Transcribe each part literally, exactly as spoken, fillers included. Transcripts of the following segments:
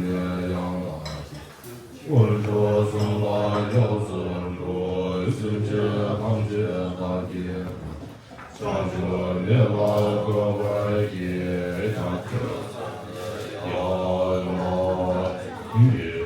ནས་ཡང་དག་ཅིང་། དཀོན་མཆོག་གསུམ་ལ་མཆོག་ཏུ་འགྲོ། སེམས་ཅན་ཐམས་ཅད་བདག་གིས་བྱང་ཆུབ་མེད་པར་འགོད་པར་བགྱི། བྱང་ཆུབ་སེམས་དཔའ་ཡང་དག་ཅིང་།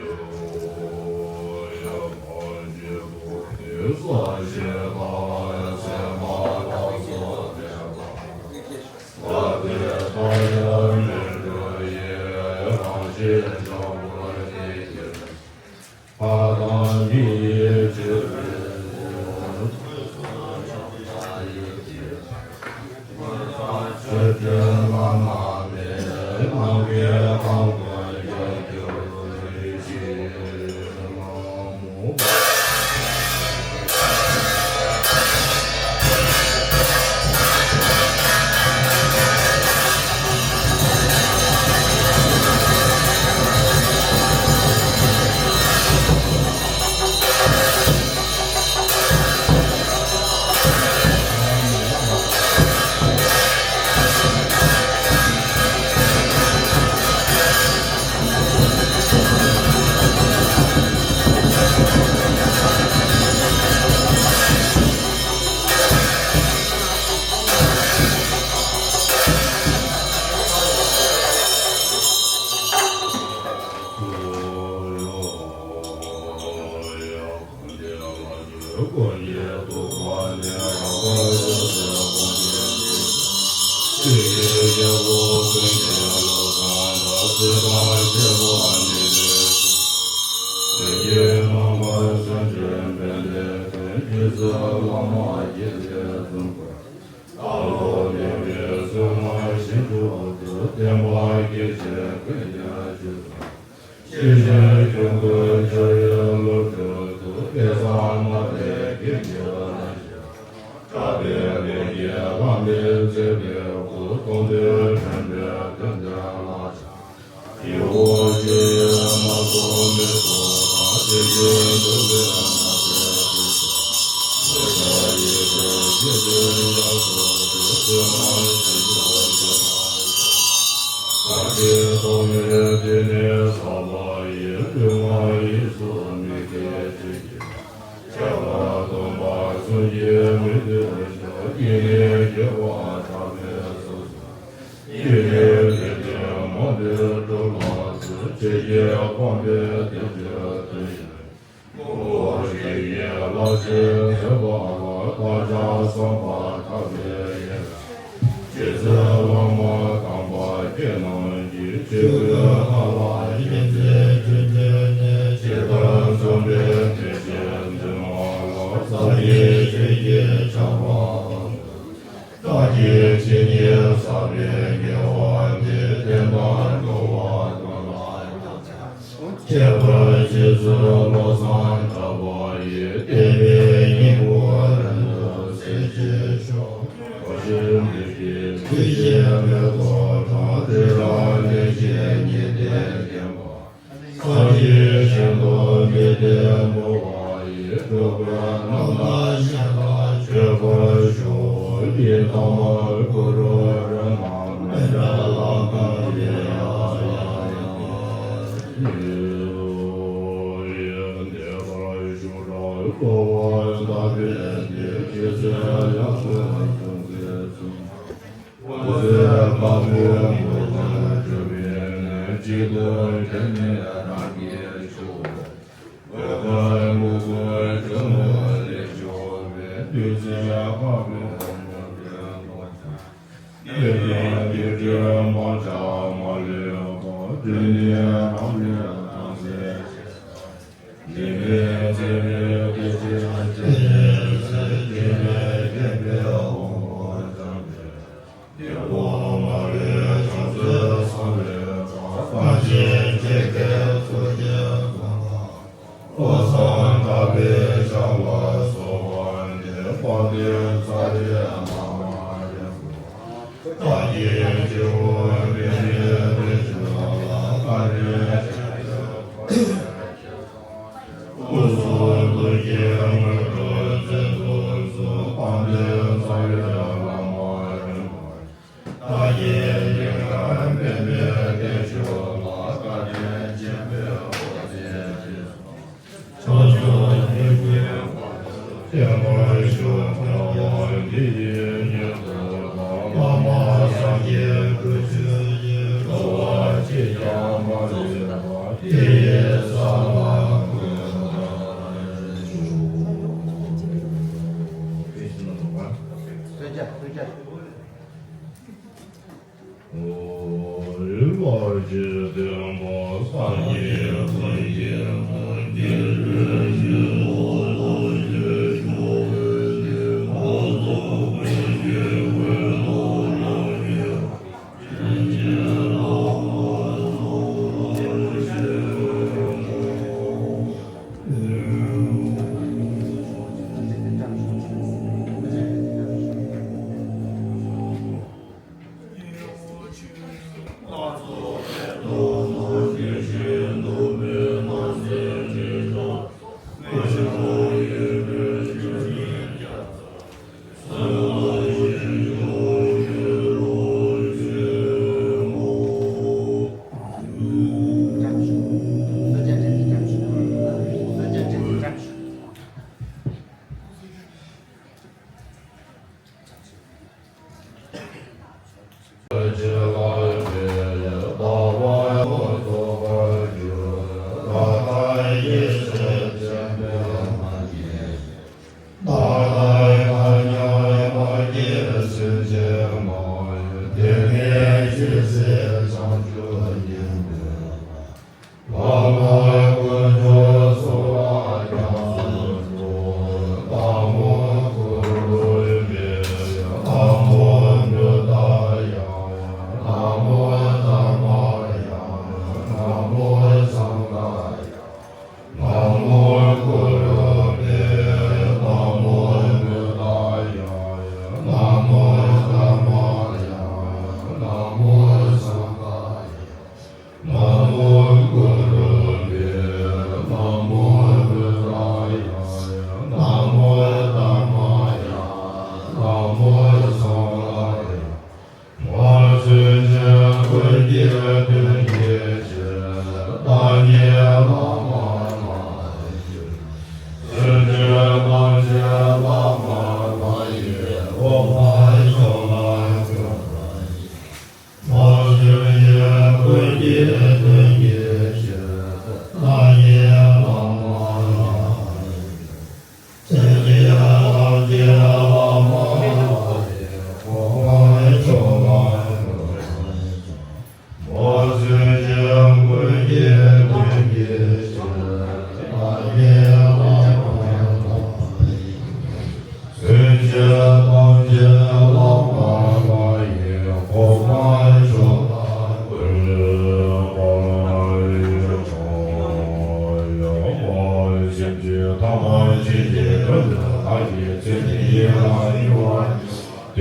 ཤེས་བྱའི་ཀུན་ཏུ་འཆར་བའི་བློ་གྲོས་སུ། དཔེ་བཟང་སྨྲ་བའི་སྐད་ཀྱིས་བསླབ་བྱ། གྲགས་པའི་ལས་ཀྱིས་བླངས་པའི་མཛད་པའི་སྐུ། མཐོང་ཐོས་དྲན་པའི་དོན་དེ་ལ་སྦྱར། ཡི་དྭགས་ཕྱི་ཡི་རྨ་སོགས་མེ་ཏོག་དང་། དེ་བཞིན་འདུ་བའི་ནགས་ཚལ་དེ་ཚོ། འོད་གསལ་ཡེ་ཤེས་ཀྱི་དཀྱིལ་འཁོར་ཡང་དག་པར་ཤེས་པར་བྱ། གར་གྱི་ཐོག་མའི་དུས་ནས་བསགས་པ་ཡི། ལུས་ངག་ཡིད་གསུམ་མི་སྐྱེ་ཕྱིར་གྱུར། ཁྱད་པར་སྟོང་པ་གསུམ་གྱི་མི་ལྡན་མཆོག། སྐྱེ་གནས་སྐྱེ་བ་ཐ་མལ་སོ་སོར། སྐྱེ་གནས་དེ་བཞིན་མ་ལུས་གྲུབ་ལ་སོགས། ཆོས་བརྒྱད་སྤངས་པའི་བདེ་སྤྱོད་དོན་ཡོད། དངོས་པོ་རིགས་ཀྱི་ལྷ་ཆེན་བྱེ་བ་ལ། བདག་ཅག་བསམ་པ་ཐག་པས་ཡལ་བའི། རྗེ་བཙུན་བླ་མ་དམ་པ་ཁྱེད་རྣམས་ཀྱི། ཆོས་སྐུའི་ངང་ལ་བཞེངས་མཛད་བྱོན་ཏེ་ནས། ཇི་ལྟར་འཛོམས་པའི་གནས་ཆེན་འདི་མ་ལ། ཟབ་ཞི་ཆོས་ཀྱི་ཆར་པ་དང་། བདག་གིས་ཇི་སྙེད་བསགས་པའི་དགེ་བ་འདི། བསྟན་དང་འགྲོ་བ་ཀུན་ལ་ཕྱག་འཚལ། ཁྱད་པར་རྗེ་བཙུན་བློ་བཟང་གྲགས་པ་ཡི། བསྟན་པའི་སྙིང་པོ་རིང་དུ་གསལ་བྱེད་ཤོག། གོ་ཆེན་འདི་ཡི་ཐུགས་བཞེད་མེ་ཏོག་དང་། རི་རབ་གླིང་བཞི་ཉི་ཟླས་བརྒྱན་པ། སངས་རྒྱས་ཞིང་དུ་མི་ལྡན་འགྲོ་བ་ཡི། འགྲོ་ཀུན་རྣམ་དག་གཞན་ལ་སྤྱོད་པར་ཤོག། ཡི་དམ་གུ་རུ་རཏྣ་མཉྫ་ལམ་དང་། དེ་ཡང་ཡང་ཡང་ཡང་ཡང་། འདས་པར་བཞུགས་གྲགས་གཙོ་བོ་དམ་པའི་གནས། རྗེ་བཙུན་ཡབ་སྲས་གསུང་མཛད་གསུམ། སྐུ་ཚེ་དཔག་མེད་འགོར་ཀྱང་གྲོལ་བའི་གནས། གཅིག་ཏུ་དྲིལ་ནས་རང་གིས་ཞུ། འོད་དཀར་མོས་གུས་སྤྱན་སྔར་ལས་བྱུང་བའི། བདུད་རྩི་ལྔ་པའི་ཡོན་ཏན་ཐོབ་ཀྱང་། གནས་བརྟན་སྡིག་སྒྲིབ་བག་ཆགས་མ་ལུས་པ། སྒྲོན་ནི་རང་གྲོལ་དྭངས་གསལ་ཞིང་། ཉི་མའི་ཚེ་བའི་སྐད་ཅིག་ཅན་གྱི་ཟེར། སྐྱེ་མེད་མཁྱེན་པའི་དབང་པོ་འཇམ་པའི། དེ་ཀོ་མ་རི་བྱང་རྩེ་གསང་བའི་བྲག། རྐང་རྗེས་འཁྱིལ་གྱི་ཚུལ་གྱིས་འཛོམས་པ། བློ་བཟང་གྲགས་པའི་ཞབས་ལ་གསོལ་བ་འདེབས། དཔལ་ལྡན་ཚ་བའི་བླ་མ་ཡི་བདག་གིས་སྤྱི་བོར་འདེགས་ནས་བསྟན་བཅོས་ལ། བཀའ་དྲིན་ཆེ་སྐུ་གསུང་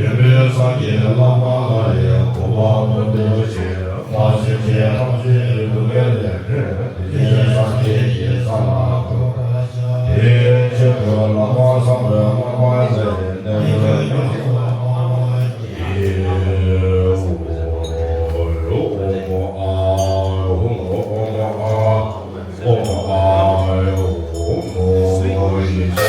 སྟོན་པའི་སངས་རྒྱས་བླ་མ་ལ་ཡི་གོ་འཕང་མངོན་འདོད་ཅིང་། མ་སེམས་ཅན་ཐམས་ཅད་སྡུག་བསྔལ་ལས་འཕྲོས་ཏེ་སངས་རྒྱས་ཀྱི་ས་ལ་འགོད་པར་བྱ། དེའི་ཆེད་དུ་བླ་མ་བཟང་པོའི་བསྔགས་པ་ལ་ཡི་གནས་སྐབས་ཉམས་སུ་བླང་བ་ཡི།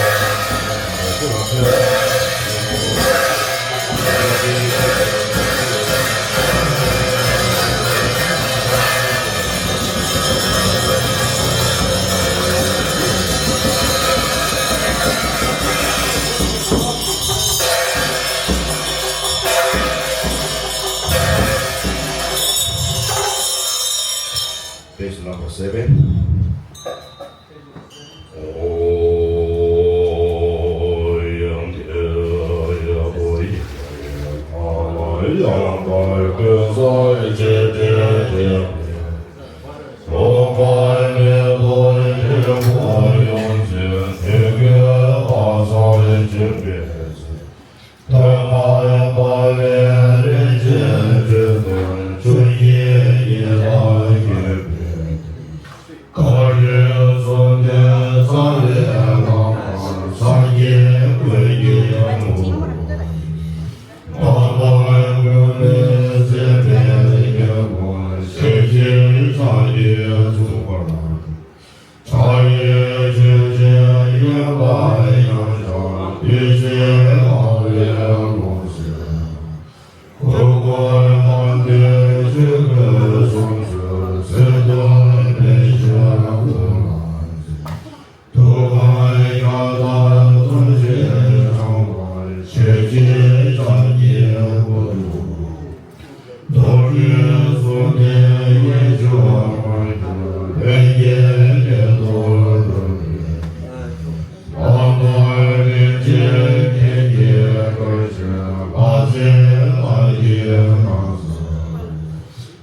Page number seven. ཐོག་མར་དཔལ་བའི་རིན་ཆེན་སྤྲིན་དུ་ཆུ་སྐྱེས་ཉི་ཟླ་བརྒྱུད་པའི། མཁའ་འགྲོའི་གསུང་སྟོན་རྩ་བའི་བླ་མ་སངས་རྒྱས་ཀུན་གྱི་ངོ་བོ། མ་འོངས་མགོན་མེད་མཛད་པའི་ཉོན་མོངས་ཞལ་གྱི་ཕྱག་རྒྱའི་མཚུངས་པར། ཕྱག་གཡས་ཆོས་ཀྱི་དབྱིངས་ལ་ཡང་བཞག་ཡེ་ཤེས་ལྷ་ལས་ལོངས་སྤྱོད། གུར་གུམ་དམར་མདོག་ཆོས་གོས་གསུམ་བཞོན། ཚེ་ཐུང་བེར་ཆེན་དབུ་ལ་འཛེགས། ཐུགས་ཀར་ཤ་དང་ཐུགས་རྗེས་འཆང་བ། ཆོས་ཀྱི་ཕྱག་རྒྱའི་སྐུ་གཟུགས། རྡོ་རྗེ་གསུམ་ལྡན་གཡས་འཁྱིལ་དམར་གྱུར། ལྷན་སྐྱེས་ལས་ཐོག་འགྲོ་བའི། ལྷ་མོ་རིན་ཆེན་ཕྲེང་གིས་བསྐོར་ཞིང་། ལྷ་སྲིན་ལྷ་ཡི་ཁང་བཟང་།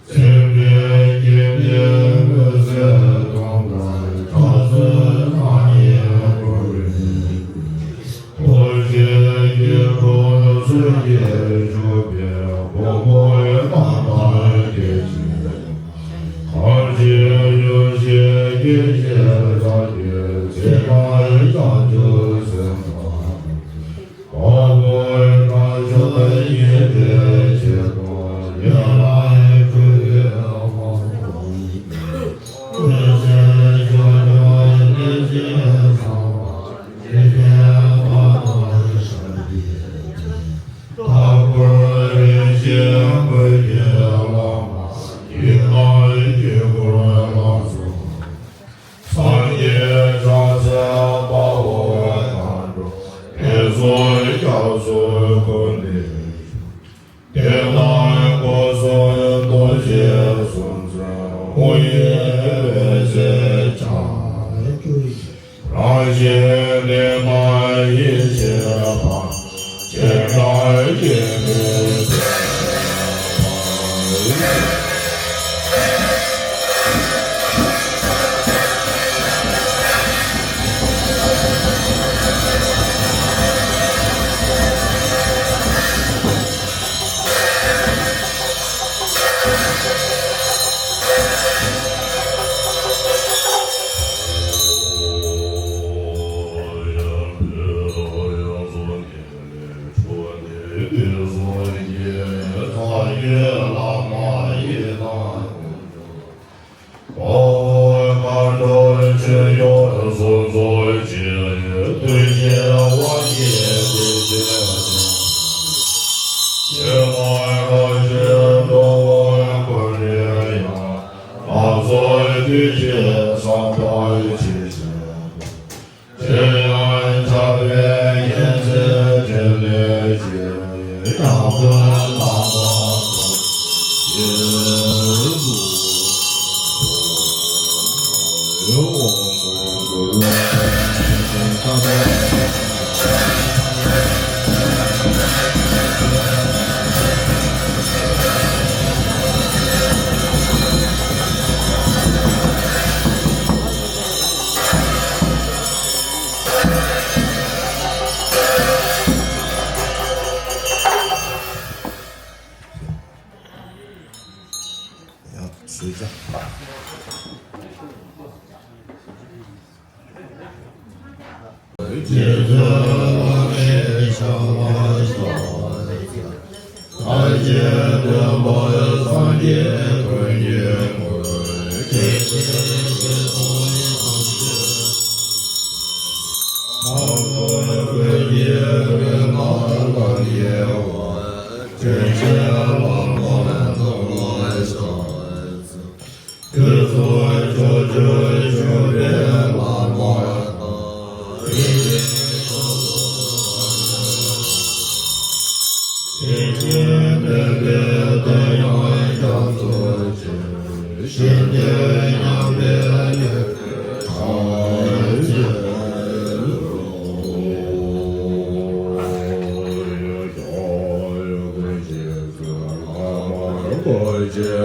སེམས་ཅན་སྐྱེ་འདས་མུན་སེལ་དོན་དང་། ཕྱག་འཚལ་ལྷ་ཡི་འཁོར་ལོས་སྒྲོལ། རྡོ་རྗེ་སྐྱིལ་ཀྲུང་གསེར་གྱིས་བྱུགས་པའི། ཕོ་མོའི་རྣམ་ཐར་སྐད་ཅིག་ཁ་ཆེ་ཡུམ་ཆེ་སྐད་ཅིག་ལྷ་ཡི་ཚེ་དང་བྱང་ཆུབ་སེམས་དང་། དཔའ་བོ་དཀར་ཕྱོགས་ཉི་ཟླའི་ཆེད་དུ། ཉེ་བར་འཁྲུལ་པའི་དབང་པོ་ཡིས། ཀུན་གཞི་བྱང་ཆུབ་གནས་ཀྱི་གསང་བ། འཇིག་རྟེན་བར་དོར་ཤར་གྱི་དེ། ལྷ་སྐུ་རིན་ཆེན་ཀུན་གྱི་བླ་མ། ཡི་དམ་དཀྱིལ་འཁོར་ལ་སོགས། སངས་རྒྱས་བྱང་སེམས་དཔའ་བོ་མཁའ་འགྲོ། དེ་ཚོ་སྐྱབས་སུ་འཁོར་ནས། དེ་ལྟར་སྒོ་གསུམ་རྡོ་རྗེ་གསུམ་མཚོན། དབང་ཡུལ་བེམ་ཟེར་བྱ། རང་བཞིན་ལས་མ་ཡེ་ཤེས་པ། སྤྱན་དྲངས་སྐྱེ་མེད་པའི། དཔའ་བོ་མཁའ་འགྲོ་ཆོས་སྐྱོང་སུམ་ཚོགས་ཀྱི། ཐུགས་རྗེའི་དབང་གིས་བདེ་སྐྱིད་ཅན། ཡེ་ཤེས་རང་བཞིན་འགྲོ་བ་ཀུན་ལ་ཡང་། ལམ་སྲོལ་ཐུགས་རྗེས་བསམ་པ་ཇི་བཞིན་དུ། ཇི་ཡང་ཁྱབ་པའི་མཁྱེན་བརྩེ་ཕྲིན་ལས་ཀྱིས། ཡང་དག་བླ་མ་དང་ཡེ་ཤེས་སྐུ། ཡང་སུས་ཀྱང་། རྗེ་བཙུན་བླ་མའི་ཞབས་ལ་ཕྱག་འཚལ། ལྷར་བཅས་སྟོན་པ་སངས་རྒྱས་ཀུན་གྱི་སྐུ། དེ་ཕྱིར་ཞེས་སོགས་ཡི་དམ་ཆོས། ལྷ་ཚོགས་ཀུན་གྱི་དབུས་ན་ལྷང་ངེ་བ། དྲིན་ཅན་བླ་མ་རྣམས་ལ་ཕྱག་འཚལ། དུས་གསུམ་ཕྱོགས་བཅུར་བཞུགས་པའི་བླ་མ་དང་། དེ་བཞིན་ཕྱོགས་བཅུར་དེ་བཞིན་གཤེགས་པའི་དེ་ཡང་སྐྱབས་སུ་མཆི། ཞིང་དུ་མཉམ་པའི་ཡེ་ཤེས་ཐམས་ཅད་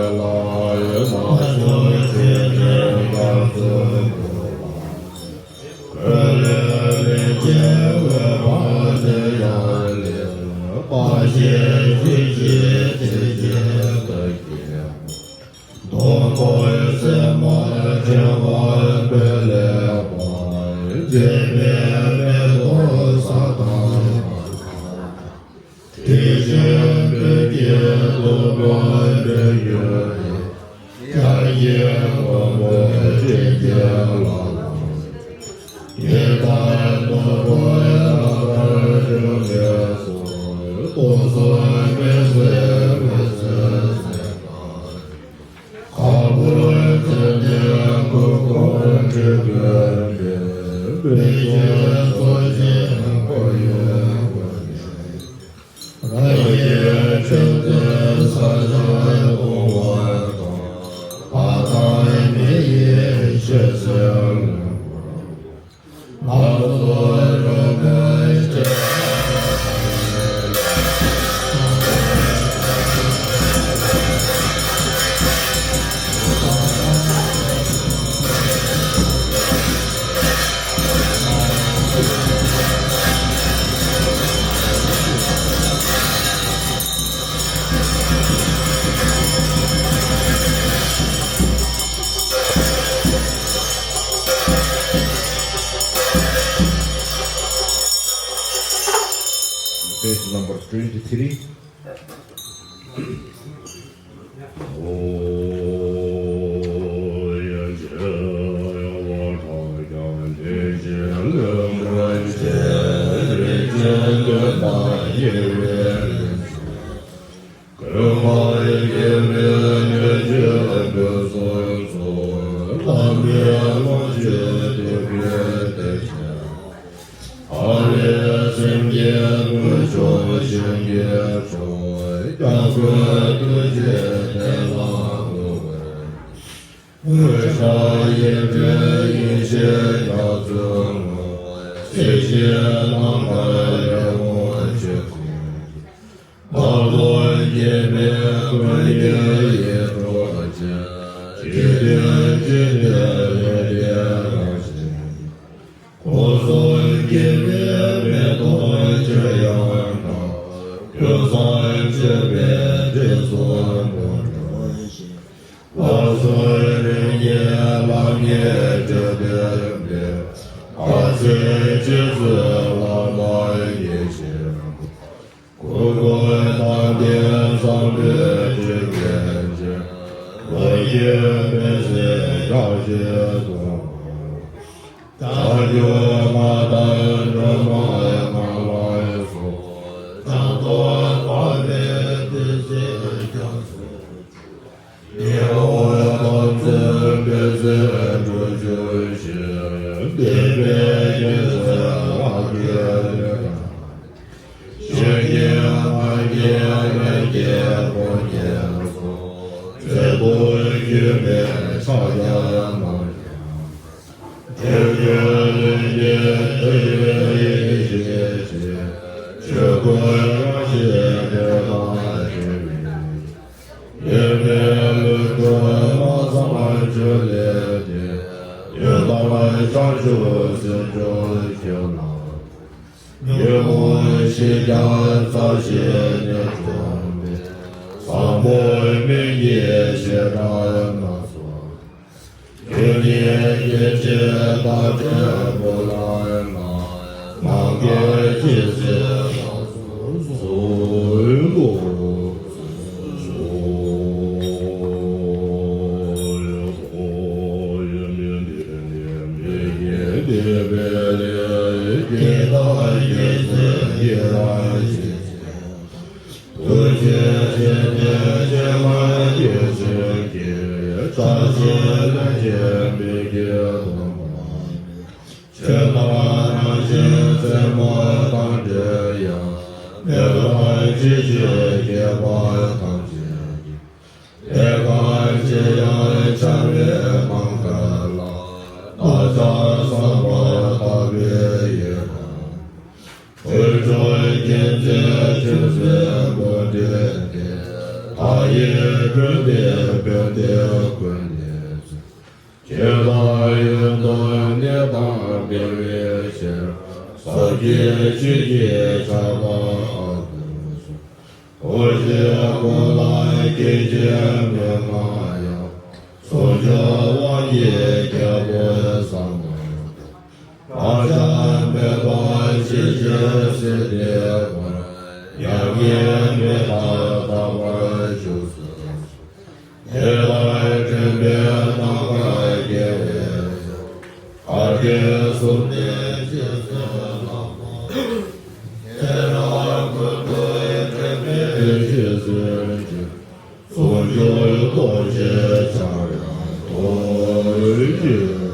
རྫོགས། སྡོང་པོའི་སེན་མོ་ཕྲེང་བ་སྤོས་ལེགས་པ། མཛེས་པའི་མེ་ཏོག་ས་དང་པོ། དེ་བཞིན་སྤོས་ཀྱི་སྟུག་པོ་འདོད་ཡོན་ཏན། སྐྱར་གྱི་མགོན་པོ་སྤྲིན་གྱི་བླ་མ། ཡི་དམ་ནོར་བུ་ལྷ་ལྟར་ རང་གི་ཆོས་འཛིན་ས་ཆ་སྟོང་བ་དང་། ལྷ་དང་མི་ཡི་ཆོས་སྲིད་ལ། ལགས་སོ། རོལ་མོའི་ཆས། Page number twenty-three. ཨ་ལས་སེམས་ཅན་ཀུན་མཆོག་ཞིང་གི་མཆོག །སྐྱབས་མགོན་ཐུགས་རྗེ་དེ་ལ་བསྔོ་བས། དངོས་བཤགས་ཡེ་གྲོལ་ཡེ་ཤེས་རྒྱ་མཚོའི་ངོ་བོ། སྲིད་ཞིའི་ནམ་མཁའ་ལས་དབང་བྱེད་ཀུན། བདག་སློབ་དགྱེས་པའི་ཀུན་གྱི་ཡིད་འཕྲོག་ཅིང་། ཇི་སྟེ་ཇི་སྟེ་ཡོན་ཏན་རང་བཞིན། སྒོ་གསུམ་དགྱེས་པའི་མེ་ཏོག་ཆོས་དབྱངས་སྒྲ། ཀུན་བཟང་མཆོད་པའི་དྲི་བསུང་དུ་འགྲོ་ཞིང་། ལག་གསུམ་རིམ་གྱིས་ལམ་གྱི་འབྲས་བུ་སྟོན་པའི། དགའ་ཚལ་རྗེ་བཙུན་བླ་མ་དགྱེས་ཤིང་། སྐུ་ཁམས་དང་ལྡན་བསམ་འཕེལ་དྲི་མེད་ཅན། ལོ་རྒྱུས་དཔེ་གཟིགས་ཞལ་བཞེས་དང་། བྱ་རྒོད་མ་དང་སྒྲོལ་མ་ངང་ལ་སོགས། བྱང་དུ་འཕགས་པའི་བདུད་རྩི་རྒྱ་མཚོ། ཉི་འོད་དམ་ཚིག་དཔེ་མཛོད་འབྲུ་བཅུ་བཞི། བསྟན་པའི་རྒྱལ་མཚན་ལྷ་སྐལ་ལྡན། ཞིང་གི་སྔགས་ཀྱི་ལྷན་སྐྱེས་ཕོ་ཉ་སོགས། རྩེ་ལྡོག་དཀྱུས་མའི་ཕྱག་རྒྱ་རྣམས་ཀྱང་། དེ་ཀུན་ལྷུན་གྱིས་གཏུབས་པའི་ཡེ་ཤེས་ཀྱིས། ཆོས་སྐུ་རང་བཞིན་དེ་དང་འདྲ་བའི། ཡེ་མེད་ལུས་འཁྲུལ་མ་ཚང་ཆོས་ལས་འདས། ཡོན་ཏན་བྱང་ཆུབ་སེམས་མཆོག་ཁྱོད་ལ། ཉོན་མོངས་ཞེན་རྒྱ་རྩ་བཞི་ནས་གྲོལ་བའི། ཟབ་མོ་སྨན་གྱི་བཤད་གྲྭ་སྣ་ཚོགས། ཁྱོད་ཉིད་སྐྱེ་མཆེད་དག་བྲལ་བུ་ལ་ན། ནམ་མཁའ་ཇི་སྲིད་ལྷ་ཚོགས་སུ་ལྷུང་། ཐུགས་རྗེ་ཆེ་སྟེ་ཆེས་མ་སྐྱེས་ཆེན་གྱི། བཀྲ་ཤིས་ལྷན་ཅིག་མི་སྐྱེ་སྟོན་པ། ཆོས་དང་རང་བཞིན་རྩེ་མོ་དང་འབྲེལ་ཡང་། མེད་པར་ཇི་བཞིན་སྐྱེས་པ་ཐམས་ཅད་ཀྱི། དེ་གང་ཇི་ཡང་འཆར་བའི་ནམ་མཁའ་ལ། བདག་ཅག་བསམ་པ་དག་པའི་ཡིད་དང་། དཀོན་མཆོག་མཁྱེན་བརྩེ་ཆོས་སྲིད་མགོན་བདེ་སྟེ། མཐའ་ཡས་སྤྲུལ་པའི་དཔལ་ལྡན་ཀུན་ནས་མཛེས། ཆོས་དང་ཡོན་ཏན་གནས་དང་འཕེལ་བའི་ཕྱིར། ཟབ་རྒྱས་ཆོས་ཀྱི་ཆར་པ་དབབ་ཏུ་གསོལ། འོ་ཞེས་བསྐོར་ལ་སྐད་ཅིག་མི་མངའ་ཡང་། གསུང་མཆོག་དབང་གི་རྒྱལ་པོ་ཟབ་མོ་དང་། བག་ཆགས་མེད་པར་ཇི་བཞིན་གཟིགས་ཏེ་ཀུན། མྱ་ངན་མི་འདའ་དག་པར་བཞུགས་སུ་གསོལ། དེ་ལྟར་དྲན་པས་ནམ་མཁའ་དགེ་བའི་ཚོགས། བར་གྱི་གསུམ་ནས་རྗེས་སུ་བླངས་པ། དེ་ལ་ཀུན་ཏུ་དྲན་པས་རྗེས་སུ་འཇུག། ཟུང་འཇུག་རྡོ་རྗེ་འཆང་ཡང་དོ་ཞེས།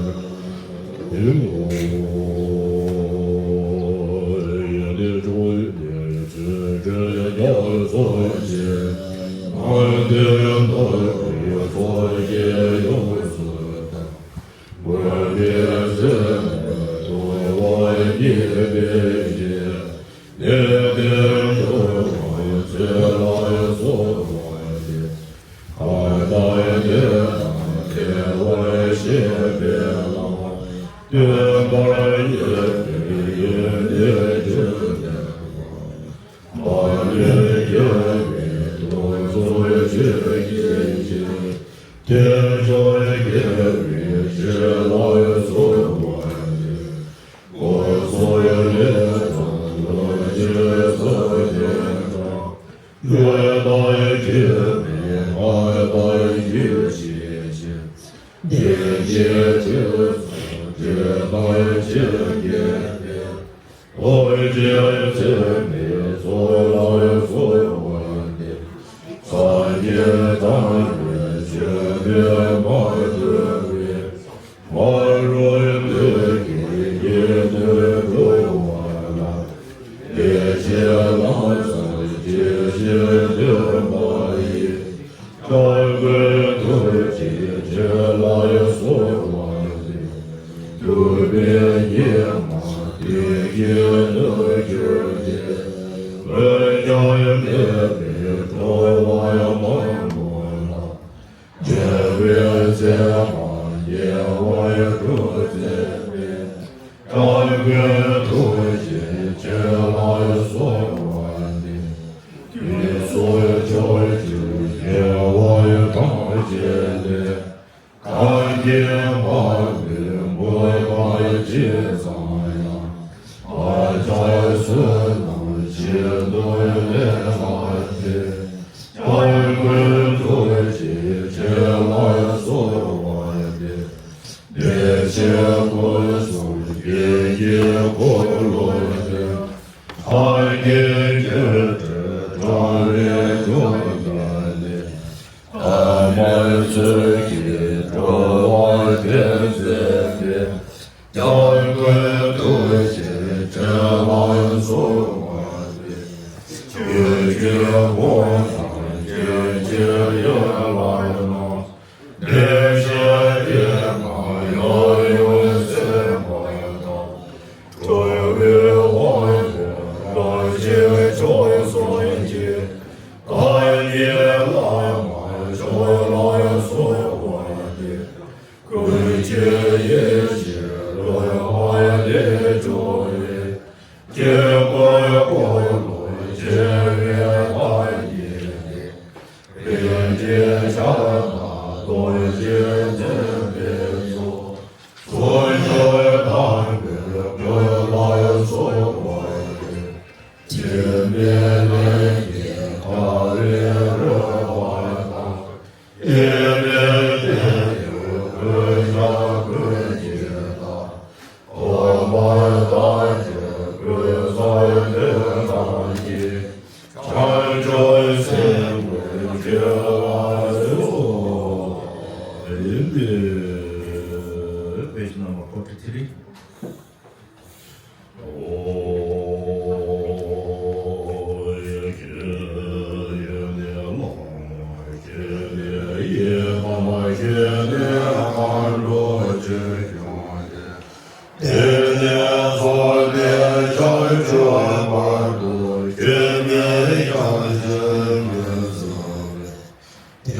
Page number forty-three.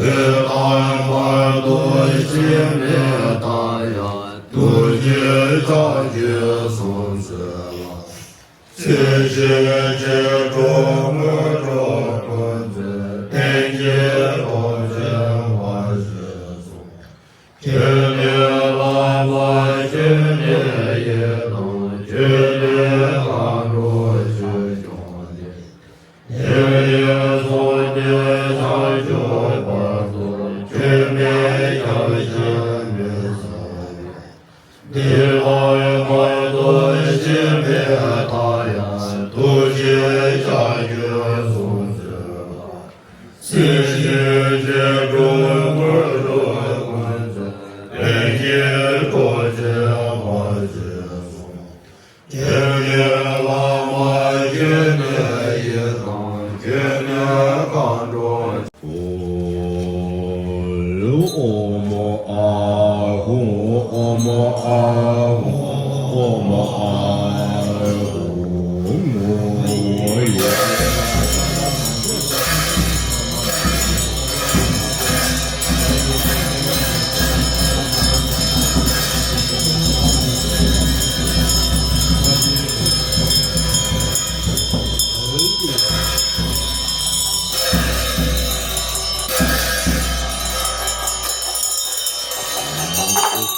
དེ་དང་བར་དུ་ཤི་མི་དང་ཡང་ཐུགས་རྗེའི་ཕྱག་རྒྱས་གསུང་མཛོད་ལ། སྲིད་ཞིའི་སྐྱེ་འགྲོ་དངོས་གྲུབ་ཀུན་བཙལ་གཏན་གྱི་རྡོ་རྗེ་འོད་ཟེར་གསུང་། ཁྱོད་ནི་ལྷ་མོ་ཁྱོད་ནི་ཡི་དམ་ཁྱོད་ནི་མཁའ་འགྲོ་ཆོས་སྐྱོང་སྟེ། དེ་ཡི་ཚོགས་ཀྱིས་བྱང་ཆུབ་བར་དུ་ཁྱོད་མི་སྐྱབས་ཞིང་མི་འཚོལ་བས། འདི་ལྟར་བར་དུ་ཤི་མི་དང་ཡང་ཐུགས་རྗེའི་ཕྱག་རྒྱས་གསུང་མཛོད་ལ། སྲིད་ཞིའི་སྐྱེ་འགྲོ་དངོས་གྲུབ་ཀུན་བཙལ་གཏན་གྱི་རྡོ་རྗེ་འོད་ དེ་ཡི་བླ་མ་ཞི་བདེ་ཡི་དང་ཁྱོད་ནི་མཁའ་འགྲོ། ཨོ་མ་ཨ་ཧོ། ཨོ་མ་ཨ་ཧོ། ཨོ་མ་ཨ་ཧོ།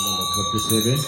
Number thirty-seven.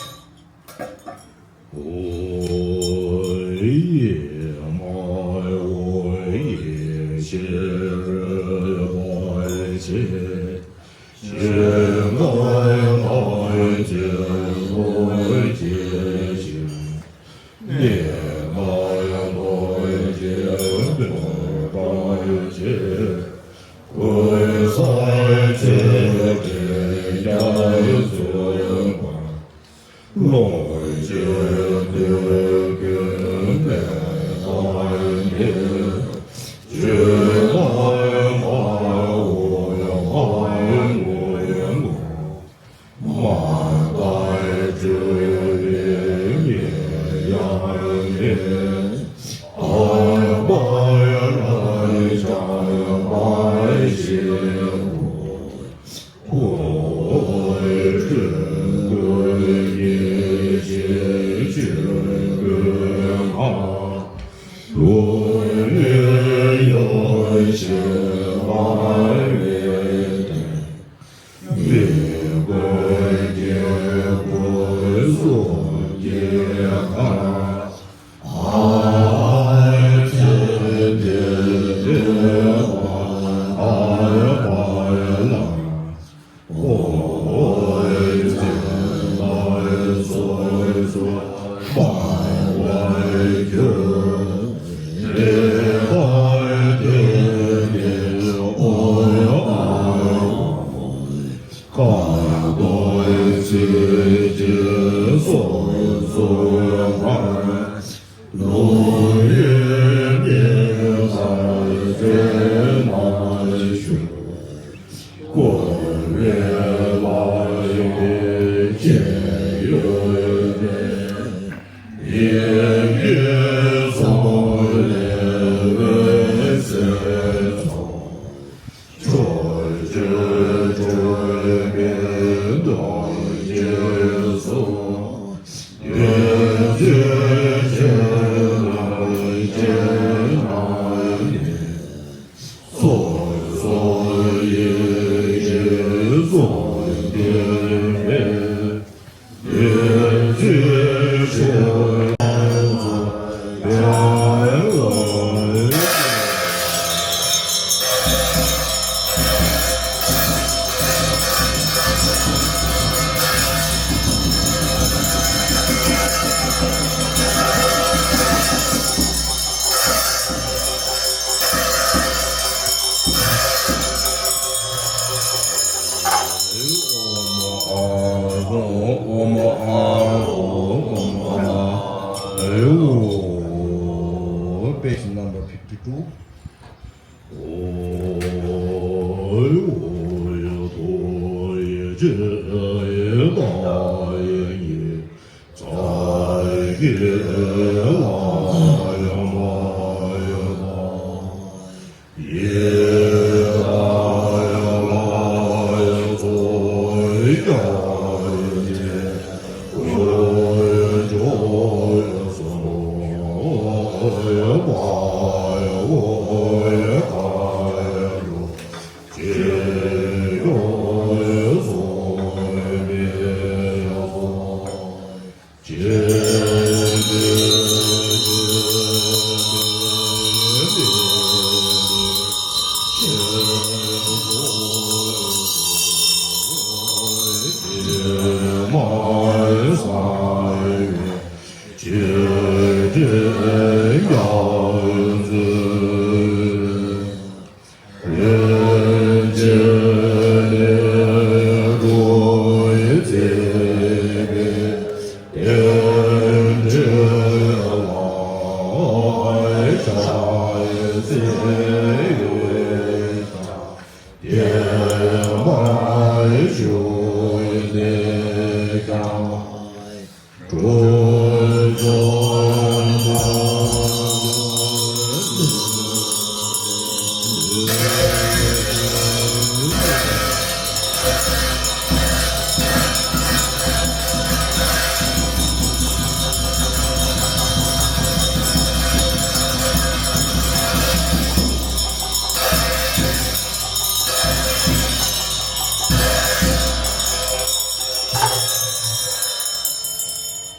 Page number fifty-two.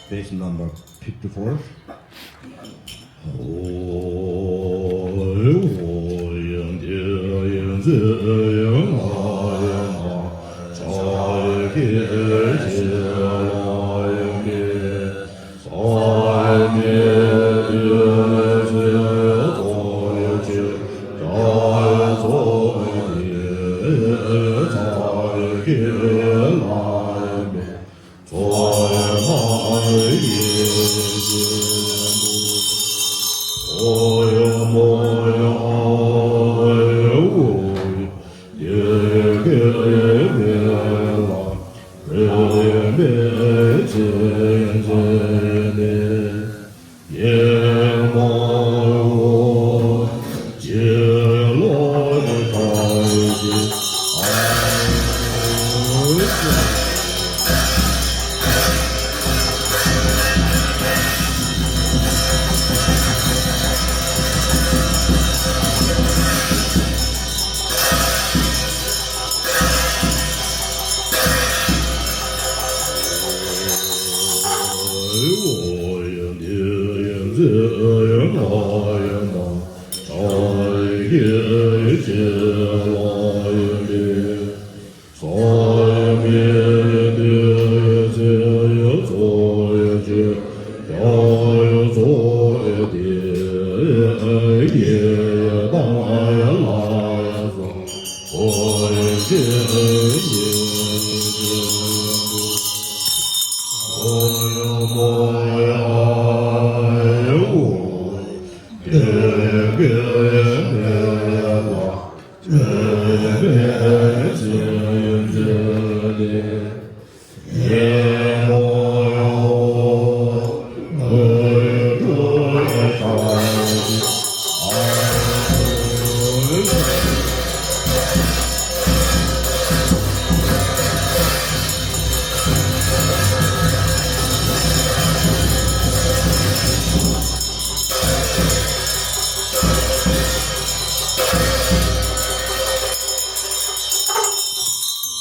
Page number fifty-four.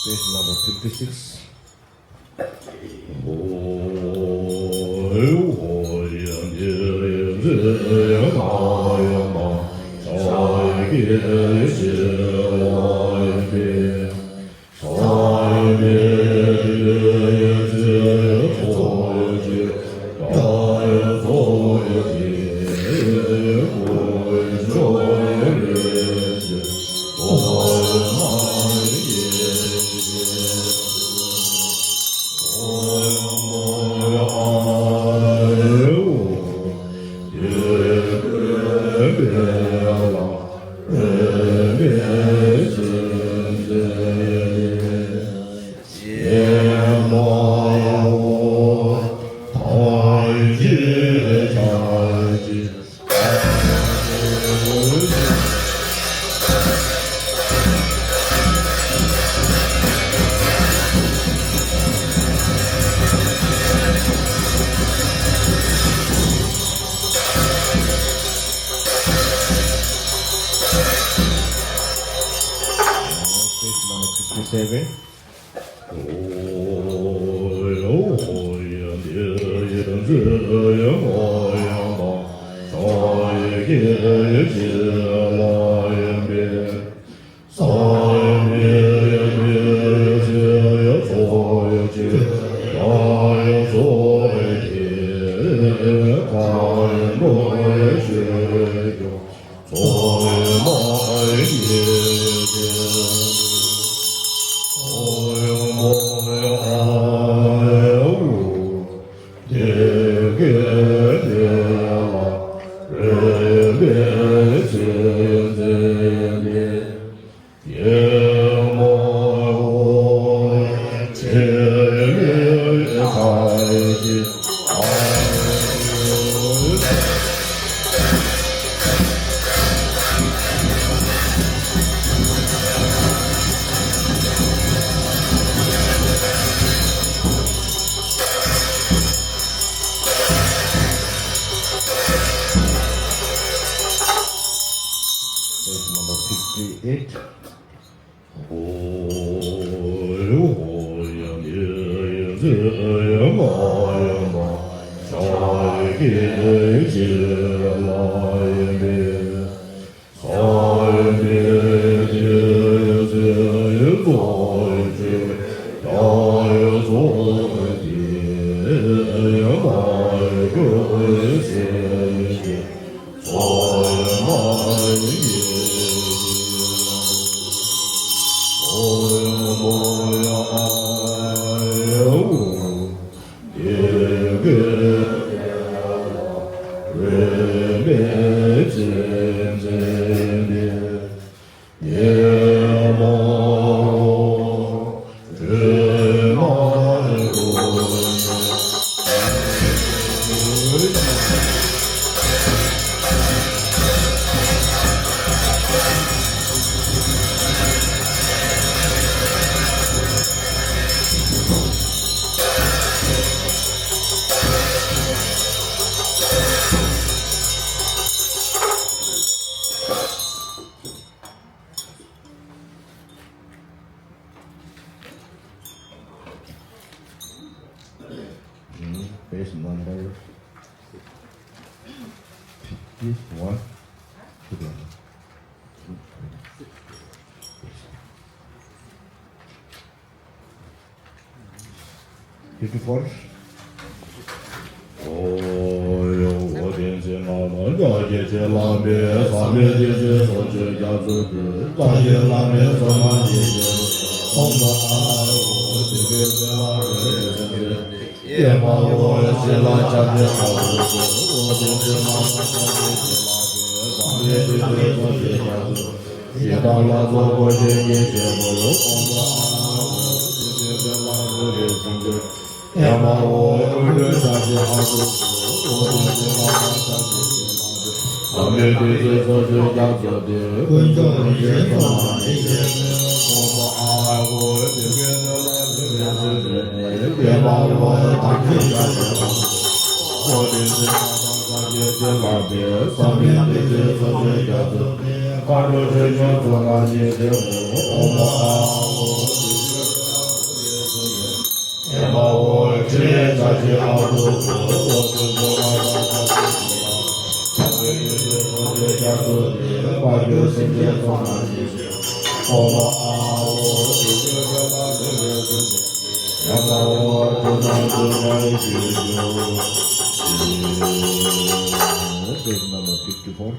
Page number fifty-six. Page number fifty-seven. Page number fifty-eight. Page number fifty-one. Fifty-four. Page number fifty-four.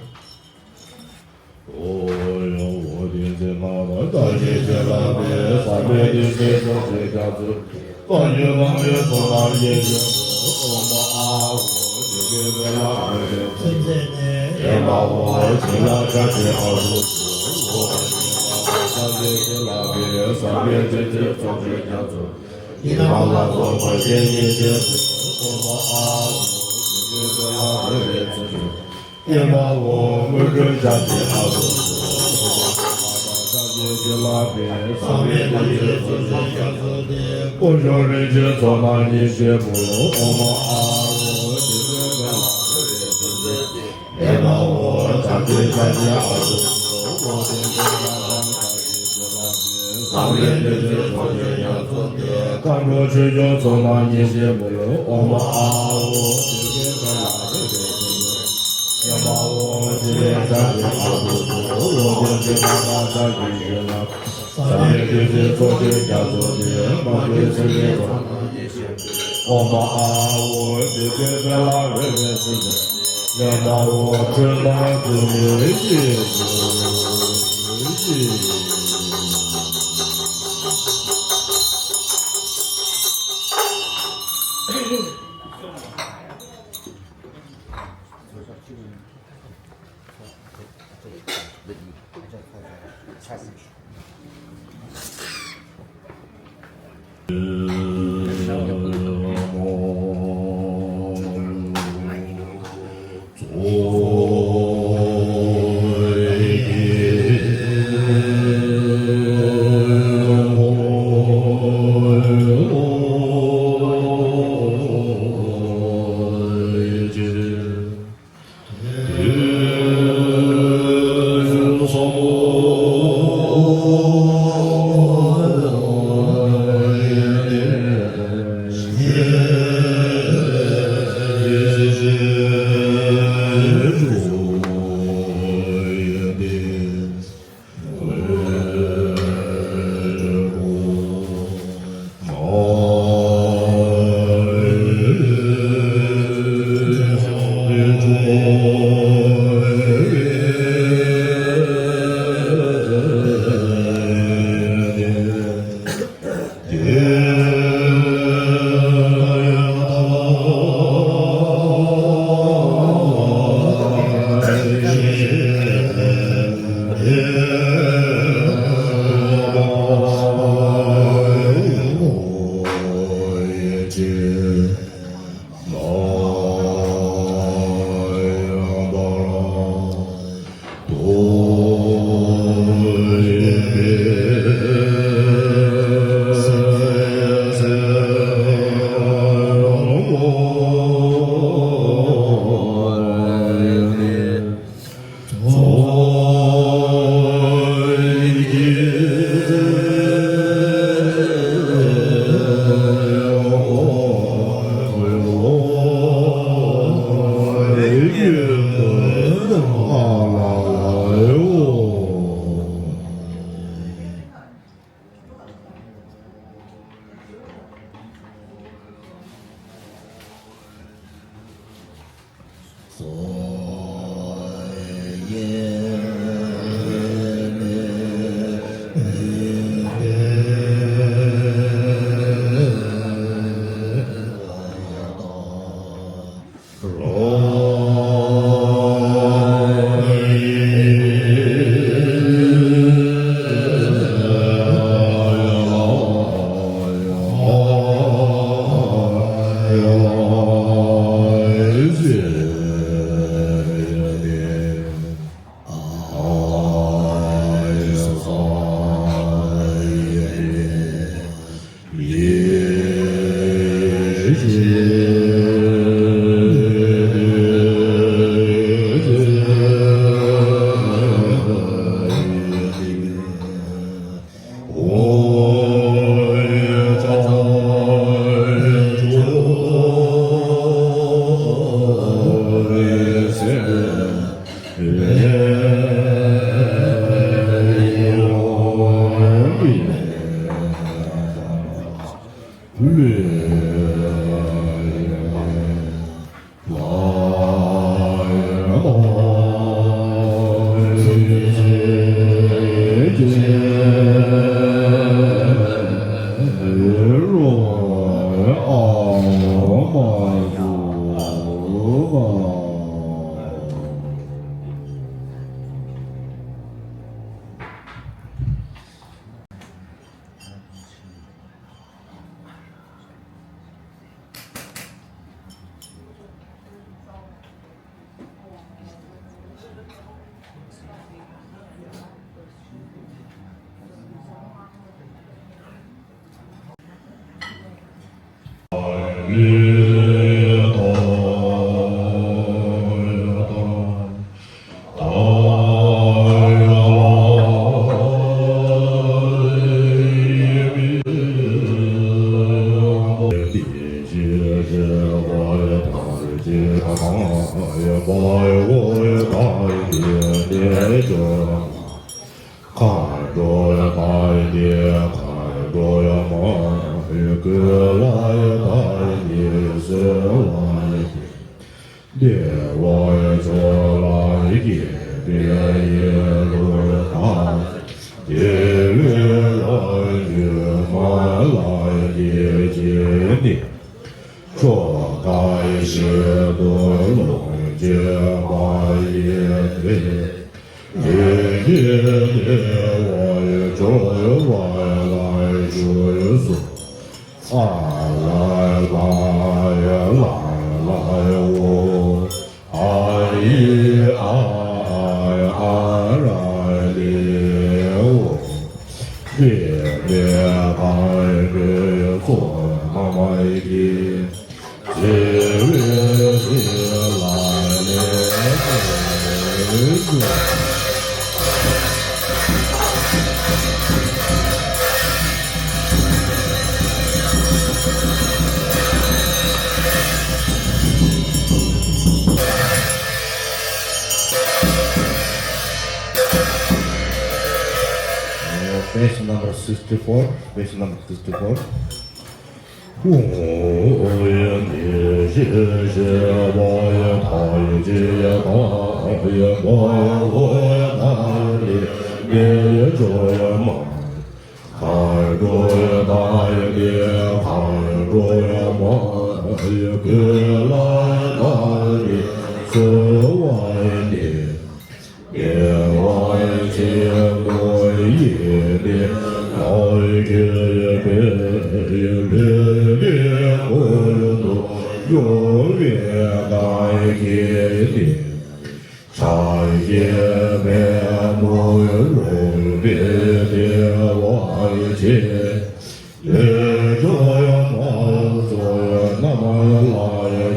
Page number sixty-four, page number sixty-four.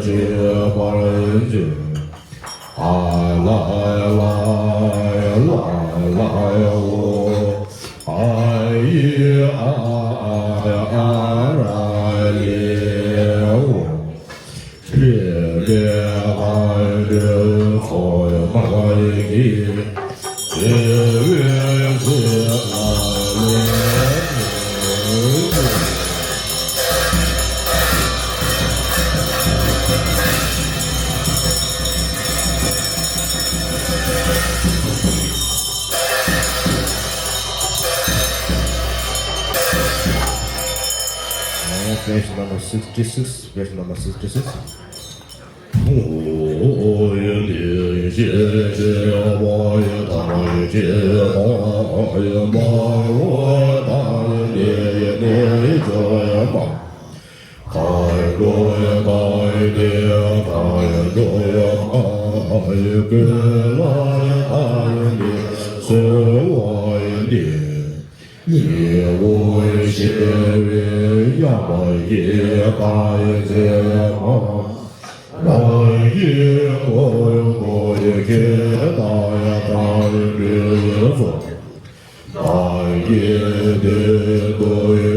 ཅེས་པར་བརྗོད། ཨ་ལ་ལ་ལ་ལ་ལ་ཨོ། ཨ་ཡེ་ཨ་ཨ་ཨ་ར་ལེ་ཨོ། ཁྱེད་ལས་ཁ་འདོད་ཚོགས་མ་གི། དེ་བས་ཚེ་ལ་ལེན། Page number sixty-six, page number sixty-six. ཉེ་བོ་ཞེས་པའི་ཡང་མ་ཡིན་པའི་ཚེ་མ། རང་གི་ངོ་བོ་ཁྱེད་དང་ཡང་དག་པའི་ཚོགས། བདག་གི་དོན་དུ་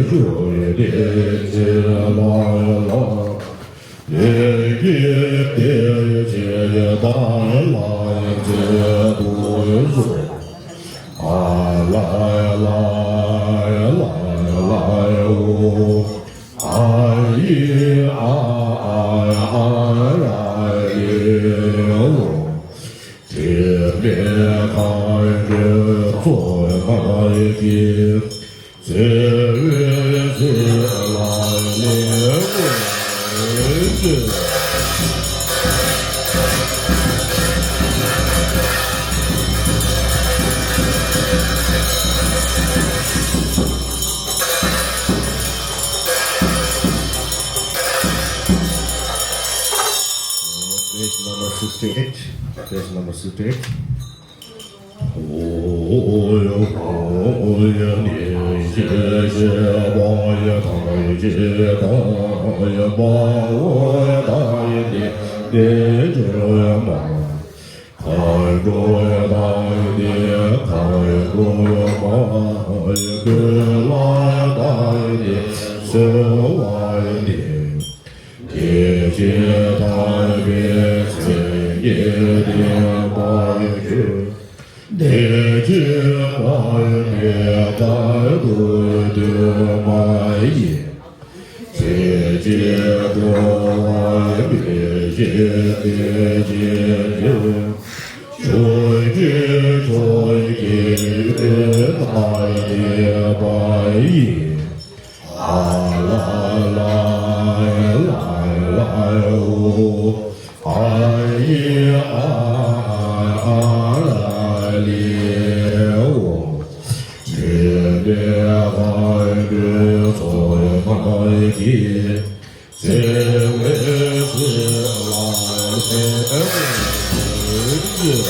གྱུར་ཏེ་ཚེ་ལ་ལ། ལས་ཀྱི་དེ་ཆེ་དག་ལ་མཛད་དུ་གསོལ། ཨ་ལ་ལ་ལ་ལ་ཨོ། ཨ་ཡེ་ཨ་ཨ་ཨ་ར་ལེ་ཨོ། དེ་ལས་ཁ་འདོད་ཚོགས་མ་གི། ཚེ་བའི་ཚེ་ལ་ལེན་དགོས། Page number sixty-eight. Page number sixty-eight. དེ་ཕྱིར་ཐར་པའི་སེམས་ཀྱི་བདེན་པར་གྱུར། དེ་ཕྱིར་བར་མེད་བར་དུ་སྡོད་པ་ཡིས། ཚེ་གཅིག་འགྲོ་བ་མི་ཤེས་པའི་ཕྱིར་ཏེ། ཕྱོགས་ཀྱི་ཕྱོགས་ཀྱི་འོད་དང་ལྡན་པ་ཡིས། ཨ་ལ་ལ་ལ་ལ་ཨོ། ཨ་ཡེ་ཨ་ཨ་ཨ་ར་ལེ་ཨོ། དེ་ལས་ཁ་འདོད་ཚོགས་མ་གི། ཚེ་བའི་ཚེ་ལ་ལེན་དགོས།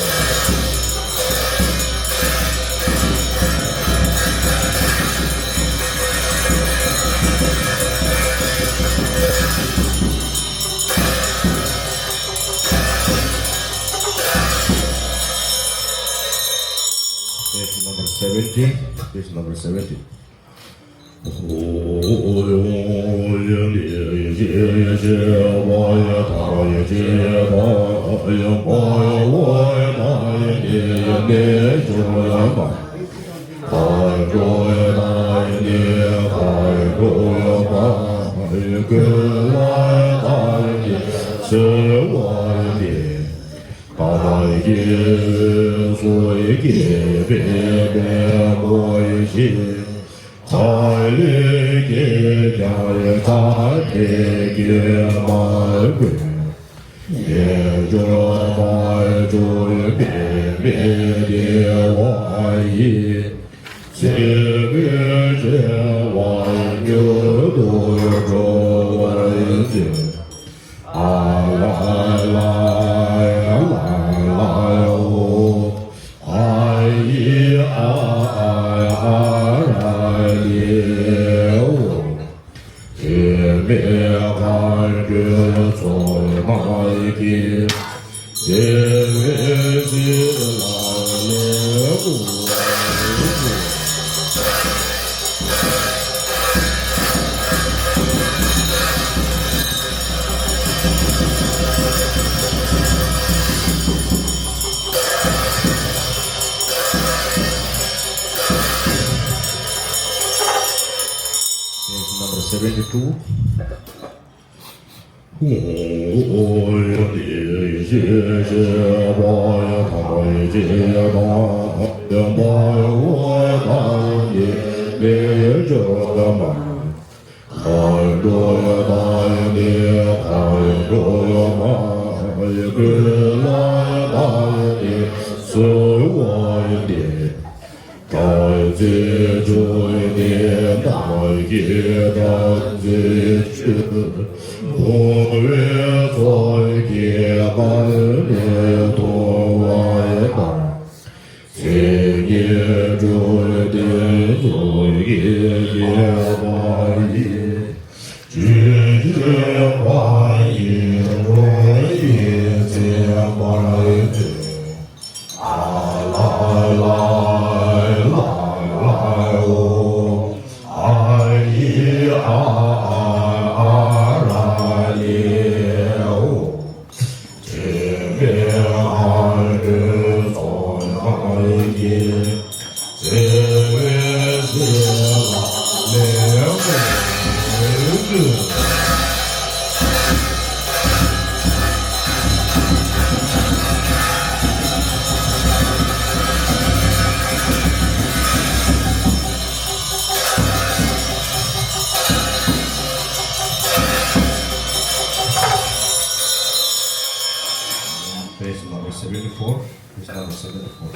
Page number seventy. Page number seventy. བདག་གི་སོ་སྐྱེ་བའི་བེམ་པོ་ཡི་ཞིང་། ཚ་ལས་སྐྱེས་ཀྱང་ཚ་དེ་སྐྱེ་མ་དགོས། ཉེས་སྦྱོར་མ་བྱུང་བའི་མི་བདེ་བ་ཡིས། ཚེ་བའི་བདེ་བ་མྱུར་དུ་འགྲོ་བར་མཛོད། ཨ་ལ་ལ་ལ་ལ་ཨོ། ཨ་ཡེ་ཨ་ཨ་ཨ་ར་ལེ་ཨོ། དེ་མེད་ཁ་འདོད་ཚོགས་ མ་གི་རྗེ་བའི་རྗེ་ལ་ལེགས། Page number seventy-two. བདག་ཚེ་ཆོས་ནི་བདག་གི་བདག་འཛིན་ཆོས། འཁོར་བའི་ཚོགས་ཀྱི་ཀ་ནས་ཐོབ་པ་དང་། མཚན་ཉིད་སྤྲོས་བྲལ་ཚོགས་ཀྱི་རྒྱལ་པོ་ཡི། ཆོས་ཀྱི་དཔལ་ཡིན་འགྲོ་ཡི་མཛད་པར་མཛོད། Page number seventy-four. Page number seventy-four.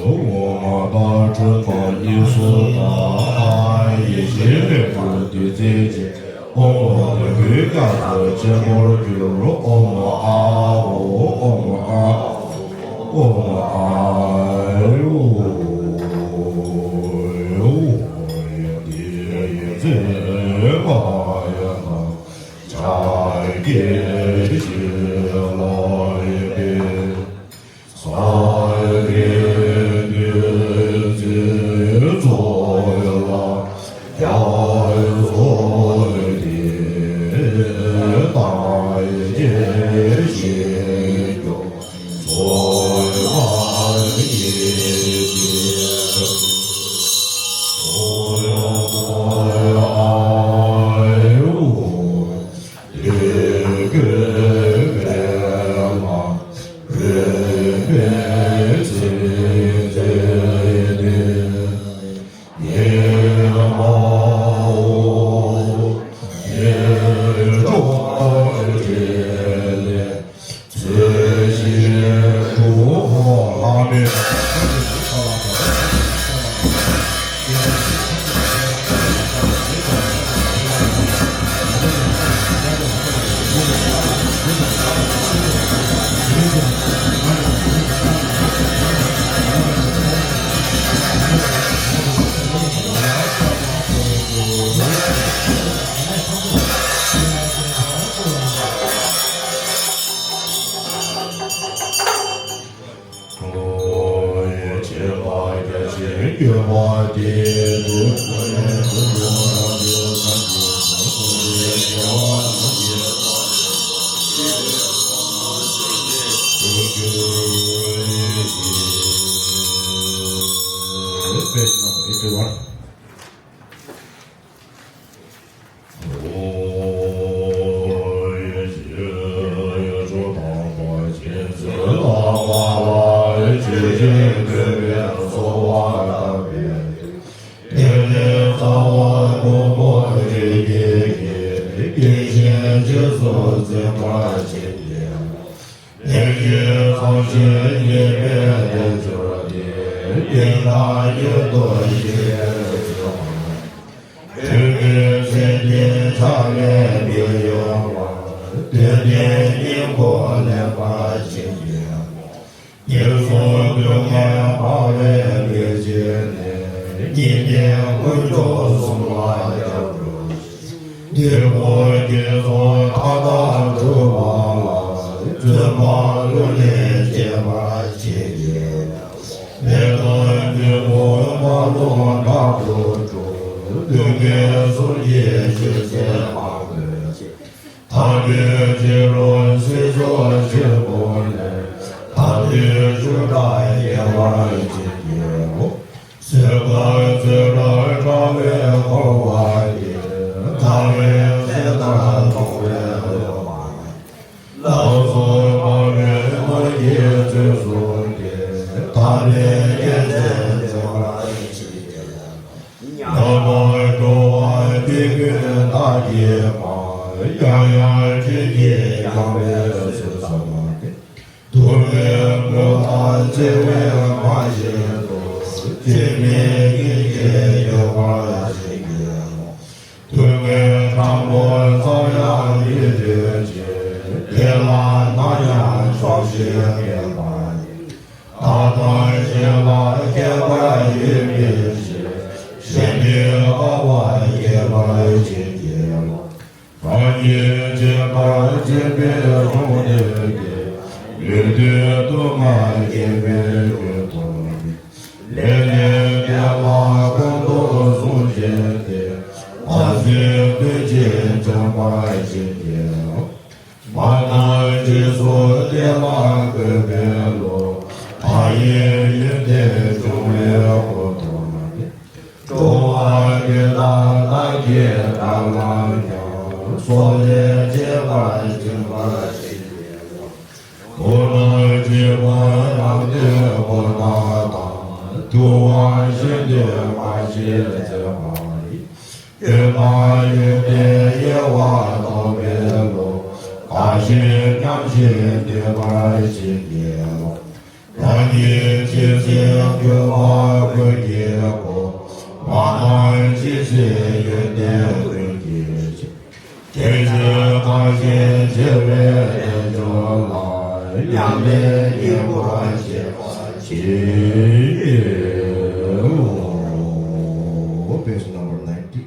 ཨོ་མ་དང་སྤྲོས་པ་གཉིས་སུ་དག་ཡེ་ཤེས་མེ་འབར་བདུད་རྩིའི་རྗེས། ཨོ་མ་ལུས་ཀྱི་རྒྱ་མཚོ་ཆེན་པོར་གྱུར། ཨོ་མ་ཨ་ཨོ་ཨོ་མ་ཨ་ཨོ་མ་ཨ་ཨོ། འདི་ཡི་ཚེ་མ་ཡ་དང་། ཕྱག་གི་བྱིན་རླབས་པས། སངས་རྒྱས་བདུད་རྩིའི་ཚོགས་ལ་རྒྱ་མཚོ་འདི་དང་བཅས་ཞིང་སྐྱོང་། Page number eighty-one. ལས་ཀྱི་ཚངས་ཆེན་ཉེས་པའི་ལས་སྦྱོར་ཏེ། དེ་དག་ཡུལ་དུ་ཞེན་ཅིང་། དུས་ཀུན་སེམས་ཅན་ཕྲ་མའི་མི་གཡོ་བར། དུས་མཐའི་སྙིང་པོ་ལེགས་པར་བྱིན་གྱིས་རློབས། ངན་སོང་སྡུག་བསྔལ་སྤངས་པའི་ལུས་བྱས་ནས། ཉིད་ཀྱི་དཀོན་མཆོག་གསུམ་ལ་སྐྱབས་འགྲོ་ཞིང་། འདི་ཀོ་ཀྱི་ཚོགས་མཐའ་དག་གྲུབ་པ་ལ། བརྩོན་པ་ཀླུ་ལས་སྐྱེད་པར་བྱེད་ཀྱི། མེ་ཏོག་འདི་ཀོ་མ་ལུས་དྲག་ཏུ་འགྲོ། མདུན་བསྐྱེད་གསུམ་གྱི་ཆོས་སྤྱན་དབང་པོས། མཐའ་འདུལ་ཕྱི་རོལ་སྲིད་མཆོག་ཆེན་པོ་ལས། མཐའ་འདུལ་ཆོས་སྒྲ་སྐྱེད་པར་བྱེད་ཀྱི་ལོ། སྲིད་པ་ཚེ་རབས་དྲ་བས་འཁོར་བ་འདི། དག་པའི་ཚེ་ལྟར་མཐོང་བའི་སློབ་མ་ཡིས། ལག་སོགས་འབར་བའི་ནོར་གྱིས་ཚོས་བཟུང་སྟེ། མཐའ་ལས་རྒྱལ་མཚན་འཛིན་པར་བྱེད་ཀྱི། ཉམས་པར་འགྲོ་བ་འདི་ཀུན་བདག་གིས་མ། ཡང་ཡང་བྱིན་གྱིས་བསྐྱངས་པས་ཚུལ་བཟུང་སྟེ། དུ་མའི་སྤུ་ལྟར་བརྩེ་བས་མ་བྱིན་ཏོ། བྱིན་མིན་སྙིང་རྗེས་འཇུག་པར་བྱེད་ཀྱི་ལོ། དུ་མའི་ཕྲ་མོ་ཙམ་ཡང་མི་འདོད་ཅིང་། དེ་ལ་སྣང་ཡང་ཆོག་ཤེས་མེད་པ་ཡིས། མཐའ་དག་གཞན་ལ་མཁས་པར་ཡིད་མི་བྱེད། གཞན་ཕན་དགའ་བ་སྐྱེད་པར་བྱེད་ཀྱི་ལོ། རང་ཉིད་གཅེས་པར་བྱེད་པའི་གཞུང་ལས་ཀྱི། ལུས་དོན་དུ་མ་སྐྱེས་པའི་རྒྱུ་དང་ནི། ལས་ལས་དེ་ལ་ཀུན་ཏུ་བཟུང་བྱས་ཏེ། མ་བཟོད་དུས་ཀྱི་འཇོམས་པར་བྱེད་ཀྱི་ལོ། མ་ནམ་རྗེས་སུ་དེ་ལ་འགོད་པའི་བློ། མཐའ་ཡས་ཡོན་ཏན་འབྱུང་བའི་སྒོ་དང་ནི། འགྲོ་བ་ཀུན་ལ་བདག་གིས་བཀའ་གནང་ཀྱང་། སྲོག་ལས་གཅེས་པར་སྦྱིན་པར་བྱེད་ཀྱི་ལོ། འོ་ན་སྤྱད་པ་རང་དོན་ཁོ་ན་དང་། དུ་བ་གཞན་དོན་མ་བྱེད་མཛད་པ་ཡིས། ཡོན་དང་ཡོན་ཏན་དབྱེ་བ་རྟོགས་པའི་བློ། བདག་གཞན་མཉམ་བརྗེས་འདུན་པར་བྱེད་ཀྱི་ལོ། རང་ཉིད་ཇི་སྲིད་གུས་པ་ཀུན་གྱིས་བསྐོར། མ་ནམ་ཇི་སྲིད་ཡོན་ཏན་ཀུན་གྱི་རྗེ། དེ་ཕྱིར་བདག་གཞན་བརྗེ་བའི་རྣལ་འབྱོར་ལ། ཉམས་ལེན་སྙིང་པོར་བྱེད་པར་བགྱི། Page number ninety.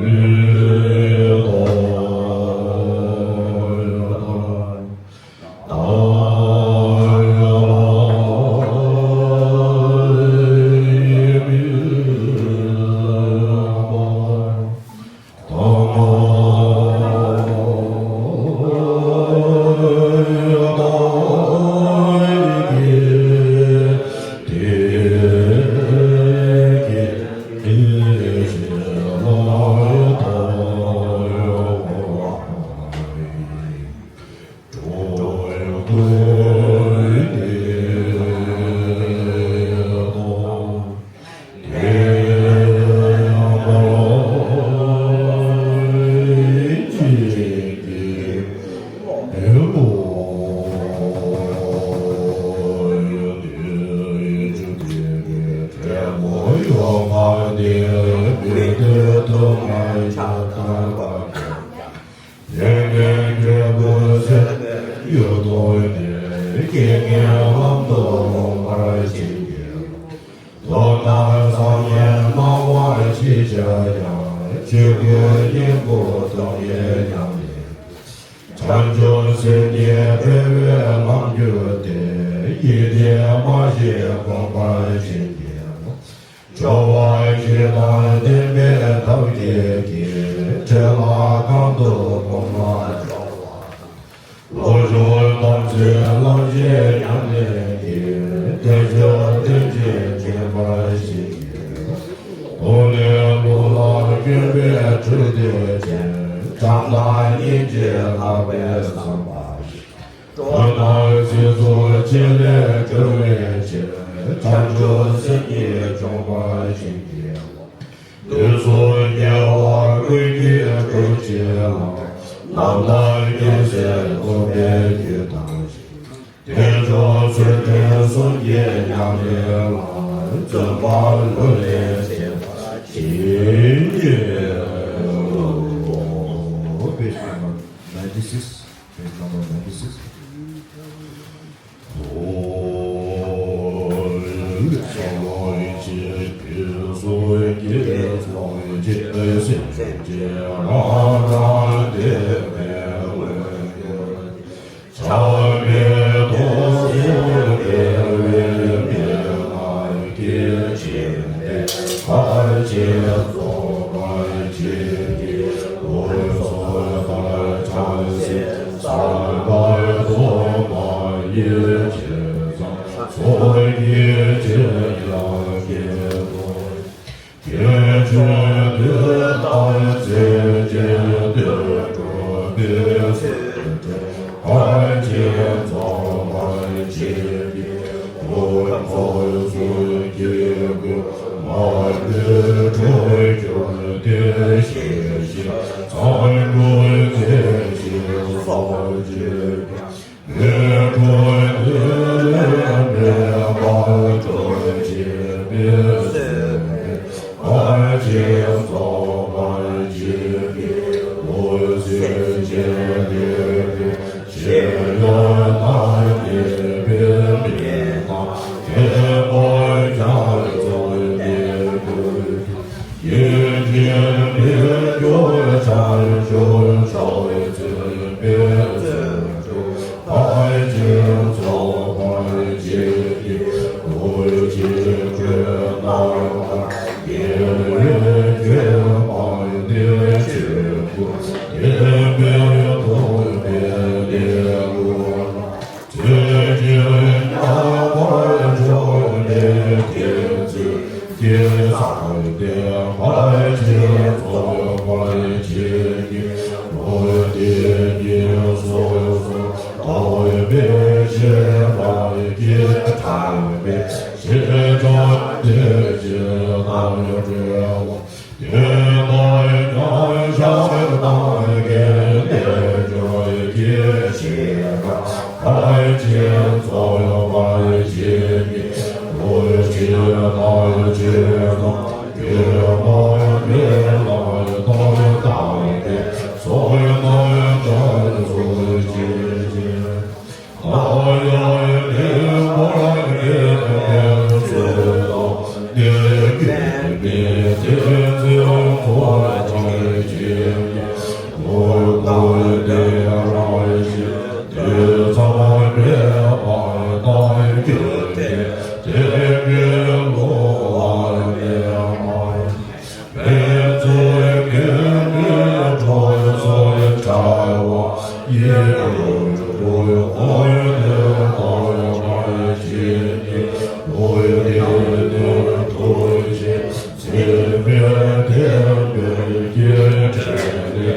ལྷན་ཅིག་སྐྱེས་བུ་སེམས་དཔའི་ཡུལ་དུ་ནི་རྐྱེན་ངན་ལམ་དུ་ལོངས་པར་བྱེད་ཀྱི། མདོར་ན་སངས་རྒྱས་སྣང་བ་ཞེས་བྱ་ཡང་། ཆོས་སྐུ་སྙིང་པོ་ཐོབ་པའི་ཉམས་ལེན། བྱང་ཆུབ་སེམས་ཀྱི་འཕེལ་བའི་ལམ་གྱུར་ཏེ། ཡིད་བདེ་མ་ཞིག་སྒོམ་པར་བྱེད་ཀྱི། སྦྱོར་བ་བཞི་དང་ལྡན་པའི་ཐབས་མཁས་ཀྱིས། འཕྲལ་ལ་གང་དུ་གོམས་ལ་སྦྱོར་བ་དང་། ལོག་ཕྱོགས་དམ་ཚིག་ལམ་བཞི་ཉམས་ལེན་གྱིས། བསྟན་བཅོས་རྟེན་ཅན་བྱེད་པར་བྱེད་ཀྱི། ཐོག་ནས་ལུས་ལ་བསྐྱོན་པའི་འཕྲུལ་དེ་ཅན། བྱམས་དང་སྙིང་རྗེ་ལྷག་པའི་བསམ་པ་ཡིས། འགྲོ་རྣམས་སྲིད་མཚོ་ཆེ་ལས་སྒྲོལ་བའི་ཕྱིར། བྱང་ཆུབ་སེམས་ཀྱིས་སྦྱོང་བར་བྱེད་ཀྱི། དུས་གསུམ་རྒྱལ་བ་ཀུན་གྱི་གྲོགས་བྱེད་ལ། ནམ་མཁའ་རྒྱལ་སྲས་ཐོབ་པའི་རྒྱུ་དང་བཞི། བསྟན་མཆོག་ཚུལ་ཁྲིམས་གསུམ་གྱི་ཉམས་ལེན་ལ། བརྩོན་པ་ལྷུར་ལེན་བྱེད་པར་བྱེད། Page number ninety-six. Page number ninety-six.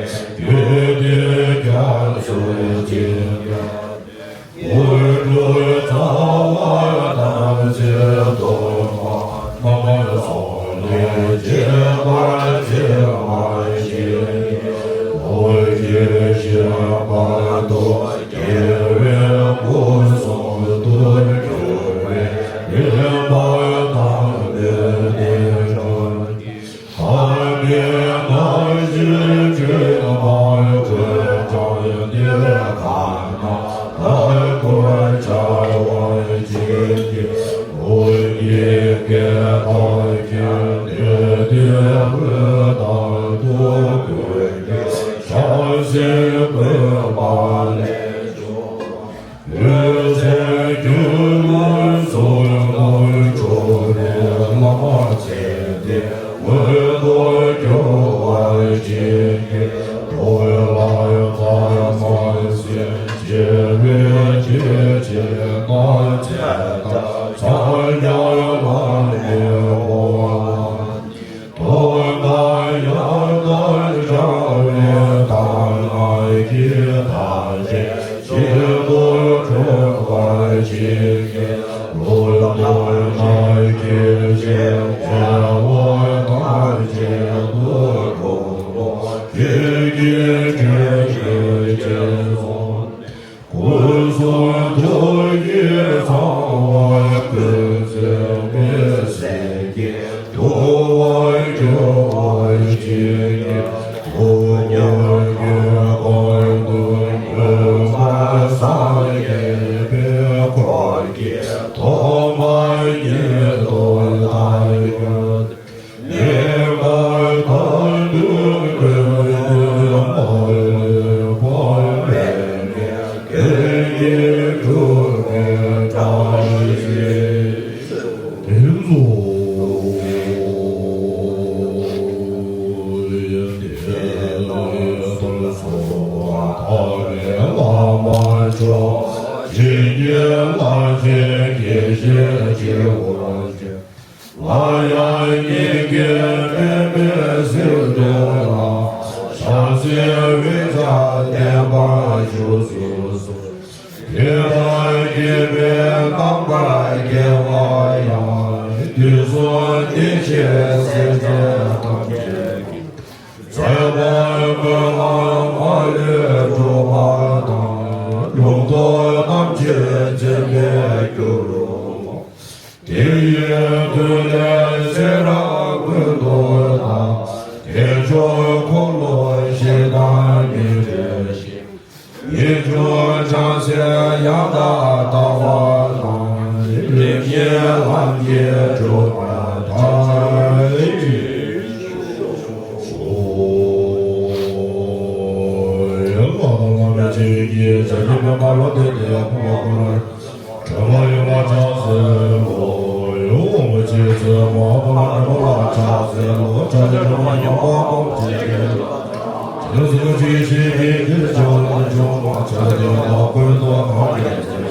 རྒྱུད་སྡེ་རྒྱ་མཚོའི་འཇིགས་སྐུལ་དྲུག་རྩ་བ་ཐམས་ཅད་སྟོང་པ་སྨྲ་བ་སོགས་ལས་བྱེད་པ་ཇི་མ་ཇི་བཞིན་ཐུགས་རྗེ་ཞི་བ་དང་དགེ་བའི་སྐུ་གསུང་དུ་གྱུར་པའི་རིམ་པ་དང་ལྡན་ཏེ། ཐ་མལ་སྣང་ཞིང་སྤྱོད་པ་ཀུན་ཀྱང་འདིར་ཁ་ན་ལྟར་དུ་འཆར་བར་བྱེད་ཀྱི། ཀུན་གྱི་བསྐལ་པ་ཀུན་ཏུ་བདེ་བའི་དབུས་ལྟར་དུ་ཀུན་གྱི་ཕྱག་འཚལ་བསྐུལ་བ་ལས་བྱུང་བ། འོད་ཟེར་སྒྱུ་མར་གསུང་དུ་ཆུབ་པའི་ལམ་ཆེན་དེ་མངོན་དུ་གྱུར་པར་བྱེད་ཀྱི། འགྲོ་བའི་ལམ་ཐ་མལ་སེམས་ཞི་བའི་ཆོས་ཅན། ཚེ་དང་སངས་རྒྱས་ལ་ནི་འོ། སྟོན་པ་ཡང་དག་བྱ་བའི་དག་སྣང་གིས་ཐམས་ཅད་ཤིན་ཏུ་འཁྲུལ་པར་བྱེད་ཀྱི། ལུས་དང་ངག་གི་ཤེས་བྱ་བ་ཐམས་ཅད་དུ་སྒྲོ་འདོགས་ཀྱི་ཆོས་ཉིད་ཅེས་གསུངས། སྐུ་གསུང་ཐུགས་ཀྱི་ཚངས་པ་ཀུན་འཛིན་པའི་སེམས་ཀྱིས་དུ་བ་རྒྱུ་བར་བྱེད་ཀྱི། ཐུགས་ཀྱི་དཀྱིལ་འཁོར་དུ་མངོན་པར་སངས་རྒྱས་པའི་འཁོར་གྱི་ཐོག་མ་ཉིད་དུ་བལྟ་བར་འགྱུར། ནས་མར་མཐའ་འདུལ་ཀུན་ཏུ་མ་ལུས་པ་མེད་པའི་སྐད་ཀྱིས་སྒྲུབ་པའི་བཀྲ་ཤིས་དེ་ཚོ། ལ་ཡང་སྙིང་གའི་པདྨའི་ཟེའུ་འབྲུ་ལ། ཕྱག་འཚལ་འོད་ཀྱང་ལྡན་པར་བཞུགས་སུ་གསོལ། དེ་ལྟར་བསྐྱེད་པའི་རྣམ་པར་རྒྱལ་བ་ཡང་། དུས་གསུམ་བདེ་གཤེགས་སྲས་བཅས་ཐམས་ཅད་ཀྱི། མཛད་པ་སྨོན་ལམ་མ་ལུས་འགྲུབ་པ་དང་། ལུང་རྟོགས་རྣམ་དཔྱོད་འཛིན་པའི་རྒྱུ་རུ། དེ་ཡི་མཐུ་ལས་ཚེ་རབས་ཀུན་ཏུ་བདག་དལ་འབྱོར་འཁོར་ལོ་བཞི་དང་མི་འབྲལ་ཞིང་། ངེས་འབྱུང་བྱང་སེམས་ཡང་དག་ལྟ་བ་དང་། ལེགས་ཉེས་ལམ་གྱིས་གྲུབ་པ་དག་ཅེས་ཞུ། ཡང་དག་བླ་མའི་ཆོས་ཀྱི་ཕྱག་རྒྱའི་བེམ་པོ་ལ་བརྟེན་ཏེ་ཕུང་པོ་ཀུན་ལ། དྲན་པ་ཡོད་པ་ཕྱག་འཚལ་ལོ། ཡང་དབང་པོ་ཆེ་ཚེ་མ་པ་ལ་དྲན་པ་ལ་ཕྱག་འཚལ་ལོ། ཕྱག་རྒྱ་དྲན་པ་ཡོད་པ་ཐམས་ཅད་ཀྱི། དེ་ཚོ་ཆོས་ཤེས་ཀྱི་དེར་བྱ་བ་ལ་འབྱུང་བ་ཕྱག་རྒྱ་དང་ཀུན་ཏུ་གང་ཡིན་ཚེ།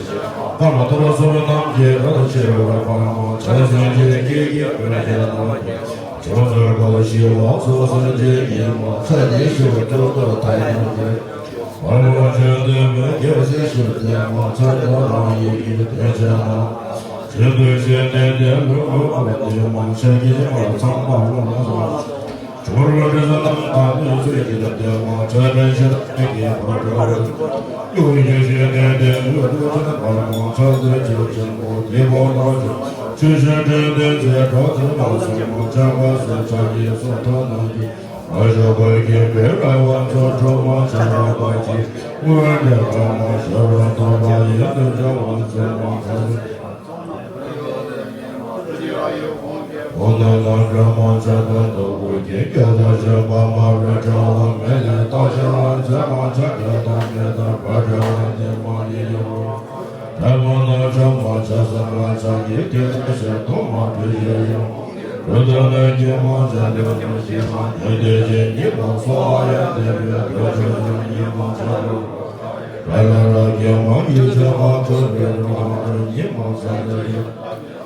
ཀརྨ་ཐར་པ་གསུམ་རྣམས་ཀྱི་རབ་ཏུ་ཕྱེ་བར་འཕགས་མ་ཕྱག་སེང་གེ་ཀྱི་ཀུན་ནས་དེ་ལ་བསྟོད་པ་བགྱི། ཕྱོགས་བཅུར་དགའ་བ་ཞི་བ་འཚོ་སེང་གེ་ཡི་མ་ཚེ་འདི་ཞི་བ་སྐྱོ་དུར་མཐའ་ཡས་ཀྱི། བར་མ་ཆོས་སྟོན་པའི་རྒྱལ་སྲས་ཞི་བ་མཚན་མ་ཚེ་འདི་རང་ཡིད་ཀྱི་དོན་བྱེད་ན། ཆེ་འདོད་ཆེ་གནས་དེ་ལུས་མོས་པ་དེ་མ་ཆགས་ཀྱི་མ་ཚངས་པ་ལ་མ་ཚངས། འབྱོར་བ་དྲི་ཟ་རྣམས་དང་ནི་ཚུལ་གྱིས་བསྟེན་མ་ཆགས་དྲན་ཤེས་དང་ཀྱི་བར་དུ། ཡུལ་ཡུལ་ཤེས་གནས་དེ་ལུས་དུ་ཆེན་པར་མ་ཚངས་དོན་ཆེ་ཆེན་པོ་དེ་བོ་ལ་ཆོས་ཆོས་ཤེས་དྲན་དེ་ཚེ་གྲོགས་ཚེ་མ་སེམས་མ་ཆགས་པ་སེམས་ཆགས་ཀྱི་སོ་ཐོག་ནང་གི། མ་ཞུགས་པར་སྐྱེས་པའི་རང་དབང་ཚོགས་སྒྲུབ་མ་བྱ་བ་པ་ཅིག་དངོས་འབྲེལ་གང་མ་ཤར་བར་སྟོན་པ་ཡིན་དུ་བྱ་བ་ཚོགས་མ་ཁ་ལ། འོ་ན་ལ་འདྲ་མ་བྱ་བ་ལྟ་བུ་སྐྱེ་སྐྱོ་ལ་བྱ་བ་མ་རེ་འདྲ་བ་མེད་ལས་བརྟག་བྱ་བ་མཛད་མ་བྱ་བ་དང་མེད་དང་བ་འདྲ་བ་དེ་མ་ཡིན་ཡང་། དལ་བ་ན་ཆ་མ་ཆ་ས་ལ་ཆ་ཡི་དེ་ལ་ཆ་དོ་མ་དུ་ཡི་ཡང་། རུ་དོ་ན་སྐྱེ་མ་ཆ་དོ་ན་སྐྱེ་མ་དེ་དེ་ཆེ་ཉི་མ་སོ་ཨ་ཡ་དེ་བའི་དོ་ཆོ་ཡང་ཉི་མ་ཆ་རུ། ར་ལ་ར་སྐྱེ་མ་ཡི་ཆ་མ་ཆོ་བའི་རུ་མ་དོ་ཉི་མ་ཆ་དོ་ཡང་།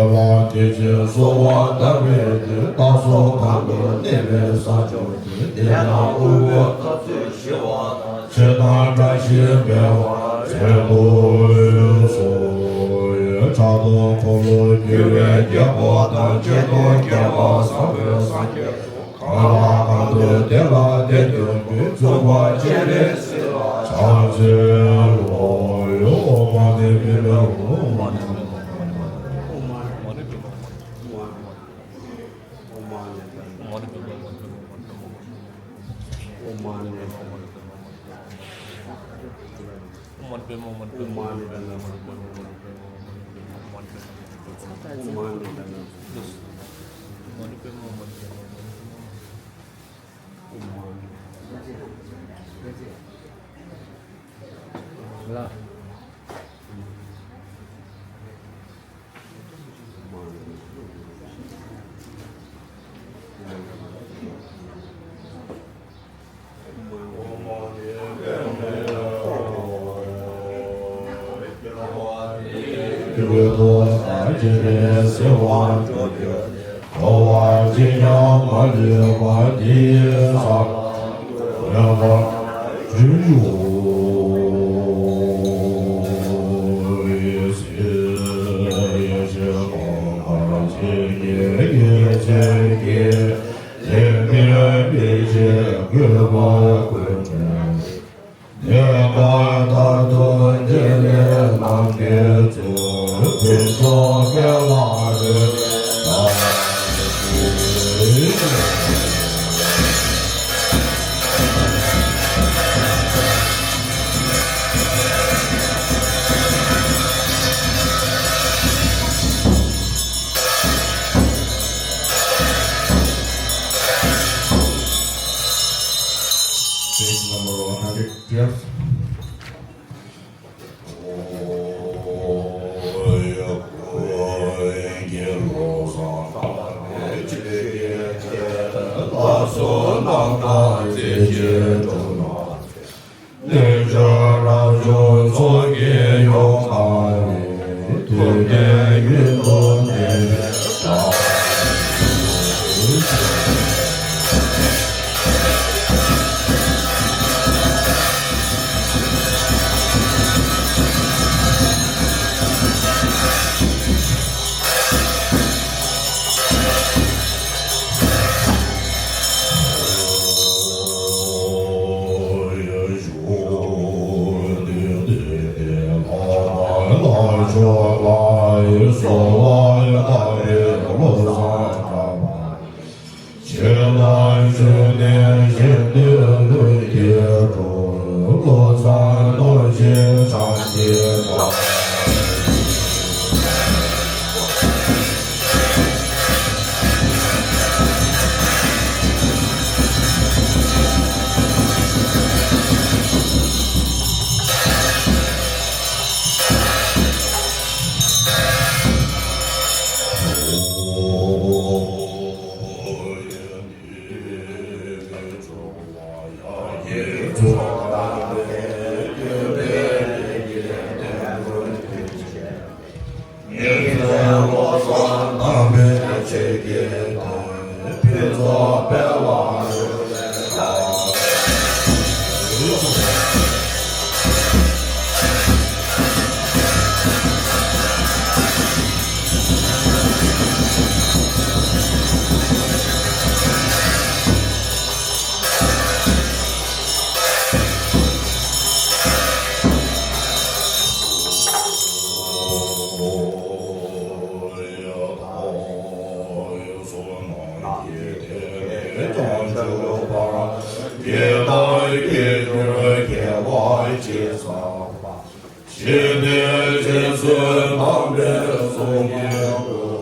ལ་དེ་བཞིན་གསོལ་བ་བཏབ་པའི་ཕྱིར། བདག་སོགས་གང་དུ་གནས་པའི་ས་ཕྱོགས་དེར། དེ་ན་དབུལ་པོ་འཐབ་རྩོད་ཞི་བ་དང་། ཆོས་དང་བཀྲ་ཤིས་འཕེལ་བར་མཛད་དུ་གསོལ། ཕྲག་དོག་འཁོར་ལོས་སྒྱུར་བའི་རྒྱལ་པོ་དང་། སྐྱེ་གདུང་བརྒྱད་པ་བཟང་པོའི་སངས་རྒྱས་སོགས། གང་ལ་གང་འདུལ་དེ་ལ་དེ་འདུལ་བའི། རྫོགས་པ་སྤྱན་རས་གཟིགས་ལ་ཕྱག་འཚལ་ལོ། ཨོཾ་མ་ཎི་པདྨེ་ཧཱུྃ། འགྲོ་བ་ཇི་སྙེད་མ་ལུས་པ་དེ་ཡི་ས་ལ་འགོད་པར་བྱའོ། ཡེ་ཤེས་ཀུན་འབར་ཞིང་གཤེགས་པའི་ཡེ་ཤེས་ཀྱིས། ལས་མེད་མི་ཤེས་རྒུད་པ་ཀུན་བྲལ། དེ་ལྟར་མཐར་ཐུག་འཇིག་རྟེན་ནམ་མཁའི་མཛོད། ཕུན་ཚོགས་དཔལ་ལ་རོལ་པའི་སྒྲ། Page number one hundred twelve. ལས་བྱང་རབ་བྱུང་ཚོགས་ཀྱིས་ཡོངས་བསྔགས་པའི། ཐུབ་བསྟན་རྒྱུན་དུ་བསྟན་པའི་བཀྲ་ཤིས་ཤོག། ཞི་བདེ་རྗེ་བཙུན་དམ་པའི་གསུང་གི་སྐུ།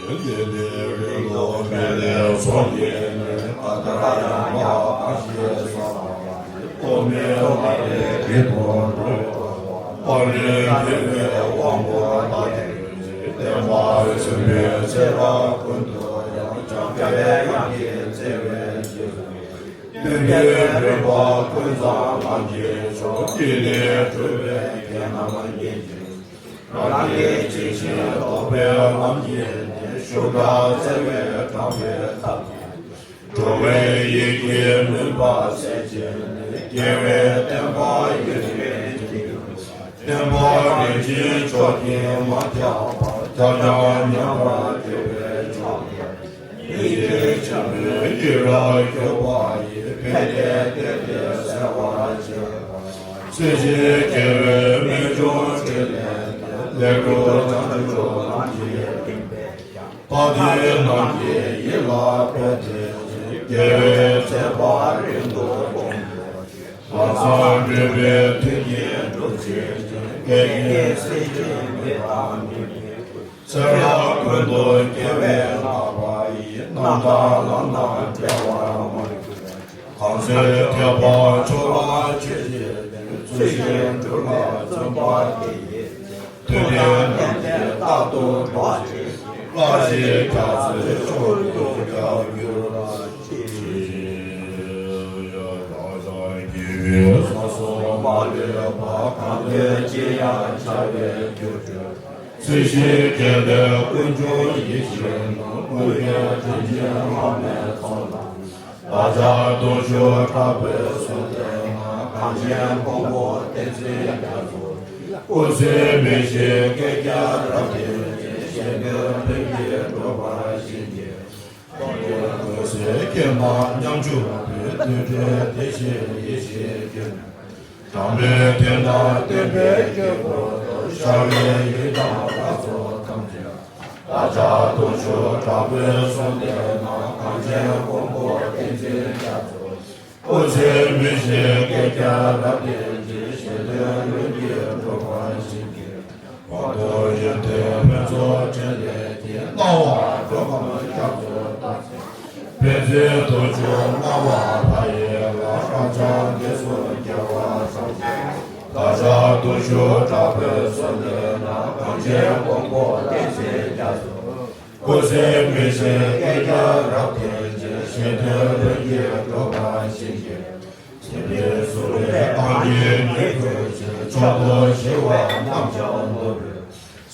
ཡེ་ནས་རིང་ལོ་མེད་ནས་སོང་ཡེ་ནས་ཨ་ཏ་ཡང་མ་ཨ་ཞེས་སོགས་པ་ཡང་ཐོག་མེད་མ་རེད་དེ་དོན་འགྲོ་བ་པ་ལས་དེ་བས་དབང་པོ་ལ་དེ་བས་བསྟན་པ་ཟིན་པའི་ཚེ་རབས་ཀུན་ཏུ་ཡང་བྱང་ཆུབ་ཡང་གི་བརྩེ་བའི་རྗེས་སུ། སྟོན་པའི་རིམ་པ་ཀུན་བཟང་ལམ་གྱི་མཆོག་སྐྱེས་ནས་གྲུབ་པའི་རྒྱལ་རྣམས་བརྙེས་ཤིང་། རང་གི་ཇི་བཞིན་རྟོགས་པའི་ལམ་གྱིས་ནི་ཤུགས་དྲག་བརྩེ་བས་དྲངས་པའི་ཐབས་ཀྱིས། འགྲོ་བའི་ཡིད་ཀྱི་མུན་པ་སེལ་བྱས་ནས། རྒྱལ་བའི་བསྟན་པ་ཡུན་རིང་བསྟན་པ་རིན་ཆེན་མཆོག་གིས་མ་ཁྱབ་པར། ཁྱབ་ཀྱང་ཉམས་པར་གྱུར་པའི་མཆོག་ཡིན། ཡིད་ཀྱི་ཆེན་པོའི་ཡིད་རབ་གྱུར་པ་ཡིས། ཕན་བདེའི་གཏེར་དེ་གསལ་བར་བྱེད་པ། སྲིད་ཞིའི་རྒྱལ་བའི་རྨད་བྱུང་ཕྲིན་ལས་ཀྱི། ལེགས་གྲུབ་བྱང་ཆུབ་ལམ་གྱི་སྟོན་པས་ཀྱང་། དཔལ་ལྡན་རྣམས་ཀྱི་ཡིད་ལ་ཕན་བདེ་ཞིང་། རྒྱལ་བའི་མཛད་པ་རིང་དུ་གོམས་པའི་ཕྱིར། ལམ་སེང་འདྲེན་པའི་མཐུ་རྐྱེན་སྒྲུབ་བྱེད་ཅིང་། འགལ་རྐྱེན་སེལ་བྱེད་མི་དང་མི་མིན་ཀུན། ཚེ་རབས་ཀུན་ཏུ་རྒྱལ་བའི་བསླབ་པ་ཡི། རྣམ་དག་ལམ་དང་བྲལ་བར་མ་གྱུར་ཅིག། གང་ཚེ་ཐེག་པ་མཆོག་ལ་མཆོད་བྱེད་ཅིང་། ཚུལ་བཞིན་སྒྲུབ་པར་བརྩོན་པ་དེ་ཡིས། མཐུ་ལྡན་ལམ་བདེན་རྟག་ཏུ་སྒྲོག་བྱེད་ཅིང་། སླར་གཤེགས་རྒྱ་མཚོའི་མཆོག་ཏུ་ཁྱབ་འགྱུར་ཅིག། ཡ་རབ་སངས་རྒྱས་པའི་ས་སོགས་མ་ལུས་པ། གང་འདོད་ཅི་ཡང་བྱ་བའི་རྒྱུར་གྱུར། སྲིད་ཞིའི་རྒྱལ་སྲས་ཀུན་འབྱུང་ཡིད་བཞིན་ནོར། ཀུན་གྱི་དྲིན་ཅན་བླ་མའི་ཚོགས་རྣམས། བདག་ཅག་སྟོབས་ཤུགས་དྲག་པོས་གསོལ་འདེབས་ན། གངས་ཅན་མགོན་པོ་བསྟན་འཛིན་རྒྱ་མཚོ། སྐུ་ཚེ་མི་ཤིགས་བསྐལ་བརྒྱར་རབ་བརྟན་ཅིང་། གཞན་དོན་ཕན་གྱི་འགྲུབ་པར་བྱིན་གྱིས། རྟོག་གེའི་འོད་ཟེར་སྐྱེས་ན་ཉམ་ཆུང་པའི། དུད་འགྲོའི་བདེ་གཤེགས་ཡེ་ཤེས་ཀུན། གྲངས་མེད་དེ་དག་བསྟན་པའི་དཀྱིལ་འཁོར་དུ། ཤར་བའི་ཡུལ་དང་ལྷ་ཚོགས་ཐམས་ཅད། བདག་ཅག་སྟོབས་ཤུགས་དྲག་པོས་གསོལ་འདེབས་ན། གངས་ཅན་མགོན་པོ་བསྟན་འཛིན་རྒྱ་མཚོ། སྐུ་ཚེ་མི་ཤིགས་བསྐལ་བརྒྱར་རབ་བརྟན་ཅིང་། གཞན་དོན་ལྷུན་གྱིས་འགྲུབ་པར་བྱིན་གྱིས། གོང་དུ་ཡོན་ཏན་ཕུན་ཚོགས་ཕྲིན་ལས་ཀྱི། སྣང་བ་འགྲོ་ཀུན་རྒྱ་མཚོ་ལྟར། ཕན་ཚུན་དུ་བྱུང་སྣང་བ་མཐའ་ཡས་ལ། བསྐང་བྱ་འདི་གསུམ་རྒྱལ་བ་སངས་རྒྱས། བདག་ཅག་སྟོབས་ཤུགས་དྲག་པོས་གསོལ་འདེབས་ན། གངས་ཅན་མགོན་པོ་བསྟན་འཛིན་རྒྱ་མཚོ། སྐུ་ཚེ་མི་ཤིགས་བསྐལ་བརྒྱར་རབ་བརྟན་ཅིང་། གཞན་དོན་ལྷུན་གྱིས་འགྲུབ་པར་བྱིན་གྱིས། བྱིན་གྱིས་བརླབས་པའི་གང་གིས་ཉིད་ཐུགས་རྗེ། མཆོག་ཏུ་ཞི་བ་རྣམས་ཀྱང་ནོར་བུའི།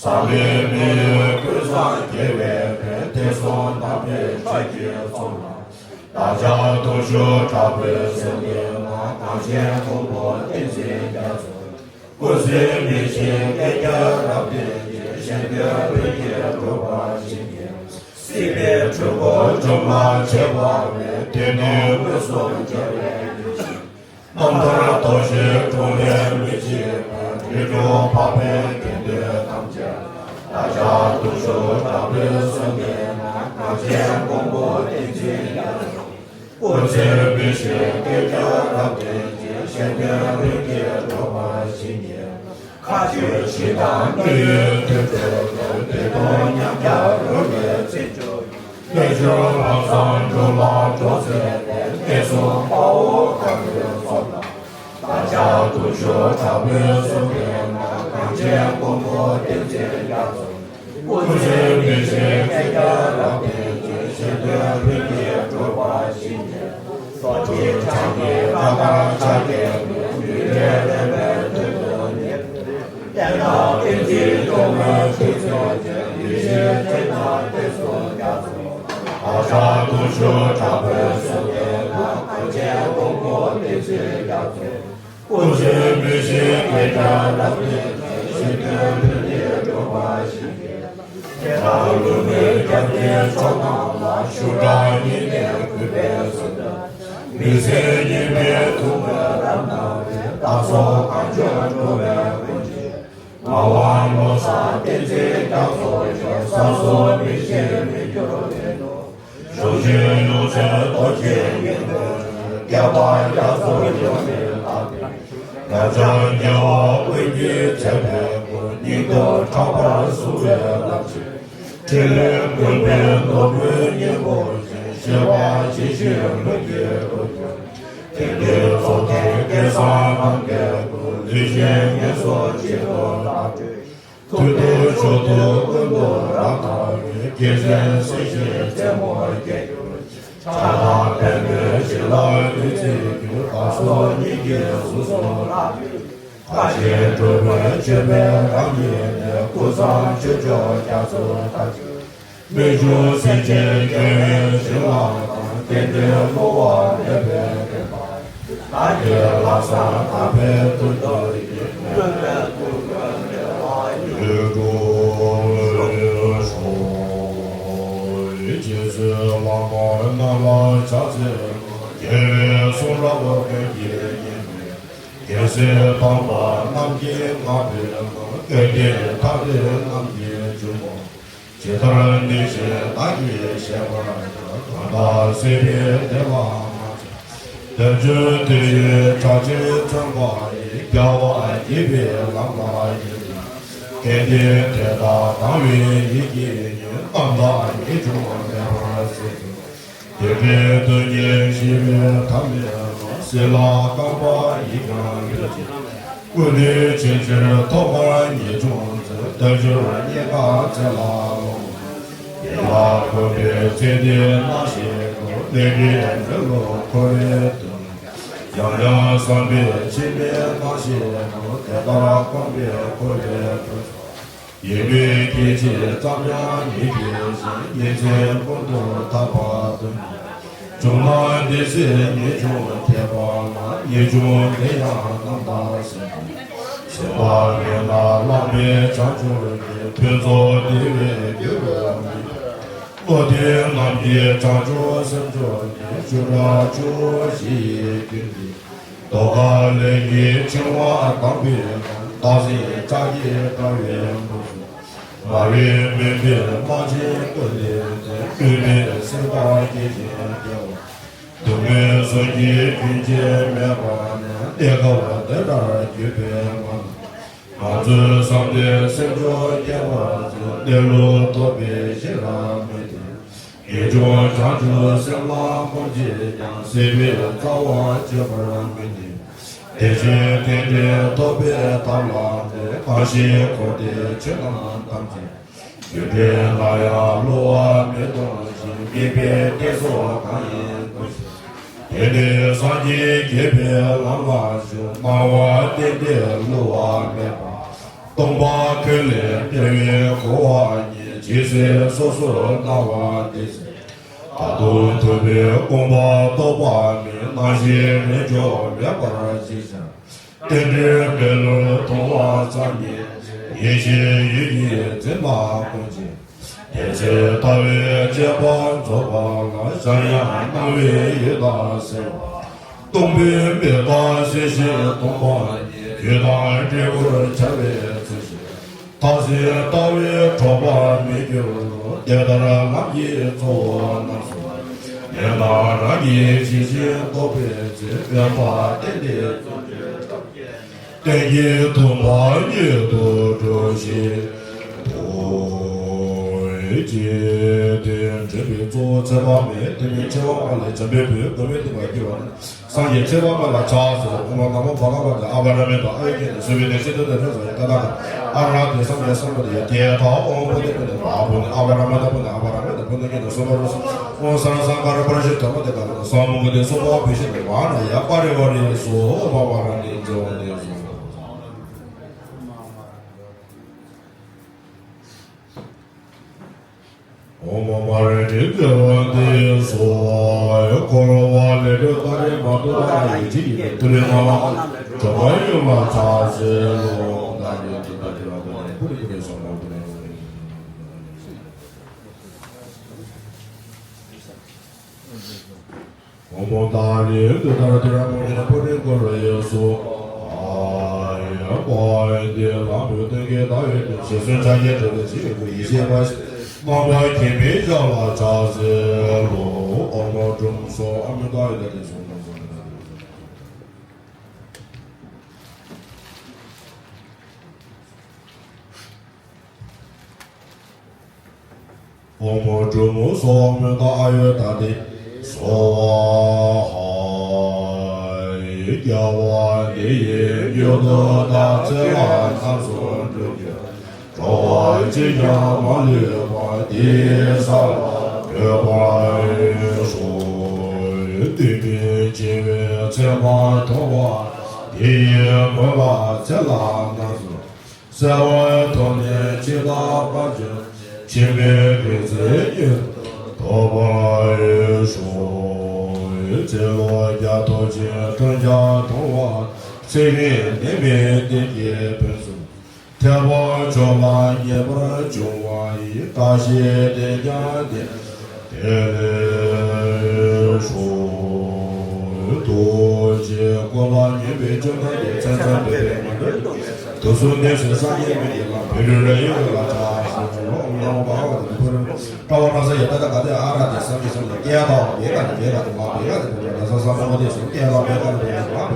ཟག་མེད་མི་ཡི་ཀུན་བཟང་རྒྱལ་བའི་དཔལ། དེང་སང་དམ་པའི་ཆོས་ཀྱི་ཚོགས་ལ། བདག་ཅག་སྟོབས་ཤུགས་དྲག་པོས་གསོལ་འདེབས་ན། གངས་ཅན་མགོན་པོ་བསྟན་འཛིན་རྒྱ་མཚོ། སྐུ་ཚེ་མི་ཤིགས་བསྐལ་བརྒྱར་རབ་བརྟན་ཅིང་། གཞན་དོན་ལྷུན་གྱིས་འགྲུབ་པར་བྱིན་གྱིས། སྲིད་པའི་འཁྲུལ་འཁོར་འཇོམས་པར་བྱེད་པ་ལས། བདེ་གནས་མངོན་སུམ་རྒྱལ་བའི་གདུལ་ཞིང་། རྣམ་ཐར་རྡོ་རྗེའི་གྲོང་ལས་མི་ཕྱེད་པར། འགྲོ་དྲུག་འཕགས་པའི་དགེ་འདུན་ཐམས་ཅད། བདག་ཅག་སྟོབས་ཤུགས་དྲག་པོས་གསོལ་འདེབས་ན། གངས་ཅན་མགོན་པོ་བསྟན་འཛིན་རྒྱ་མཚོ། སྐུ་ཚེ་མི་ཤིགས་བསྐལ་བརྒྱར་རབ་བརྟན་ཅིང་། གཞན་དོན་ལྷུན་གྱིས་འགྲུབ་པར་བྱིན་གྱིས། མཁའ་སྤྱོད་ཞི་དང་སྣོད་ཡོད་དུད་འགྲོ་ལ། བདེ་སྟོང་ཉམས་བརྒྱ་རོལ་པའི་རྩེད་འཇོ་ཡི། རྣལ་འབྱོར་ལམ་བཟང་འགྲོ་ལ་སྒྲོག་མཛད་པའི། གནས་གསུམ་དཔའ་བོ་དཀར་པོའི་ཚོགས་རྣམས། བདག་ཅག་སྟོབས་ཤུགས་དྲག་པོས་གསོལ་འདེབས་ན། གངས་ཅན་མགོན་པོ་བསྟན་འཛིན་རྒྱ་མཚོ། སྐུ་ཚེ་མི་ཤིགས་བསྐལ་བརྒྱར་རབ་བརྟན་ཅིང་། གཞན་དོན་ལྷུན་གྱིས་འགྲུབ་པར་བྱིན་གྱིས། རྡོ་རྗེ་འཆང་གི་བཀའ་ལྟར་ཕྱག་འཚལ་ལོ། ཉི་ཟླའི་རལ་པའི་དོད་དུ་ཉིད། བསྟན་དང་བསྟན་འཛིན་སྐྱོང་བའི་མཐུ་རྩལ་ཅན། ཡེ་ཤེས་སྤྱན་དང་བསྟན་སྲུང་རྒྱ་མཚོ། བདག་ཅག་སྟོབས་ཤུགས་དྲག་པོས་གསོལ་འདེབས་ན། གངས་ཅན་མགོན་པོ་བསྟན་འཛིན་རྒྱ་མཚོ། སྐུ་ཚེ་མི་ཤིགས་བསྐལ་བརྒྱར་རབ་བརྟན་ཅིང་། གཞན་དོན་ལྷུན་གྱིས་འགྲུབ་པར་བྱིན་གྱིས། དེ་ལྟར་ལུས་མེད་རྒྱབ་ཀྱི་ཕྱོགས་རྣམས་ལ། ཤུགས་དྲག་ཉི་མའི་གུས་པས་གསོལ་འདེབས། མི་ཟད་ཉི་མའི་ཐུགས་མོས་རབ་གནང་བའི། བདག་སོགས་གངས་ལྗོངས་འགྲོ་བའི་མགོན་གྱི། ངག་དབང་ལོ་ཙཱ་བསྟན་འཛིན་རྒྱ་མཚོ་ཡི། ས་གསུམ་མི་ཤིགས་མི་འགྱུར་བའི་ནོར། གཞུང་ཆེན་ཡོངས་འཛིན་རྡོ་རྗེ་དབྱིངས་ཀྱི། བསྐལ་པ་རྒྱ་མཚོ་ཡོངས་ནས་དག་པའི། རབ་འབྱམས་རྒྱལ་བ་ཀུན་གྱི་མཛད་པའི་སྐུ། སྙིང་ཐུབ་དྲག་པོར་བཟུང་བའི་ལམ་གྱི། ཕྲིན་ལས་ཀུན་ལྡན་ནོར་བུའི་སྙིང་པོ་བཞིན། གཤེགས་པ་ཇི་བཞིན་ལྷུན་གྱིས་གྲུབ་གྱུར་ཅིག། དེང་འདིར་ཚོགས་ཀྱི་སྐལ་བཟང་རྣམས་ཀྱི་སྐུ། ལུས་ཅན་ངན་སོང་གཅིག་ཏུ་བརླག་པའི། མཐུ་སྟོབས་མཆོག་ཏུ་ཀུན་ཏུ་རབ་བརྟགས་པའི། རྒྱལ་མཚན་སྲིད་ཞིའི་རྩེ་མོར་རྒྱས་གྱུར་ཅིག། ཕྱག་དང་པདྨོའི་བྱིན་རླབས་བདུད་རྩིའི་རྒྱུན། བདག་སོགས་སྙིང་གི་གཟུགས་སུ་བརླབ་པའི། ལྷ་ཞིང་སྒྲུབ་པའི་མཆོད་པའི་རང་ཉིད་ནས། ཀུན་བཟང་ཆོས་མཆོག་རྒྱ་མཚོར་ལྟ་ཅི། རྨད་བྱུང་སེམས་ཅན་སྐྱོང་བའི་བྱིན་རླབས་དང་། བསྟན་འགྲོའི་བསླུ་བ་མེད་པའི་བདེན་པ། བདག་གི་ལམ་བཟང་དམ་པའི་མཐུ་སྟོབས་ཀྱིས། སྨོན་པའི་ཐུགས་ཀྱི་བདེ་བ་ཡིས། ཡོད་དོ་ཡོད་ཤོག། རྗེ་བཙུན་བླ་མ་རྣམས་ལ་ཕྱག་འཚལ་ལོ། རྒྱལ་བའི་གསུང་རབ་ཀུན་གྱིས་མཉེས་པའི། རྒྱལ་སྲས་དམ་པ་རྣམས་ཀྱིས་བསྔགས་པའི་ལམ། སྐལ་ལྡན་ཐར་པའི་རྣམ་མཁྱེན་འབྱུང་བ། ཇི་ལྟར་འདི་བཞིན་བདག་གིས་བཤད་པར་བྱ། གང་དག་སྲིད་པའི་བདེ་བ་མ་ཚང་། དལ་འབྱོར་དུས་ཡུན་ཕྲ་ཕྱིར་མཚོན་པ་ཡི། རྒྱལ་བ་དགྱེས་པའི་ལམ་ལ་ཡིད་ཆེས། སྐལ་ལྡན་དེ་དག་དང་བའི་ཡིད་ཀྱིས་ཉོན། རྣམ་དག་ངེས་འབྱུང་མེད་པར་སྲིད་དུ། དེ་འདྲའི་དོན་གཉེར་ཞི་བའི་ཐབས་མེད་ལ། སྲིད་ལ་རྐང་པ་ཡིས་ཀྱང་ལུས་ཀྱང་། སྐུ་ལུས་ཕྱིན་ཆད་ཐོགས་པར་ངེས་འབྱུང་མཛོད། དལ་འབྱོར་རྙེད་དཀའ་ཚེ་ལ་ལོངས། ཡིད་ལ་གོམས་པའི་ཚེ་འདི་སྣང་ཞིང་སྡུག། ལས་འབྲས་འབྲས་བུ་འཁོར་བའི་དོན། ཡང་ཡང་བསམ་པས་ཕྱི་མའི་སྣང་ཞིང་སྡུག། དེ་ལྟར་གོམས་པས་འཁོར་བའི་དོན། ཡོད་མེད་སྐད་ཅིག་ཙམ་ཡང་མི་སྐྱེ་ཞིང་། ཉིན་མཚན་ཀུན་ཏུ་ཐར་པ་དོན། བྱུང་ན་འདི་སྲིད་ངེས་འབྱུང་ཐེག་པ་ལ། ངེས་འབྱུང་འདི་ཡང་རྣམ་དག་སེམས། སེམས་དཔའ་མེད་ན་བླ་མེད་བྱང་ཆུབ་ཀྱི། ཕུན་ཚོགས་བདེ་བའི་རྒྱུ་རུ་སྨིན། བློ་ལྡན་རྣམས་ཀྱི་བྱང་ཆུབ་སེམས་མཆོག་ནི། ཆུ་འདྲ་ཆུ་བོ་བཞི་ཡི་རྒྱུན་ཏེ། རྟོག་ག་ལས་ཀྱི་འཆིང་བ་དག་པའི་ངང་། སྟག་གཟིག་ལྕགས་ཀྱུ་དཀར་བའི་འབུར་ཚུགས། མ་རིག་མུན་པའི་རྨ་ཆེན་ཀུན་ལས་འདས། མུན་པའི་སེལ་བ་སྐད་ཅིག་བརྒྱལ་བ། སྡུག་བསྔལ་གསུམ་གྱི་རྒྱུན་ཆད་མེད་པ་ནས། གནས་སྐབས་འདི་ལྟར་གྱུར་པའི་མ་ནི། ང་ཚོའི་བསམ་དོན་སེམས་མཆོག་སྐྱེ་བར་མཛོད། གནས་ལུགས་རྟོགས་པའི་ཤེས་རབ་མེད་དེ། ངེས་འབྱུང་བྱང་ཆུབ་སེམས་ལ་གོམས་བྱེད་ཀྱང་། སྲིད་པའི་རྩ་བ་གཅོད་པར་མི་ནུས། དེ་བཞིན་རྟེན་འབྲེལ་རྟོགས་པའི་ཐབས་ལ་འདྲེས། གང་ཞིག་འཁོར་འདས་ཆོས་རྣམས་ཐམས་ཅད། རྒྱུ་འབྲས་ལ་ཡང་བསླུ་བ་མི་གཏོང་ཞིང་། དམིགས་པའི་གཏད་སོ་གང་ཡིན་ཀུན་ཤེས། དེ་ནི་སངས་རྒྱས་དགྱེས་པའི་ལམ་ལ་ཞུགས། སྣང་བ་རྟེན་འབྲེལ་བསླུ་བ་མེད་པ། སྟོང་པ་ཁོལ་ལས་འདྲེན་པའི་གོ་བ་ཉིད། ཇི་སྲིད་སོ་སོར་སྣང་བ་དེ་སྲིད། ད་དུང་ཐུབ་པའི་དགོངས་པ་རྟོགས་པ་མེད། སྣང་ཞེན་རེས་འཇོག་མེད་པར་ཅི་བྱ། རྟེན་འབྲེལ་འབྲེལ་ལུགས་མཐོང་བ་ཙམ་ཉིད། ཡེ་ཤེས་ཡུལ་ཉིད་འཛིན་པ་ཀུན་བྱེད། དེ་ཚེ་ལྟ་བའི་དཔྱད་པ་རྫོགས་པ་ལ། གཞན་ཡང་སྣང་བའི་ཡུལ་དག་སེལ་བ། སྟོང་པའི་མེ་སྟག་སྲིད་ཞིའི་སྟོང་པ་ཉིད། རྒྱུ་དང་འབྲས་བུར་འཆར་བའི་ཚུལ་ཤེས། མཐའ་ཟད་ལྟ་བའི་འཕྲོག་པ་མི་འགྱུར་རོ། དེ་ལྟར་ལམ་གྱི་གཙོ་བོ་རྣམས་སུ། ཡང་དག་རང་ཉིད་ཇི་བཞིན་རྟོགས་པའི་ཚེ། སྨོན་པ་རྟེན་འབྲེལ་རྫོགས་པའི་གཏན་གྱི་ཐོབ་པ་ཉིད་དུ་གྲུབ་ཤིང་། ཨོ་ཅི་ཏེ། འདྲེན་པའི་གཙོ་བོ་ཚེ་དཔག་མེད། དེ་ནས་ཆེ་བ་པ་ལས་བྱམས་པའི་བུས་བསྒོམས་པའི་སྡིག་པ་སྐྱེ་བ་ནི། སངས་རྒྱས་ཚེ་དཔག་མེད་ལ་ཕྱག་འཚལ་ལོ། ཨོཾ་ནམོ་བྷ་ག་ཝ་ཏེ་ཨ་བ་ར་མི་ཏ། ཨ་ཡིག་གི་ནི་གསོལ་བའི་གདན་ཤེས་འདོད་དང་ཕན་ཚུན་ཡང་ཏེ་ད་ག་ཨ་ར་ཏེ་སངས་རྒྱས་སངས་པ་དེ་ཡང་ཏེ་ད་ཨོཾ་བོ་དྷེ་བོ་ནི་བྷ་བོ་ནི་ཨ་བ་ར་མི་ཏ་བོ་ནི་ཨ་བ་ར་མི་ཏ་བོ་ནི་གི་ནི་གསོལ་བ་རོ། ཨོཾ་སརྦ་སཾ་ཁཱ་ར་པ་ར་ཤི་ཏ་མ་ཏེ་ད་ག་ནི་སཾ་མུ་ཀ་ཏེ་སྭ་བྷཱ་བྷི་ཤི་ནི་མ་ན་ཡ་པ་རི་ཝཱ་རེ་སྭ་བྷཱ་བྷཱ་ར་ནི་ཛོ་ནི་ཛོ། ཨོཾ་མ་ར་ནི་དེ་བ་ཏེ་སྭཱ་ཧཱ། འཁོར་བ་ལས་སྒྲོལ་ཏཱ་རེ་མ་ཏོ་ཏཱ་ར་ཡེ་ཤེས་ཀྱི་ཏུ་རེ་ན་བ་གྲོ་མ་ཡུམ་ལ་ཕྱག་འཚལ་ལོ། ཏཱ་རེ་ཏུ་ཏཱ་ཏི་ར་ཏུ་རེ་པུ་རེ་ཏུ་རེ་སྭཱ་ཧཱ་ཏུ་རེ། ཨོཾ་ཏཱ་རེ་ཏུཏྟཱ་ར་ཏེ་ར་མུ་ནེ་ནམ་པོ་ཏེ་ཀོ་ར་ཡེ་སྭཱ་ཧཱ། ཡ་པ་ཡེ་ཏེ་ལམ་བུ་སྟོན་ཀའི་ཟླ་འོད་དུ། ཞེས་གསོལ་ཕྱག་རྒྱའི་གྲོགས་ལས་བྱེད་པའི་སྐུ། ཡེ་ཤེས་པ་རྣམ་པ་མཁྱེན་པའི་ཞབས་ལ་ཕྱག་འཚལ་ལོ། ཨོཾ་དྲུང་སོ་ཨ་མི་ཏ་ཡེ་ཏ་ཏེ་སྭཱ་ཧཱ། ཕོ་མོ་གྲུ་མོ་སོགས་མོན་དང་ཨ་ཡོད་ད་དེ་སོགས། རྒྱལ་བ་འདི་ཡི་རྒྱུད་དུ་བདག་འཚེ་བ་རྣམས་སུ་འགྲོ་རྒྱུ། འགྲོ་བ་གཅིག་ཀྱང་མ་ལུས་པ་དེའི་ས་ལ་འགོད་པར་ཤོག། དུས་མིན་འཆི་བའི་ཚེ་མ་ཐུང་བ་དེ་ཡི་མུན་ལ་ཚེ་ལ་རྣམས་སུ། གསལ་བར་མཐོང་ནས་ཇི་ལྟ་བར་བྱོན། འཆི་མེད་པའི་ཚེ་ཉིད་ཐོབ་པར་ཤོག། ཚེ་ལོ་བརྒྱ་ཐོབ་ཅིང་ཐོབ་ཀྱང་ཐོབ་པར། ཚེ་རིང་ནད་མེད་བདེ་སྐྱིད་ཕུན་སུམ། ཐེག་པ་མཆོག་ལ་ངེས་པར་འབྱུང་བ་ཡི། བཀྲ་ཤིས་དེས་ཀྱང་དེང་འདིར་ཤོག། ཐུགས་རྗེ་ཀུན་ལ་སྙོམས་པའི་ཆོས་རྣམས་ཀྱི་མཚན་མཚོན་པའི་མ་ལུས་དུ་སུ་འདི་ཚེ་སངས་རྒྱས་མི་ཡི་ལམ་བོད་རིགས་རང་ཡུལ་ལ་ཕྱག་འཚལ་ལོ། ཡང་འབར་བ་དང་ཕུར་པ་བ་ས་ཡ་ད་ད་ག་དེ་ཨ་ར་དེ་ས་མི་སོང་ནས་སྐད་དང་བེ་ག་དེ་བེ་ག་དེ་མ་བེ་ག་དེ་བེ་ག་དེ་ས་ས་མ་དེ་སོང་སྐད་དང་བེ་ག་དེ་བེ་ག་དེ་མ་བེ་ག་དེ།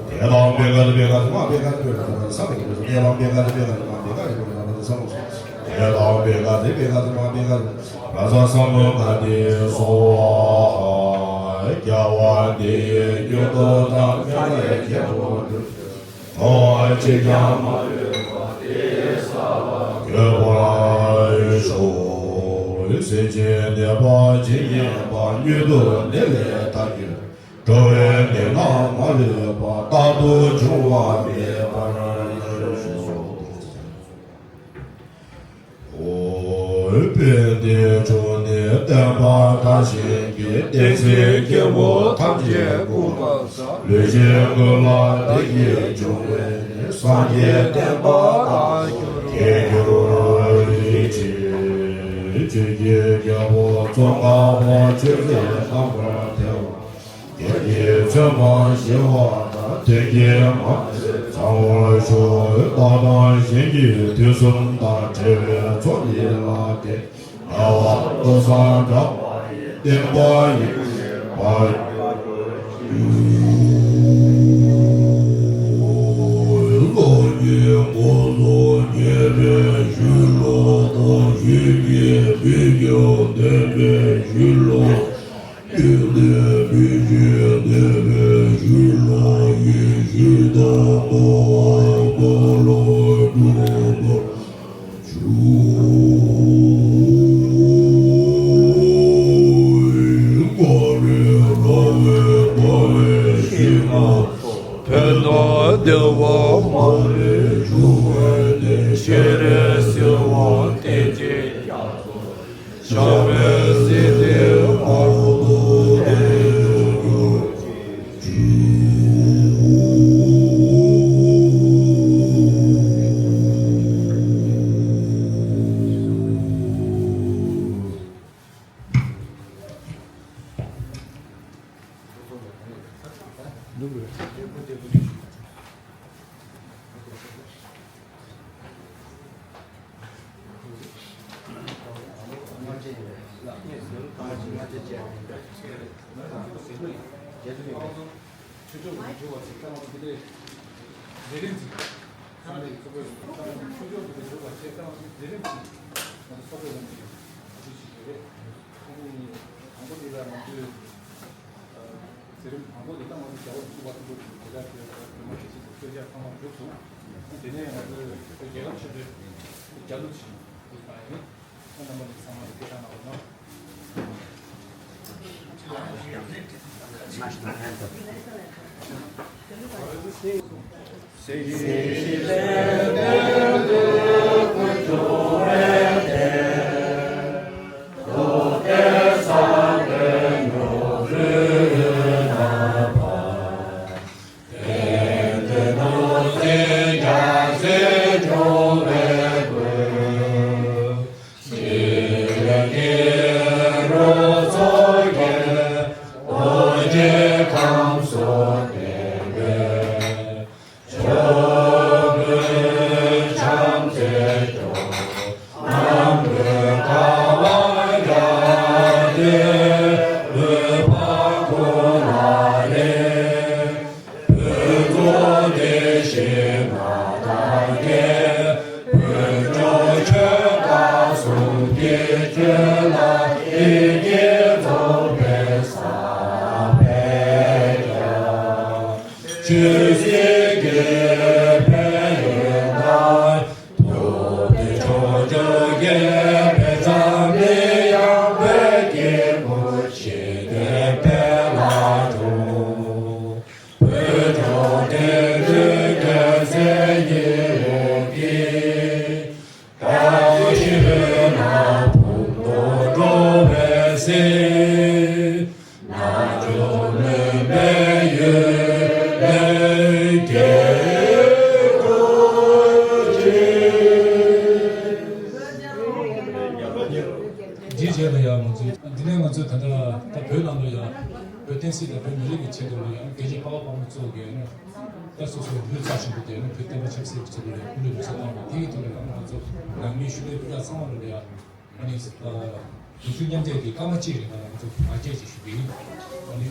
དེ་དང་བེ་ག་དེ་བེ་ག་དེ་མ་བེ་ག་དེ་བེ་ག་དེ་ས་བེ་ག་དེ་སོང་སྐད་དང་བེ་ག་དེ་བེ་ག་དེ་མ་བེ་ག་དེ་བེ་ག་དེ་ས་མ་སོང་། དེ་དང་བེ་ག་དེ་བེ་ག་དེ་མ་བེ་ག་དེ། ར་ས་ས་མ་ག་དེ་སོ། རྒྱལ་བ་འདི་ཡི་རྒྱུད་དུ་བདག་འཚེ་བ་རྣམས་སུ་འགྲོ་རྒྱུ། འགྲོ་བ་གཅིག་ཀྱང་མ་ལུས་པ་དེའི་ས་ལ་འགོད་པར་ཤོག། སེམས་ཅན་ནད་པ་ཇི་སྙེད་པ། མྱུར་དུ་ནད་ལས་ཐར་གྱུར། འགྲོ་བའི་ནད་རྣམས་མ་ལུས་པ། རྟག་ཏུ་འབྱུང་བ་མེད་པར་ཤོག། དཔལ་ལྡན་འབྱུང་གནས་བསྟན་པ་དར་ཞིང་རྒྱས། བསྟན་འཛིན་སྐྱེས་བུ་ཐམས་ཅད་སྐུ་འཕགས་ས། ལུས་ཅན་ཀུན་ལ་བདེ་སྐྱིད་འབྱུང་བའི་གནས། སངས་རྒྱས་བསྟན་པ་དར་རྒྱས་གྱུར་ཅིག། ཆོས་ཀྱི་རྒྱལ་པོ་ཙོང་ཁ་པ་ཆོས་སྲིད་རྣམ་པར་ཐར་བ། རྒྱལ་གྱི་བཙུན་མ་ཞི་བ་དང་། མཐུན་རྐྱེན་མ་ཚང་བར་ཤོག། བདག་དང་གཞན་གྱི་དུས་གསུམ་དང་བྲལ་བའི་ཚོགས་འདི་ལ་བརྟེན། རྒྱལ་བ་ཀུན་བཟང་གྲགས་པ་ཡི། བསྟན་པ་ཡིད་བཞིན་པ་ཡི། ལོ་ཉིས་སྟོང་ཉེ་བའི་ཤུལ་ལོ། དང་ཤུལ་གྱི་མི་སྐྱོ་ལྡན་པའི་ཤུལ་ལོ། ཡུལ་ལས་མི་ཤེས་བསྡད་པའི་ཤུལ་ལ། ཡིད་བཞིན་དུ་བསྔོ་བ་འཁོར་ལོ་སྒྲུབ་པར་ཞུ། མ་རིག་ར་བས་སྦ་བའི་ཞིང་ཁམས་སུ། ཕན་དང་བདེ་བ་མ་ལུས་འབྱུང་བའི་གནས། སྤྱན་རས་གཟིགས་དབང་བསྟན་ཅིང་སྐྱབས་སུ། ཞབས་པད་སྲིད་མཐའི་བར་དུ་བརྟན་གྱུར་ཅིག། ཟེར་རིམ་དང་པོ་དེ་ལྟ་མ་གཏོགས་རྒྱལ་བ་ཡིད་བཞིན་དབང་ཕྱུག་གི་དེ་དག་གི་གོ་མ་ཁྲིད་ཅིག་གི་བསྟོད་རྒྱག་ཚང་མ་གྲུབ་སོང་། དེ་ནས་ང་ཚོས་རྒྱལ་ཁམས་ཆེན་པོའི་རྒྱ་ལུགས་ཤིག་འདུག་པ་ཡིན། ཁོང་རྣམ་པ་ནས་ཚང་མ་ལ་སྐད་གྲགས་གནང་རོགས་གནང་། ཆོས་ལ་ཡིད་ཀྱིས་རྫོགས་པའི་ས་བས་ཀྱང་། ཆོས་སྲིད་ཀྱི་ཕན་ཡོན་དང་། ཐུབ་བསྟན་ཕྱོགས་བཅུར་རྒྱས་པའི་འཛམ་གླིང་ཡངས་པའི་སྐྱིལ་མོ་ཞིག་ཏུ་འཕེལ་ལ་འགྲོ། བོད་ལྗོངས་དེང་དུས་རྒྱལ་སྲས་ཉི་འོད་ཀྱིས། བདག་གཞན་ལ་ཕུན་སུམ་འགྲོ་བའི་ཚེ། རྣལ་འབྱོར་སྨོན་པའི་ཡུལ་ལས་སྐྱེས་གྱུར་ཅིག། ཇི་བྱས་ལ་ཡང་ང་ཚོས་འདི་ནས་ང་ཚོས་ད་ལྟ་ད་བོད་ནང་ལ་ཡང་བོད་བསྟན་སྲིད་དང་བོད་མི་རིགས་ཀྱི་ཆེད་དུ་ལ་ཡང་རྒྱལ་གཅེས་ཕ་བོང་ཁ་པ་ཚོ་གིས་ནི་ད་སོ་སོ་ལུས་རྩལ་ཆེན་པོ་དེ་ནི་བོད་བསྟན་པ་ཆབ་སྲིད་ཀྱི་ཆེད་དུ་ལ་ཡང་སྐུ་ལུས་མེ་སྲེག་བཏང་བ་དེ་ཡི་ཐོག་ལ་ཡང་ང་ཚོ་ནང་མི་ཞུ་ལས་སྤུན་ཟླ་ཚང་མ་ལ་ཡང་ཨ་ནི་ཨ་དུས་ཚོད་མཉམ་བསྡད་དེ་སྐར་མ་གཅིག་རིང་ལ་ང་ཚོ་ང་རྒྱལ་ཅིག་ཞུ་གི་ཡིན། ཨ་ནི།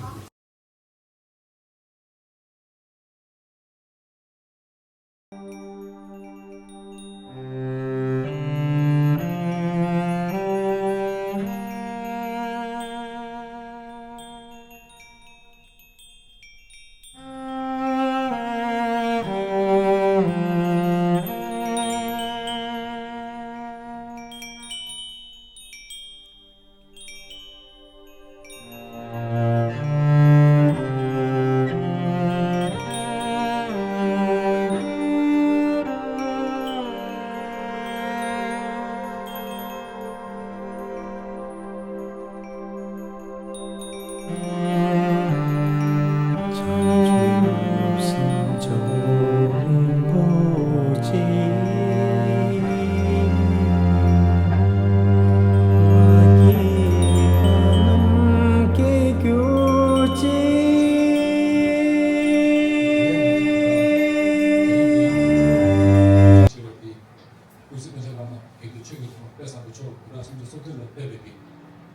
ཀུན་གཟིགས་པཎ་ཆེན་བླ་མ་དགེ་འདུན་ཆོས་ཀྱི་ཐུན་མོང་དཔལ་བཟང་པོ་མཆོག་སྐུ་ཕྲེང་སུམ་ཅུ་སོ་བདུན་ལ་ཕེབས་པའི་གི་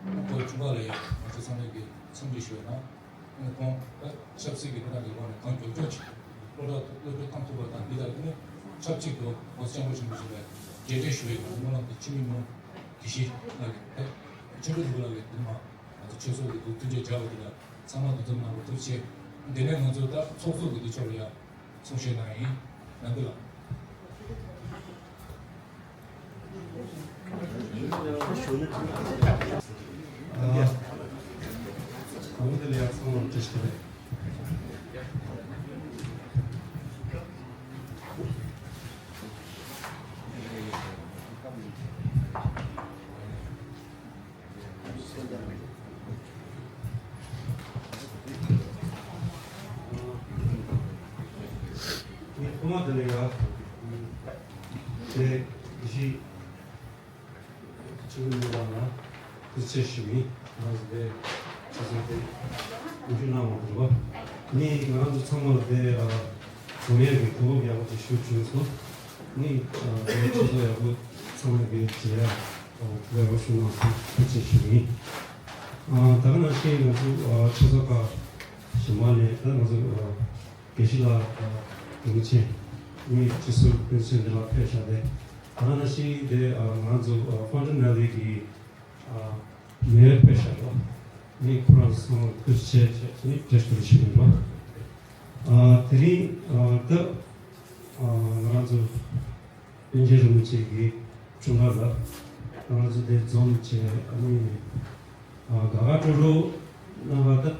སྐོར་བྱུང་བ་ལ་ཡང་ང་ཚོ་ཚང་མས་ཀྱི་འཚམས་འདྲི་ཞུ་བ་དང་། ཁོང་ཆབ་སྲིད་ཀྱི་སྤུས་དག་གི་སྒོ་ནས་གང་མགྱོགས་མགྱོགས་ཅིག་བློ་གྲོས་བློ་གྲོས་བཏང་ཐུབ་པ་དང་། འདི་དག་ནི་ཆབས་ཅིག་ཏུ་༸གོང་ས་༸སྐྱབས་མགོན་ཆེན་པོ་མཆོག་ལ་རྒྱས་སྤྲོས་ཞུ་བའི་སྨོན་ལམ་དང་འཆི་མེད་གླིང་དགེ་བཤེས་ལགས་ཀྱི་ཆོས་འཕེལ་ལྷུན་པོ་ལགས་ཀྱི་འདི་མ་ང་ཚོ་ཆོས་ཚོགས་ཀྱི་འདུ་མཐུན་རྒྱལ་བ་འདི་ལ་ཚང་མ་འདུ་འཛོམས་གནང་བར་ཐུགས་རྗེ་ཆེ། འདི་ནས་ང་ཚོ་ད་ཚོགས་གཙོ་གི་འདི་ཕྱོགས་ལ་ཡང་གསུང་བཤད་གནང་ཡིན། ནང་ཁུལ་ལ། ཨ། གོང་དེ་ལ་ཡང་ཚང་མར་བཀྲ་ཤིས་བདེ་ལེགས། ངས་ཐོག་མ་དེ་ལ་ཡ་དེ་གཞི་ཆུ་བོ་མི་ལ་ལ་ཐུགས་རྗེ་ཆེ་ཞུ་ཡིན། ང་ཚོ་དེ་ཆུ་ཚོད་དེ་ངོ་སྤྲོད་གནང་བ་དེ་རེད་བ། ངས་ང་རང་ཚོ་ཚང་མ་ལ་དེ་ཨ་དགོངས་ཡག་གི་གོ་སྐབས་ཡག་པོ་ཅིག་ཞུ་བྱུང་སོང་། ངས་ཨ་དེ་ཆུ་ཚོད་ཡག་པོ་ཚང་མ་གི་བྱེད་ཡག་ཨ་གོ་སྐབས་ཡག་པོ་ཞུ་གནང་སོང་། ཐུགས་རྗེ་ཆེ་ཞུ་ཡིན། ཨ་ད་ག་ནང་བཞིན་ང་ཚོ་ཨ་ཆུ་ཚོད་ཁག་གཞན་པ་ནས་ད་ང་ཚོ་ཨ་དགེ་བཤེས་ལགས་ཨ་རིན་པོ་ཆེ་ངས་ཁྲི་ཟུར་དཔོན་ཆེན་འདི་ལ་ཕེབས་བཞག་སྟེ། ད་ག་ནང་བཞིན་དེ་ཨ་ང་ཚོ་ཨ་ཕན་ཌ་ནེ་ལི་གི་ཨ་མེ་ཡོར་ཕེབས་བཞག་ལ། ངས་ཁོ་རང་ཚོ་ཚང་མ་ཐུགས་རྗེ་ཆེ་ཞེས་ནས་བཀྲ་ཤིས་བདེ་ལེགས་ཞུ་གི་ཡིན་པ། ཨ་དེ་རིང་ཨ་ད་ཨ་ང་རང་ཚོ་པཎ་ཆེན་རིན་པོ་ཆེ་གི་འཁྲུངས་སྐར་ལ་ང་རང་ཚོ་དེ་འཛོམས་བྱས། ཨ་ནི་ཨ་དགའ་དགའ་སྤྲོ་སྤྲོ་གནང་བ་ད་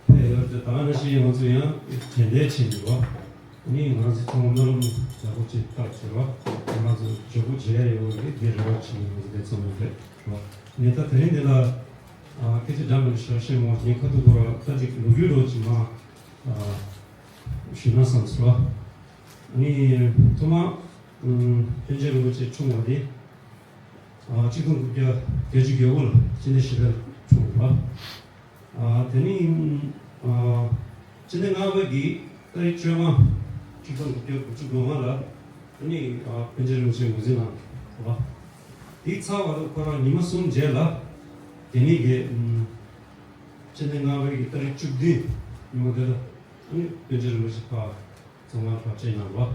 ཕེབས་ཡོད་དེ། ད་ག་ནང་བཞིན་ང་ཚོ་ཡང་དྲན་རྟེན་བྱེད་ཀྱི་ཡོད། ཨ་ནི་ང་རང་ཚོ་ཚང་མ་སྨོན་ལམ་ཡག་པོ་ཅིག་བཏབ་བྱས་རོགས། ང་རང་ཚོ་མགྱོགས་པོ་མཇལ་ཡོང་བའི་འདི་རེ་བ་བྱེད་ནས་ང་ཚོ་དེ་ཚང་མ་རེད་རོགས། ངས་ད་དེ་རིང་འདི་ལ་ཨ་སྐད་ཆ་འདྲ་མི་འདྲ་ཞིག་བཤད་མ་ངས་ཁ་ཐུག་ཁོ་ར་ད་ཅིག་ལོ་རྒྱུས་རོགས་ཅིག་མ་ཨ་ཞུས་ན་བསམ་སོང་། ཨ་ནི་ཐོག་མ་ཨ་པཎ་ཆེན་རིན་པོ་ཆེ་འཁྲུངས་པ་དེ་ཨ་གཅིག་སྟོང་དགུ་བརྒྱ་བརྒྱད་ཅུ་གྱ་དགུ་ལ་དཔལ་ལྡན་ཞི་བདེ་འཁྲུངས་པ། ཨ་དེ་ནི་ཨ་སྤྱི་ཟླ་ལྔ་པ་གི་ཏ་རིག་བཅོ་ལྔ། གཅིག་སྟོང་དགུ་བརྒྱ་དགུ་བཅུ་གོ་ལྔ་ལ་ཨ་ནི་ཨ་པཎ་ཆེན་རིན་པོ་ཆེ་ངོས་འཛིན་གནང་བ། དེའི་ཚར་བར་དུ་ཁོ་རང་ཉི་མ་གསུམ་རྗེས་ལ་དེ་ནི་གི་ཨམ་སྤྱི་ཟླ་ལྔ་པའི་གི་ཏ་རིག་བཅུ་བདུན་ཉི་མ་དེ་ལ་ཨ་ནི་པཎ་ཆེན་རིན་པོ་ཆེ་ཕར་རྫོང་ཁ་བབས་ཆེན་གནང་བ། ཨ་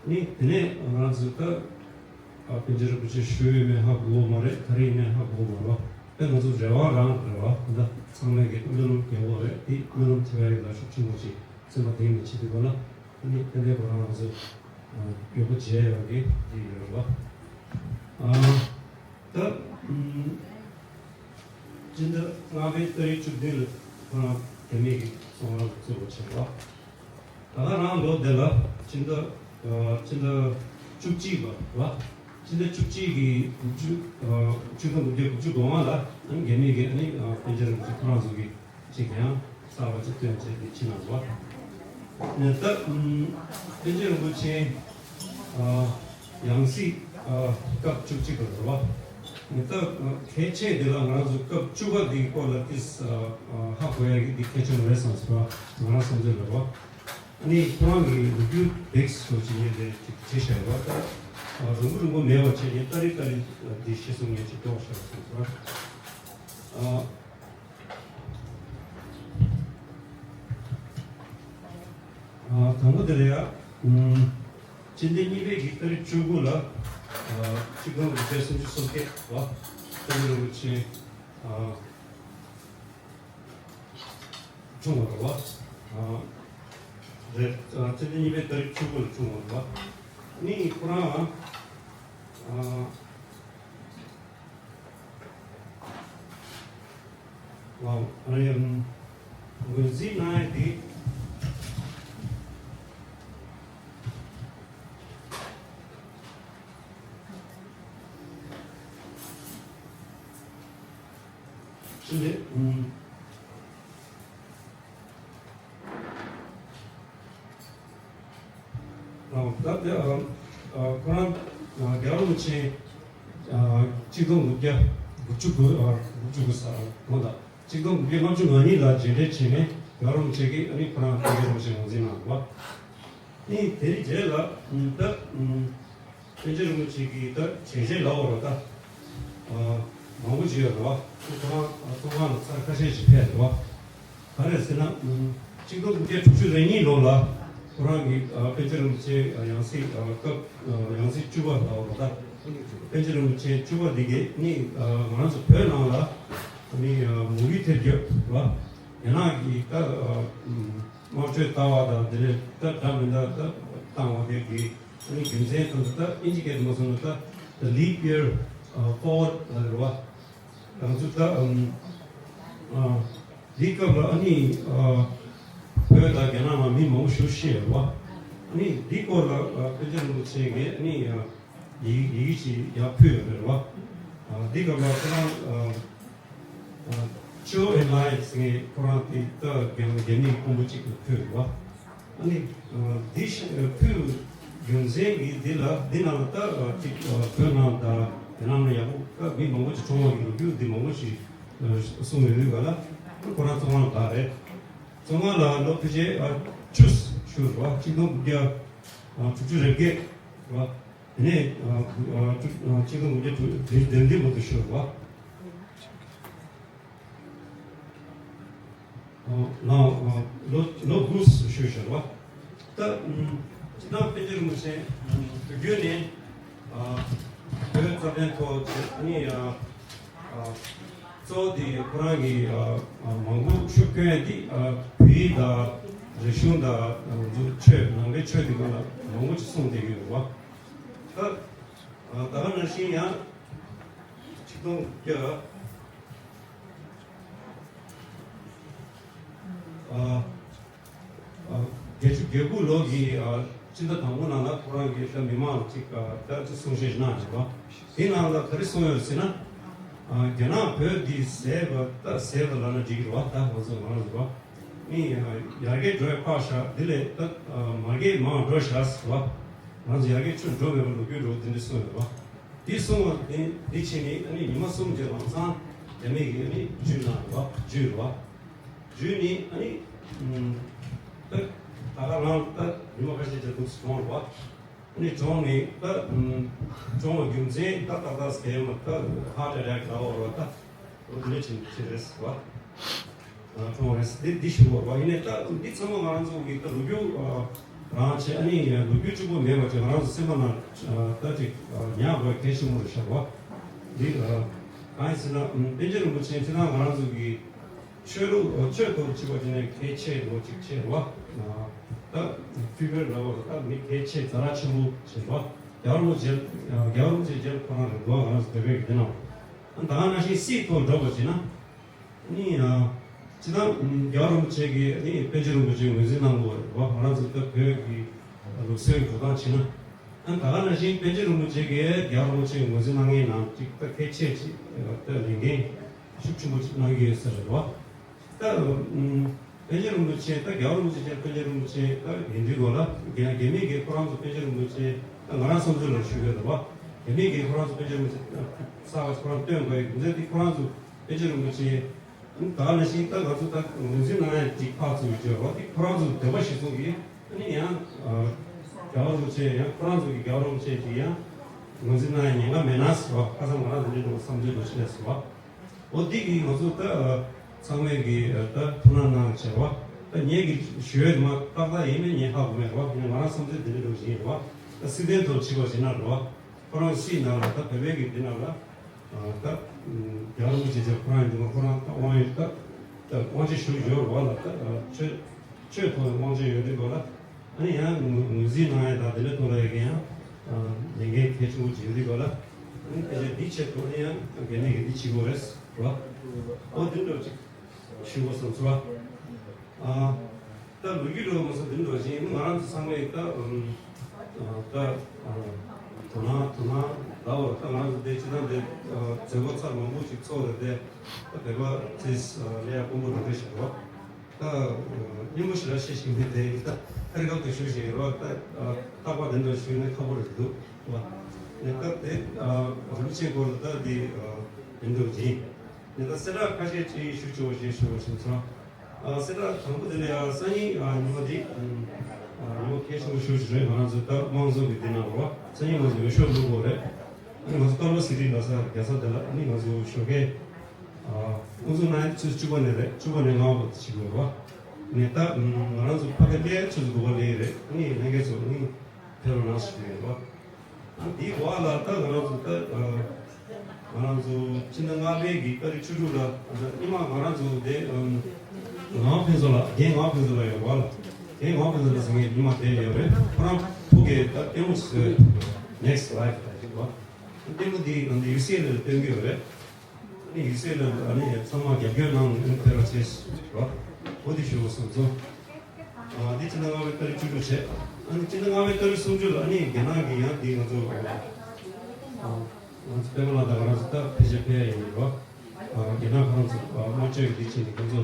ནི་དེ་ནས་ང་རང་ཚོ་ད་ ཨ། པཎ་ཆེན་རིན་པོ་ཆེ་ཞུ་ཡོད་མེད་ཧ་གོ་བ་མ་རེད། ག་རེ་ཡིན་མིན་ཧ་གོ་བ་མ་རེད་བ། དཔེ་ང་ཚོ་རེ་བ་རང་རེད་བ། ད་ཚང་མས་ཀྱི་སྨོན་ལམ་རྒྱག་དགོས་རེད། དེ་སྨོན་ལམ་ཐེབས་ཡ་ཡོད་ལ་ཤུགས་ཆེན་པོ་ཅིག་སེམས་པ་གཏིང་ནས་བྱེད་དགོས་ལ། ཨ་ནི་ཏན་ཏན་ཁོ་རང་ང་ཚོ་ཨ་མགྱོགས་པོ་མཇལ་ཡོང་གི་དེ་ཡོད་རེད་བ། ཨ། ད་ཨམ། སྤྱི་ཟླ་ལྔ་པའི་ཏ་རིག་བཅུ་བདུན་ལ་ཁོ་རང་རྒྱ་མི་གི་གསང་བ་བཙུགས་པ་བྱས་པ། ད་ལྟ་རང་ལོ་དེ་ལ་སྤྱི་ཟླ་ཨ་སྤྱི་ཟླ་བཅུ་གཅིག་པ་རེད་བ། སྤྱི་ཟླ་བཅུ་གཅིག་གི་དགུ་བཅུ་ཨ་ཆིག་སྟོང་དགུ་བརྒྱ་དགུ་བཅུ་གོ་ལྔ་ལ་ཨ་ནི་རྒྱ་མི་གི་ཨ་ནི་ཨ་པཎ་ཆེན་རིན་པོ་ཆེ་ཁོ་རང་ཚོ་གི་ཅིག་ཡང་གསར་པ་ཅིག་བཏོན་བྱས་ཏེ་ཕྱིན་གནང་བ། ནས་ད་ཨམ་པཎ་ཆེན་རིན་པོ་ཆེ་ཨ་ཡང་སྲིད་ཨ་སྐབས་བཅུ་གཅིག་པ་རེད་བ། ནས་ད་ཨ་གལ་ཆེ་དེ་ལ་ང་རང་ཚོ་སྐབས་བཅུ་པ་འདིའི་སྐོར་ལ་ཏིས་ཨ་ཨ་ཧ་གོ་ཡ་གི་འདི་གལ་ཆེན་པོ་རེད་བསམ་སོང་བ། ང་རང་བསམ་ཚུལ་རེད་བ། ཨ་ནི་ཁོ་རང་གི་ལོ་རྒྱུས་བེག་སོ་ཅིག་ངས་དེ་ཅིག་བྲིས་བཞག་ཡོད་བ། ད་ཨ་རིང་པོ་རིང་པོ་མེད་པ་བྱས་ནས་ཏ་རིག་ཏ་རིག་འདི་ཤེས་སོང་ངས་ཅིག་ཀློག་བཞག་སོང་བ། ཨ། ཨ། དང་པོ་དེ་ལ་ཡ། ཨུམ། སྤྱི་ཟླ་གཉིས་པའི་གི་ཏ་རིག་བཅུ་དགུ་ལ། ཨ། ཆིག་སྟོང་དགུ་བརྒྱ་སུམ་ཅུ་སོ་བརྒྱད་པ། ཏ་རིག་རིན་པོ་ཆེ། ཨ། འཁྲུངས་པ་རེད་བ། ཨ། རེད། ཨ། སྤྱི་ཟླ་གཉིས་པའི་ཏ་རིག་བཅུ་དགུ་ལ་འཁྲུངས་པ་རེད་བ། ནི་ཁོ་རང་། ཨ། ཨ་རེ། ངོས་འཛིན་གནང་ཡ་དེ། ཕྱིན་ཏེ། ཨ། ད་དེ་ཨ་ཨ་ཁོ་རང་ཨ་རྒྱལ་བ་རིན་པོ་ཆེ་ཨ་ཆིག་སྟོང་དགུ་བརྒྱ་དགུ་བཅུ་དགུ། ཨ་དགུ་བཅུ་དགུ་ཟེར་གོང་དང་ཆིག་སྟོང་དགུ་བརྒྱ་ལྔ་བཅུ་ང་གཉིས་ལ་མཇལ་འཕྲད་བྱས་ནས་རྒྱལ་བ་རིན་པོ་ཆེ་གིས་ཨ་ནི་ཁོ་རང་པཎ་ཆེན་རིན་པོ་ཆེ་ངོས་འཛིན་གནང་བ། ཨ་ནི་དེའི་རྗེས་ལ་ད་ཨ་པཎ་ཆེན་རིན་པོ་ཆེ་གིས་ད་བྱས་རྗེས་ལབ་པ་རེད་ད། ཨ་མང་པོ་ཞིག་ཡོད་རེད་བ། ཁོ་རང་ཨ་ཐོག་ཁང་ལ་ཚར་ཁ་ཤས་ཤིག་ཕེབས་རེད་བ། ག་རེ་ཟེར་ན། ཨ་ཆིག་སྟོང་དགུ་བརྒྱ་དྲུག་ཅུ་རེ་གཉིས་ལོ་ལ་ཁོ་རང་གིས་ཨ་པཎ་ཆེན་རིན་པོ་ཆེ་ཨ་ཡང་སྲིད་ཨ་སྐབས་ཨ་ཡང་སྲིད་བཅུ་པ་ལབ་པ་རེད་ད། པཎ་ཆེན་རིན་པོ་ཆེ་བཅུ་པ་འདི་གིས་ནི་ཨ་ང་རང་ཚོ་བོད་ནང་ལ་ནི་ཨ་མུ་གེ་ཐེབས་རྒྱུ་རེད་བ། རྒྱ་ནག་གིས་ད་ཨ་དམག་ཁྲོད་ལྟ་བ་དང་དེ་ནས་ད་འདྲ་མི་འདྲ་ད་བཏང་བ་དེ་གི་ཨ་ནི་རྒྱུ་མཚན་དང་ད་ཨིན་ཇི་སྐད་དུ་མ་སོང་ན་ད་the leap year forward ལབ་རེད་བ། ང་ཚོ་ད་ཨམ་ཨ་འདི་སྐབས་ལ་ཨ་ནི་ཨ་བོད་དང་རྒྱ་ནག་ནང་མི་མང་པོ་ཞིག་ཤི་ཡོད་བ། ཨ་ནི་འདི་སྐོར་ལ་ཨ་པཎ་ཆེན་རིན་པོ་ཆེ་གིས་ཨ་ནི་ཨ་ཡི་ཡི་གེ་ཞིག་ཡར་ཕུལ་ཡོད་རེད་བ། ཨ་འདི་སྐབས་ལ་ཁོ་རང་ཨ་ཨ་ཅོ་ཨེ་ལ་ཡེ་སི་ངས་ཁོ་རང་དེ་ད་རྒྱ་རྒྱ་མིའི་དཔོན་པོ་གཅིག་ལ་ཕུལ་རེད་བ། ཨ་ནི་ཨ་འདི་ཞིག་ཨ་ཕུལ་རྒྱུ་མཚན་གྱིས་འདི་ལ་འདི་ནང་ལ་ད་ཨ་ཅིག་ཨ་བོད་ནང་དང་རྒྱ་ནག་ནང་ཡག་པོ་ད་མི་མང་པོ་ཅིག་གྲོངས་པ་གི་ལོ་རྒྱུས་འདི་མང་པོ་ཞིག་ཨ་གསུངས་ཡོད་དུས་ག་ལ་ཁོ་རང་བཙོན་ཁང་ལ་བདག་རེད། བཙོན་ཁང་ལ་ལོ་ཕལ་ཆེར་ཨ་བཅུ་ཞུ་རེད་བ། ཆིག་སྟོང་དགུ་བརྒྱ་ཨ་དྲུག་ཅུ་རེ་བརྒྱད་རེད་བ། དེ་ནས་ཨ་ཨ་དྲུག་ཨ་ཆིག་སྟོང་དགུ་བརྒྱ་དྲུག་ལྡེབ་ལྡེབ་མ་གཏོགས་ཞུ་རེད་བ། ཨ་ལོ་ལོ་དགུ་ཞུས་བཞག་པ། ད་སྤྱིར་བཏང་པཎ་ཆེན་རིན་པོ་ཆེ་བོད་བརྒྱུད་ནས་ཨ་བོད་རྩ་དོན་ཐོག་ནས་ཨ་ཨ་གཙོ་བོ་དེ་ཁོ་རང་གིས་ཨ་ཨ་མང་པོ་ཤུགས་བསྐྱོན་ཡ་དེ་ཨ་བོད་ཡིག་དང་རིག་གཞུང་དང་ང་ཚོ་ཆོས་ནང་པའི་ཆོས་དེ་སྐོར་ལ་མང་པོ་ཅིག་གསུངས་བསྡད་ཀྱི་ཡོད་རེད་བ། ད་ཨ་ད་ག་ནང་བཞིན་ཡང་ཆིག་སྟོང་དགུ་བརྒྱ་ཨ་ཨ་བརྒྱད་ཅུ་གྱ་དགུ་ལོ་གི་ཨ་སྤྱི་ཟླ་དང་པོ་ནང་ལ་ཁོ་རང་གིས་ད་མི་མང་ཅིག་ཨ་ད་ཅིག་གསུང་བཤད་གནང་ཡོད་པ། དེ་ནང་ལ་ག་རེ་གསུངས་ཡོད་ཟེར་ན། ཨ་རྒྱ་ནག་བོད་འདི་ཟས་པ་ད་ཟས་པ་ལབ་ན་འགྲིག་གི་རེད་བ། ད་ང་ཚོ་ང་རང་ཚོ་རེད་བ། ནི་ཡར་རྒྱས་འགྲོ་ཡ་ཕར་བཞག་འདི་ལས་ད་མར་རྒྱས་མང་འགྲོ་བཞག་ཟེར་བ། ང་ཚོ་ཡར་རྒྱས་ཕྱིར་འགྲོ་མེད་པ་ལོ་རྒྱུས་འགྲོ་འདི་འདྲ་གསུངས་ཡོད་པ། འདི་གསུངས་པ་འདི་འདི་བྱས་ནས་ཨ་ནི་ཉི་མ་གསུམ་རྗེས་ལམ་སང་རྒྱ་མི་གིས་ཨ་ནི་འཇུས་གནང་རེད་བ། འཇུས་རེད་བ། འཇུས་ནི་ཨ་ནི་ད་ད་ག་རང་ད་ཉི་མ་ཁ་ཤས་རྗེས་འདུག་སེ་གྲོངས་རེད་བ། ཨ་ནི་གྲོངས་ནི་ད་གྲོངས་པའི་རྒྱུ་མཚན་ད་ཏག་ཏག་ཟེར་མ་ད་ཧར་ཊི་ཨེ་ཊེག་ལབ་པ་རེད་བ། ད་འདི་འདྲ་བྱས་ནས་བྱས་རེད་ཟེར་བ། གྲོངས་རེད། འདི་འདི་ཞུ་བ་རེད་བ། ཡིན་ནའི་ད་འདི་ཚང་མ་ང་རང་ཚོ་གི་ད་ལོ་རྒྱུས་ རང་བྱས། ཨ་ནི་ལོ་རྒྱུས་གཅིག་པོ་མེད་པ་ཅིག་ང་རང་ཚོ་སེམས་པ་ནང་ད་ཅིག་ཉར་དགོས་གལ་ཆེན་པོ་རེད་ཤག་བ། འདི་གང་ཡིན་ཟེར་ན། པཎ་ཆེན་རིན་པོ་ཆེ་ཁྱེད་རང་ང་རང་ཚོ་གི་ཆོས་ལུགས་ཆོས་ཐོག་ཅིག་པ་ཅིག་ནས་གལ་ཆེ་བོ་ཅིག་ཆེ་བ། ད་ཕི་བེར་འདྲ་བོ་ད་མི་གལ་ཆེ་ཛ་དྲག་ཆེན་པོ་ཆེ་བ། རྒྱལ་བ་རིན་པོ་ཆེ་རྒྱལ་བ་རིན་པོ་ཆེ་རྒྱལ་ཁོ་རང་རེད་འདུག་ང་རང་ཚོ་བོད་པའི་གི་འདི་ན། ད་ག་ནང་བཞིན་སྲིད་ཐོག་འདྲ་བོ་ཅིག་ན། ནི་ཡང་། སྤྱིར་བཏང་རྒྱལ་བ་རིན་པོ་ཆེ་གིས་ནི་པཎ་ཆེན་རིན་པོ་ཆེ་ངོས་འཛིན་གནང་དགོས་རེད་བ། ང་རང་ཚོ་ད་བོད་ཀྱི་ལུགས་སྲོལ་འགྲོ་སྟངས་བྱས་ན། ཨ་ད་ག་ནང་བཞིན་པཎ་ཆེན་རིན་པོ་ཆེ་གིས་རྒྱལ་བ་རིན་པོ་ཆེ་ངོས་འཛིན་གནང་མཁན་ནང་གཅིག་ད་གལ་ཆེ་ཆེ་ད་ལས་འགན་ཤུགས་ཆེན་པོ་ཅིག་གནང་གི་ཡོད་ས་རེད་བ། ད་ཨུམ། པཎ་ཆེན་རིན་པོ་ཆེ་ད་རྒྱལ་བ་རིན་པོ་ཆེ་ཆེ་པཎ་ཆེན་རིན་པོ་ཆེ་ད་ཡིན་དུས་སྐོར་ལ་རྒྱ་རྒྱ་མི་གིས་ཁོ་རང་ཚོ་པཎ་ཆེན་རིན་པོ་ཆེ་ད་ང་རང་བསམ་ཚུལ་ལ་ཞུ་གི་ཡོད་རེད་བ། རྒྱ་མི་གིས་ཁོ་རང་ཚོ་པཎ་ཆེན་རིན་པོ་ཆེ་ད་གསར་བ་ཁོ་རང་བཏོན་དགོས་ཡོད་ཟེར་དུས་ཁོ་རང་ཚོ། པཎ་ཆེན་རིན་པོ་ཆེ། ད་ག་ནང་བཞིན་ད་ང་ཚོ་ད་ངོས་འཛིན་གནང་ཡ་ཅིག་ཕར་ཚུར་བརྗོད་རོགས་དེ་ཁོ་རང་ཚོ་འདོད་པ་གཞིར་བཟུང་གིས་ཨ་ནི་ཡང་རྒྱལ་བ་རིན་པོ་ཆེ་ཡང་ཁོ་རང་ཚོ་གི་རྒྱལ་བ་རིན་པོ་ཆེ་ཅིག་ཡང་ངོས་འཛིན་གནང་ཡ་ཉེན་ཁ་མེད་ན་ཟེར་བ། ཁ་སང་ང་རང་དེ་འདྲའི་འདུག་བསམ་ཚུལ་འདུག་ཕྱིན་ནས་ཟེར་བ། འོ་འདི་གིས་ང་ཚོ་ད་ཚང་མས་གི་ད་ཐུགས་སྣང་གནང་བྱས་བ། ད་ངེད་ཀྱི་ཞུ་ཡས་མ་ཏག་ཏག་ཡིན་མིན་ངས་ཧ་གོ་མེད་རོགས། ང་རང་བསམ་ཚུལ་དེ་འདྲའི་འདུག་བཞིན་རོགས། ད་སྲིད་དོན་ཐོག་ཕྱི་བ་ཞིག་ན་རོགས། ཁོ་རང་སྲིད་ནང་ལ་ད་བོད་པའི་གི་འདི་ནང་ལ། ད་རྒྱལ་བ་རིན་པོ་ཆེ་ཁོ་རང་ཡིན་དུས་ཁོ་རང་ད་དབང་ཡོད་ད། ད་དབང་ཆ་ཞུ་ཡོད་རེད་བ་ལ། ད་ཆོས་ཆོས་ཐོག་ནས་དབང་ཆ་ཡོད་རེད་བ་ལ། ཨ་ནི་ཡང་ངོས་ངོས་འཛིན་གནང་ཡ་དང་དེ་འདྲ་ཐོག་ལ་ཡ་གི་ཡང་ལས་འགན་གལ་ཆེན་པོ་ཅིག་ཡོད་རེད་བ་ལ། ཨ་ནི་ཕལ་ཆེར་འདི་ཆེད་དུ་ཨ་ནི་ཡང་འགན་ལས་ཀྱི་འདི་བྱེད་དགོས་རེད་བ། ཨོ་འདི་འདྲ་ཅིག་ཞུ་དགོས་བསམ་སོང་བ། ཨ། ད་ལོ་རྒྱུས་འགྲོ་མ་སོང་དེ་འདྲ་བཞིན་ང་རང་ཚོ་ཚང་མས་ད་ཨམ། ཨ། ད་ཨ། དོ་སྣང་དོ་སྣང་ལའོ། ད་ང་རང་ཚོ་དེ་སྤྱི་བཏང་དེ་ཨ། མཛད་སྒོ་ཚར་མང་པོ་ཞིག་ཚོགས་རེད་དེ། ད་བོད་པ་ཚོས་ཨ། ལས་ཡ་དཔོན་པོ་རང་རེད་ཞིག་རོགས། ད་ཨ། སྙན་མོ་ཞིག་ར་བཤད་ཞིག་མེད་དེ་ད་ཧེར་ཁབ་ཏུ་ཞུ་ཞིག་རོགས། ད་ཨ། རྟག་པར་དེ་འདྲ་ཞུས་ན་ཁག་པོ་རེད་འདུག་བ། ནས་ད་དེ་ཨ། རིན་པོ་ཆེའི་སྐོར་ལ་ད་དེ་ཨ། དེ་འདྲ་བཞིན་ནས་ད་གསལ་བསྒྲགས་ཁ་ཤས་ཅིག་ཞུ་ཆོག་ཞེས་ཞུ་བ་ཞིག་སོང་། ཨ། གསལ་བསྒྲགས་དང་པོ་དེ་ལ་ཡང་སང་ཉིན་ཨ། ཉི་མ་འདི་ཨ། ཉི་མ་གལ་ཆེན་པོ་ཞེ་པོ་ཞིག་རེད། ང་རང་ཚོ་ད་དམངས་གཙོ་གི་འདི་ནང་ལ་སང་ཉིན་ང་ཚོ་འོས་ཤོག་བླུག་དགོས་རེད། ཨ་ནི་ང་ཚོ་ཀ་ལོ་སི་ཊི་ལ་ས་རྒྱལ་ས་དེ་ལ་ཨ་ནི་ང་ཚོ་ཞོགས་ཀས་ཨ། དབུ་འཛུགས་གནང་ཡ་ཆུ་ཚོད་བཅུ་པ་ནས་རེད། བཅུ་པ་ནས་ལྔ་པ་བར་དུ་བྱེད་དགོས་རེད་བ། ནས་ད་ང་རང་ཚོ་ཕ་གི་སླེབས་ཆུ་ཚོད་དགུ་པ་སླེབས་རེད། ཨ་ནི་ལྷན་རྒྱས་ཚོ་ཨ་ནི་ཕེབས་རོགས་གནང་ཞུ་གི་ཡོད་རེད་བ། ཨ། འདིའི་འོག་ལ་ད་ང་རང་ཚོ་ད་ཨ། ང་རང་ཚོ་ཕྱི་ཟླ་ལྔ་པའི་གི་ཏ་རིག་བཅུ་དྲུག་ལ་ཨ། ད་ཉི་མ་ང་རང་ཚོ་དེ་ཨམ། ངག་དབང་ཕུན་ཚོགས་ལགས། རྒན་ངག་དབང་ཕུན་ཚོགས་ལགས་ཡོད་པ་ལ། རྒན་ངག་དབང་ཕུན་ཚོགས་ལགས་ཟེར་མཁན་ཉི་མ་དེ་ཡོད་རེད། ཁོ་རང་ཕྲུ་གུའི་ད་ལྟད་མོ་ཞིག་བཟོས། Next Life ལ་ཞིག་བ། ལྟད་མོ་འདི་ཨ་ནི་ཡུ་སི་ཨེལ་ཨེ་ལ་སྟོན་གྱི་ཡོད་རེད། ཨ་ནི་ཡུ་སི་ཨེལ་ཨེ་ལ་ཨ་ནི་ཚང་མ་རྒྱབ་སྐྱོར་གནང་ཨ་ནི་ཕེབས་རོགས་བྱེད་ཞེས་རོགས། འོ་དེ་ཞུ་དགོས་བསམ་སོང་། ཨ། འདི་ཕྱི་ཟླ་ལྔ་པའི་ཏ་རིག་བཅུ་དྲུག་བྱས། ཨ་ནི་ཕྱི་ཟླ་ལྔ་པའི་ཏ་རིག་སུམ་ཅུ་ལ་ཨ་ནི་རྒྱ་ནག་གི་ཡང་འདི་ང་ཚོ་ཨ། ང་ཚོ་པད་མ་ལགས་དང་ང་རང་ཚོ་ད་ཕལ་ཆེར་ཕེབས་ཡ་ཡིན་རོགས། ཨ། རྒྱ་ནག་ཁོ་རང་ཚོ་ཨ། དམར་མཆོད་འདི་བྱས་ནས་ཁོ་ཚོ་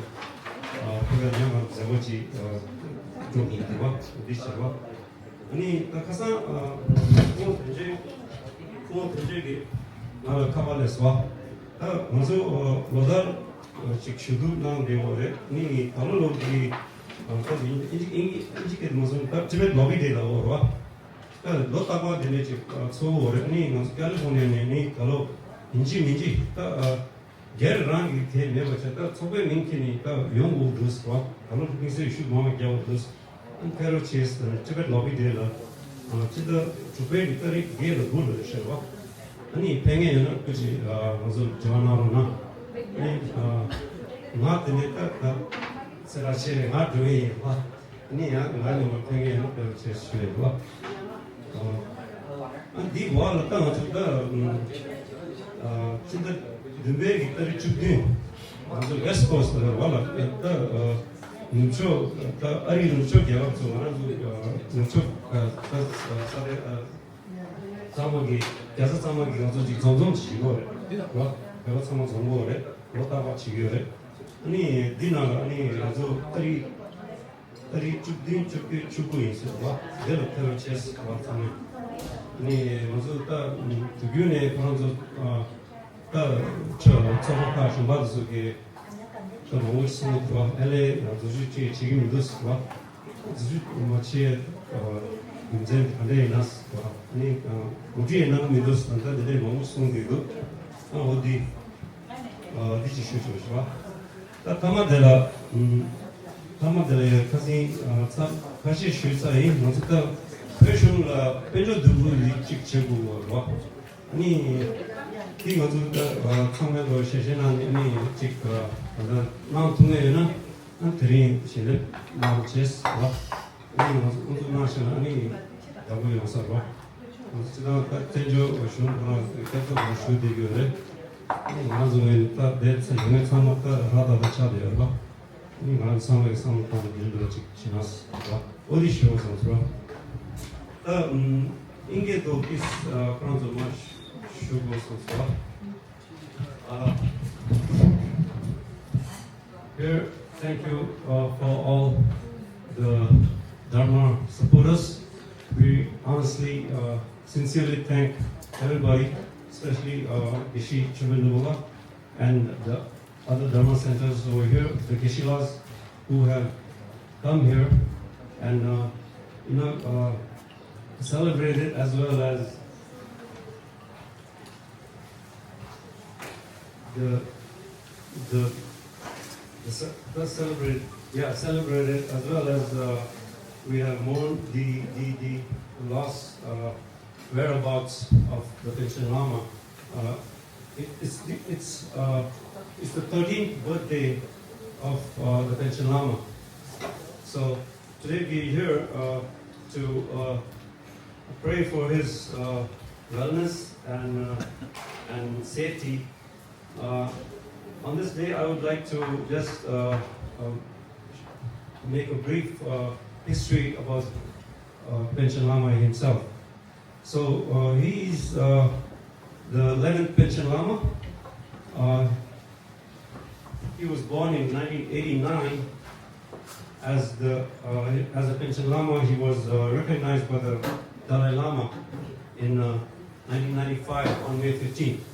ཨ། ཕེབས་ཡ་ཡང་ང་ཚོ་མཛད་སྒོ་ཅིག་ཨ། སྒྲུབ་ཡིན་འདི་བ་འདི་བྱས་རོགས། ཨ་ནི་ད་ཁ་སང་ཨ། སྐུ་ངོ་དོན་གཅོད་སྐུ་ངོ་དོན་གཅོད་ཀྱིས་ང་ལ་ཁ་པར་སླེབས་སོང་། ད་ང་ཚོ་ཨ། ལོ་ལྟར་ཨ། ཅིག་ཞུ་གཏུག་གནང་བསྡད་ཡོད་རེད། ཨ་ནི་ད་ལོ་ལོ་འདི་ཨ། ད་ཨིན་ཨིན་ཨིན་ཨིན་ཇི་སྐད་དུ་མ་སོང་ད་ཊི་བེཊ་ལོ་བི་ཌེ་ལབ་ཡོད་རེད་བ། ད་ལོ་རྟག་པར་དེ་འདྲ་ཅིག་ཨ། ཚོགས་ཀྱི་ཡོད་རེད། ཨ་ནི་ང་ཚོ་ཀ་ལི་ཧྥོར་ནི་ཡ་ནས་ནི་ད་ལོ་ཡིན་གཅིག་མིན་གཅིག་ད་ཨ། སྒེར་རང་གི་དེ་མེད་པ་བྱས། ད་ཚོགས་པའི་མིང་ཁྱེར་ནས་ད་ཡོང་དགོས་འདུག་ཟེར་བ། ད་ལོ་དམིགས་བསལ་ཤུགས་མང་བ་རྒྱག་དགོས་འདུག་ཨ་ནི་ཕེབས་རོགས་བྱེད་ཟེར་ནས་ཊི་བེཊ་ལོ་བི་ཌེ་ལ་ཨ། སྤྱི་ཟླ་དྲུག་པའི་གི་ཏ་རིག་བརྒྱད་ལ་དགུ་ལ་རེད་ཤག་བ། ཨ་ནི་ཕེབས་མཁན་ཡོད་ན་སྐུ་མཁྱེན་ཨ། ང་ཚོར་འབྲེལ་བ་གནང་རོགས་གནང་། ཨ་ནི་ཨ། ང་དེ་ནས་ད་ད་སེ་ར་ཆེ་ང་འགྲོ་ཡི་ཡིན་བ། ཨ་ནི་ཡང་ང་ནས་མར་ཕེབས་མཁན་ཡོད་ན་ཕེབས་རོགས་བྱེད་ཞུ་ཡི་ཡིན་བ། ཨ། ཨ་འདིའི་འོག་ལ་ད་ང་ཚོ་ད་ཨ། ཕྱི་ཟླ་བདུན་པའི་གི་ཏ་རིག་བཅུ་བདུན་ང་ཚོ་ཝེ་སི་ཁོ་སི་ཊི་ལ་རེད་བ་ལ། ད་ཨ། ནུབ་ཕྱོགས་ད་ཨ་རིའི་ནུབ་ཕྱོགས་རྒྱལ་ཁབ་ཚོ་ང་རང་ཚོ་ཨ། ནུབ་ཕྱོགས་ཨ། ད་ས་རེད་ཨ། ཚང་མ་གི་རྒྱལ་ས་ཚང་མ་གི་ང་ཚོ་ཅིག་འཛོམས་འཛོམས་ཞིག་ཡོད་རེད་བ། བོད་པ་ཚང་མ་འཛོམས་ཡོད་རེད། ལོ་རྟག་པར་བྱེད་ཀྱི་ཡོད་རེད། ཨ་ནི་འདི་ནང་ལ་ཨ་ནི་ང་ཚོ་ཏ་རིག་ཏ་རིག་བཅུ་བདུན་བཅུ་བརྒྱད་བཅུ་དགུ་ཡིན་ཟེར་བ། དེ་ལ་ཕེབས་རོགས་བྱེད་ཟེར་བ་ཚང་མས། ཨ་ནི་ང་ཚོ་ད་དུས་རྒྱུན་ནས་ཁོ་རང་ཚོ་ཨ། ད་ཚོགས་པ་ཁག་གཞན་པ་དེ་ཚོ་གི་ད་མང་པོ་ཞིག་གསུངས་འདུག་བ། ཨ་ལས་ང་ཚོ་བཟོ་བཅོས་བྱེད་ཀྱི་མི་འདུག་ཟེར་བ། བཟོ་བཅོས་མ་བྱས་རྒྱུ་མཚན་ག་འདྲ་ཡིན་ན་ཟེར་བ། ཨ་ནི་གོ་སྒྲིག་གནང་གི་མི་འདུག་ཟེར་ད་དེ་འདྲའི་མང་པོ་གསུངས་བསྡད་འདུག་ཨ་འོ་འདི་ཨ་འདི་ཅིག་ཞུ་ཆོག་ཞུ་བ། ད་མཐའ་མ་དེ་ལ་ཨུམ། ཚང་མ་དེ་ལ་ཁ་སང་ཚ་ཁ་ཤས་ཞུས་ཚར་ཡིན། ང་ཚོ་ད་བོད་གཞུང་ལ་དཔལ་འབྱོར་བསྡུ་རུབ་ཡིག་གཅིག་བྱེད་དགོས་པ་རེད་བ། ཨ་ནི་དེ་ང་ཚོ་ད་ཚང་མས་ལོ་ཤེས་ཤེས་ནང་ནས་ཨ་ནི་གཅིག་ད་ལྟ་གནང་ཐུབ་ངེས་ཡོད་ན་ཨ་དེ་རིང་ཞལ་འདེབས་གནང་བྱས་རེད་བ། ཨ་ནི་ང་ཚོ་ཨུ་ཚུགས་གནང་ཤེས་ན་ཨ་ནི་བདག་པོ་ཡོང་ས་རེད་བ། ང་ཚོ་སྤྱི་བཏང་ད་བཙན་བྱོལ་གཞུང་ཁོ་རང་སྐད་ཆ་ཁོ་རང་ཞུ་བསྡད་ཀྱི་ཡོད་རེད། ཨ་ནི་ང་ཚོ་ངས་ད་བསྡད་ཚེ་ཡོད་མེད་ཚང་མ་ད་ར་ད་ད་ཆགས་བསྡད་ཡོད་རེད་བ། ཨ་ནི་ང་ཚོ་ཚང་མས་བསམ་བློ་བཏང་ནས་འདི་འདྲ་ཅིག་བྱེད་ན་ཟེར་བ། ཨོ་དེ་ཞུ་བ་སོང་ཟེར་བ། ད་ཨིན་སྐད་དུ་ཨིས་ཁོ་རང་ཚོ་མ་ཞུ་དགོས་སོང་ཟེར་བ། Uh, here, thank you uh, for all the Dharma supporters. We honestly, uh, sincerely thank everybody, especially uh, Geshe Chogyam Trungpa and the other Dharma centers over here, the Geshe-las who have come here and uh, you know uh, celebrated as well as the the the, ce- the celebrate yeah celebrated as well as uh, we have mourned the the the lost uh, whereabouts of the Panchen Lama. Uh, it, it's the, it's uh, it's the thirteenth birthday of uh, the Panchen Lama. So today we are here uh, to uh, pray for his uh, wellness and uh, and safety. Uh, on this day, I would like to just uh, uh, make a brief uh, history about uh, Panchen Lama himself. So uh, he is uh, the eleventh Panchen Lama. Uh, he was born in nineteen eighty-nine as the uh, as a Panchen Lama. He was uh, recognized by the Dalai Lama in uh, nineteen ninety-five on May fifteenth.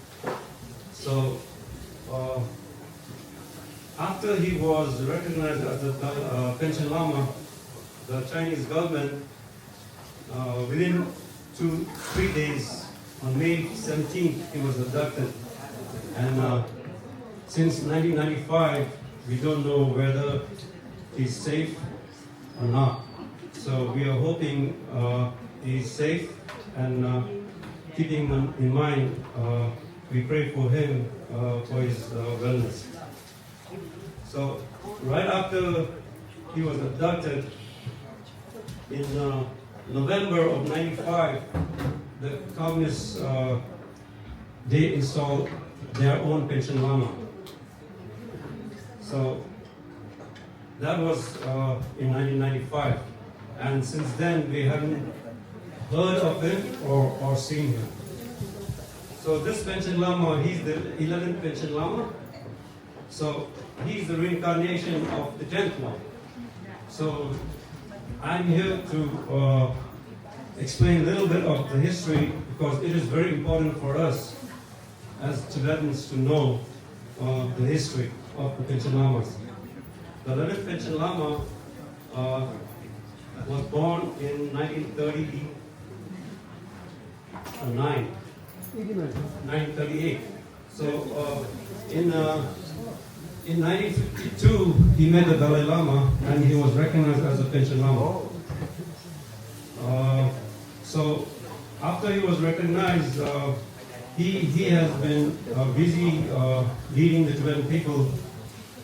So uh, after he was recognized as a Dal- uh, Panchen Lama, the Chinese government uh, within two, three days, on May seventeenth, he was abducted. And uh, since nineteen ninety-five, we don't know whether he's safe or not. So we are hoping uh, he's safe and uh, keeping in in mind, uh, we pray for him uh, for his uh, wellness. So right after he was abducted in uh, November of ninety-five, the communists uh, they installed their own Panchen Lama. So that was uh, in nineteen ninety-five, and since then we haven't heard of him or, or seen him. So this Panchen Lama, he's the eleventh Panchen Lama. So he is the reincarnation of the tenth one. So I'm here to uh, explain a little bit of the history because it is very important for us as Tibetans to know uh, the history of the Panchen Lamas. The eleventh Panchen Lama uh, was born in nineteen thirty-nine, nineteen thirty-eight. So uh, in uh, in nineteen fifty-two, he met the Dalai Lama and he was recognized as a Panchen Lama. Uh, so after he was recognized, uh, he he has been uh, busy uh, leading the Tibetan people,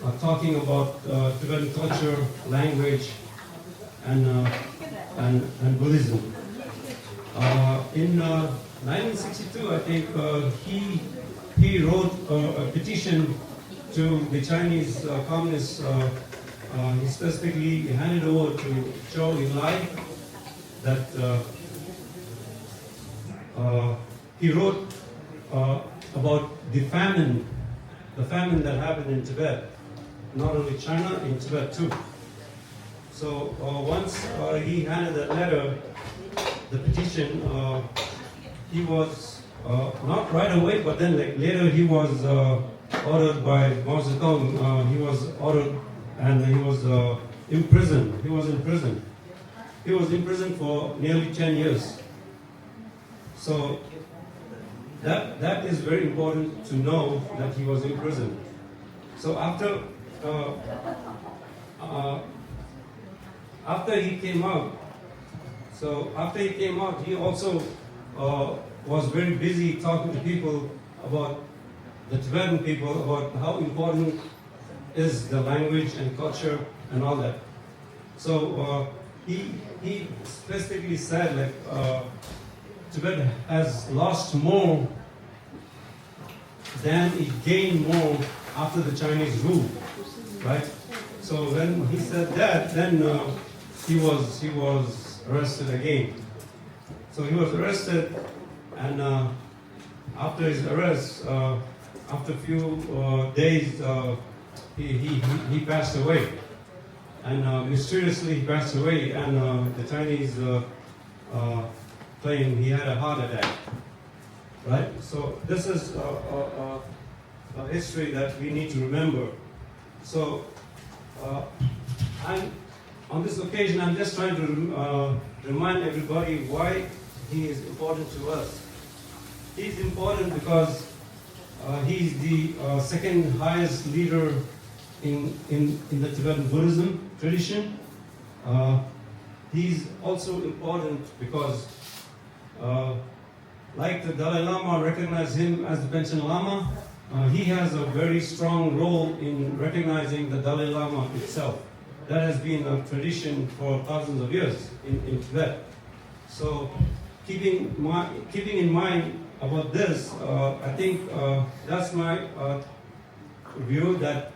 uh, talking about uh, Tibetan culture, language, and uh, and, and Buddhism. Uh, in uh, nineteen sixty-two, I think uh, he he wrote uh, a petition to the Chinese uh, communists. Uh, uh, he specifically handed over to Zhou Enlai that uh, uh, he wrote uh, about the famine, the famine that happened in Tibet, not only China, in Tibet too. So uh, once uh, he handed that letter, the petition, uh, he was uh, not right away, but then like later he was uh, ordered by Mao Zedong. Uh, he was ordered and he was uh, imprisoned. He was in prison. He was in prison for nearly ten years. So that that is very important to know that he was in prison. So after uh, uh, After he came out, so after he came out, he also uh, was very busy talking to people about the Tibetan people, about how important is the language and culture and all that. So uh, he he specifically said like uh, Tibet has lost more then it gained more after the Chinese rule, right? So when he said that, then uh, he was he was arrested again. So he was arrested, and uh, after his arrest, uh, after a few uh, days, uh, he, he he he passed away, and uh, mysteriously he passed away, and uh, the Chinese uh, uh, claim he had a heart attack, right? So this is a, a, a, a history that we need to remember. So uh, I'm, on this occasion, I'm just trying to rem- uh, remind everybody why he is important to us. He is important because uh, he is the uh, second highest leader in, in, in the Tibetan Buddhism tradition. Uh, he is also important because uh, like the Dalai Lama recognized him as the Panchen Lama, uh, he has a very strong role in recognizing the Dalai Lama itself. That has been a tradition for thousands of years in, in Tibet. So, keeping, my, keeping in mind about this, uh, I think uh, that's my uh, view that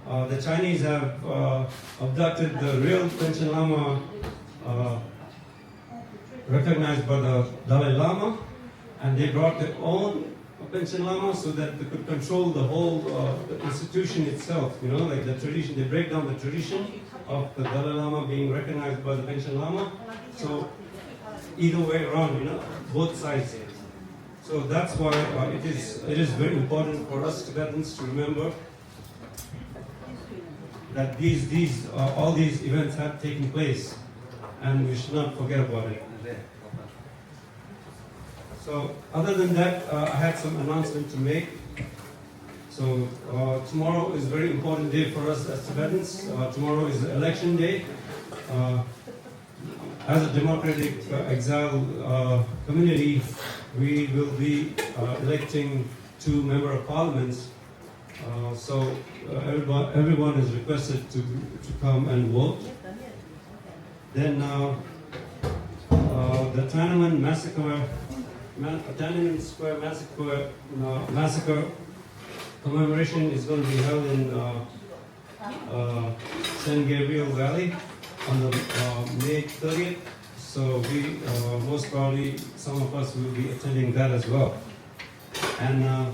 uh, the Chinese have uh, abducted the real Panchen Lama uh, recognized by the Dalai Lama, and they brought their own Panchen Lama so that they could control the whole uh, the institution itself, you know, like the tradition. They break down the tradition of the Dalai Lama being recognized by the Panchen Lama. So either way around, you know, both sides. So that's why uh, it is it is very important for us Tibetans to remember that these these uh, all these events have taken place, and we should not forget about it. So other than that, uh, I had some announcement to make. So uh, tomorrow is a very important day for us as Tibetans. Uh, tomorrow is the election day. Uh, as a democratic uh, exile uh, community, we will be uh, electing two member of parliaments. Uh, so uh, everyone, everyone is requested to, to come and vote. Then uh, uh, the Tiananmen massacre, ma- Tiananmen Square massacre, uh, massacre commemoration is going to be held in uh, uh, San Gabriel Valley on the uh, May thirtieth. So we uh, most probably some of us will be attending that as well. And uh,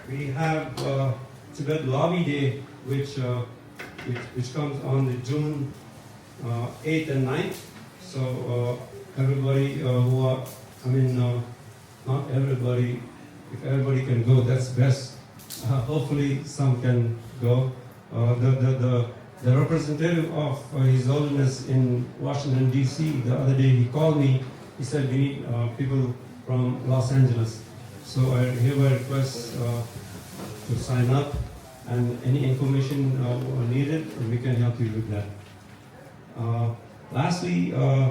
we have uh, Tibet Lobby Day, which uh, which, which comes on the June uh, eighth and ninth. So uh, everybody uh, who are, I mean, uh, not everybody, if everybody can go, that's best. Uh, hopefully, some can go. Uh, the, the, the, the representative of uh, His Holiness in Washington, D C, the other day he called me. He said we need uh, people from Los Angeles. So I hereby request uh, to sign up, and any information uh, needed, we can help you with that. Uh, lastly, uh,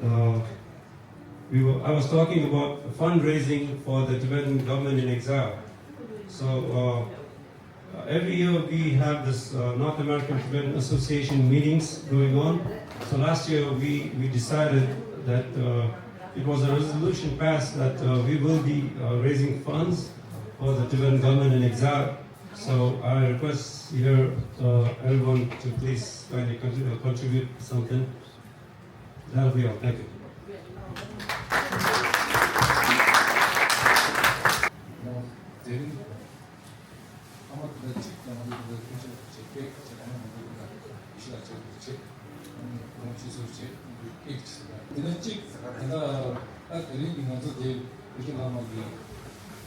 uh, we were, I was talking about fundraising for the Tibetan government in exile. So uh, uh, every year we have this uh, North American Tibetan Association meetings going on. So last year we, we decided that uh, it was a resolution passed that uh, we will be uh, raising funds for the Tibetan government in exile. So I request here uh, everyone to please kindly contribute, contribute something. That'll be all. Thank you. ཨ་མ་དེ་འདྲ་གཅིག་ཀྱང་མ་འདུག་དེ་འདྲ་སྐུ་ཞབས་བྱེད་པས་བྱེད་པ་ནི་མ་འདུག་དེ་འདྲ་ཡེ་ཤེས་ལ་བྱེད་པ་བྱེད། ཁོང་ཆུ་ཚོད་བྱེད་ཀྱི་ཟེར་བ། དེ་ནས་གཅིག་ད་ལྟ་ཨ་དེ་རིང་གི་ང་ཚོ་དེ་བོད་ཀྱི་བླ་མ་གི་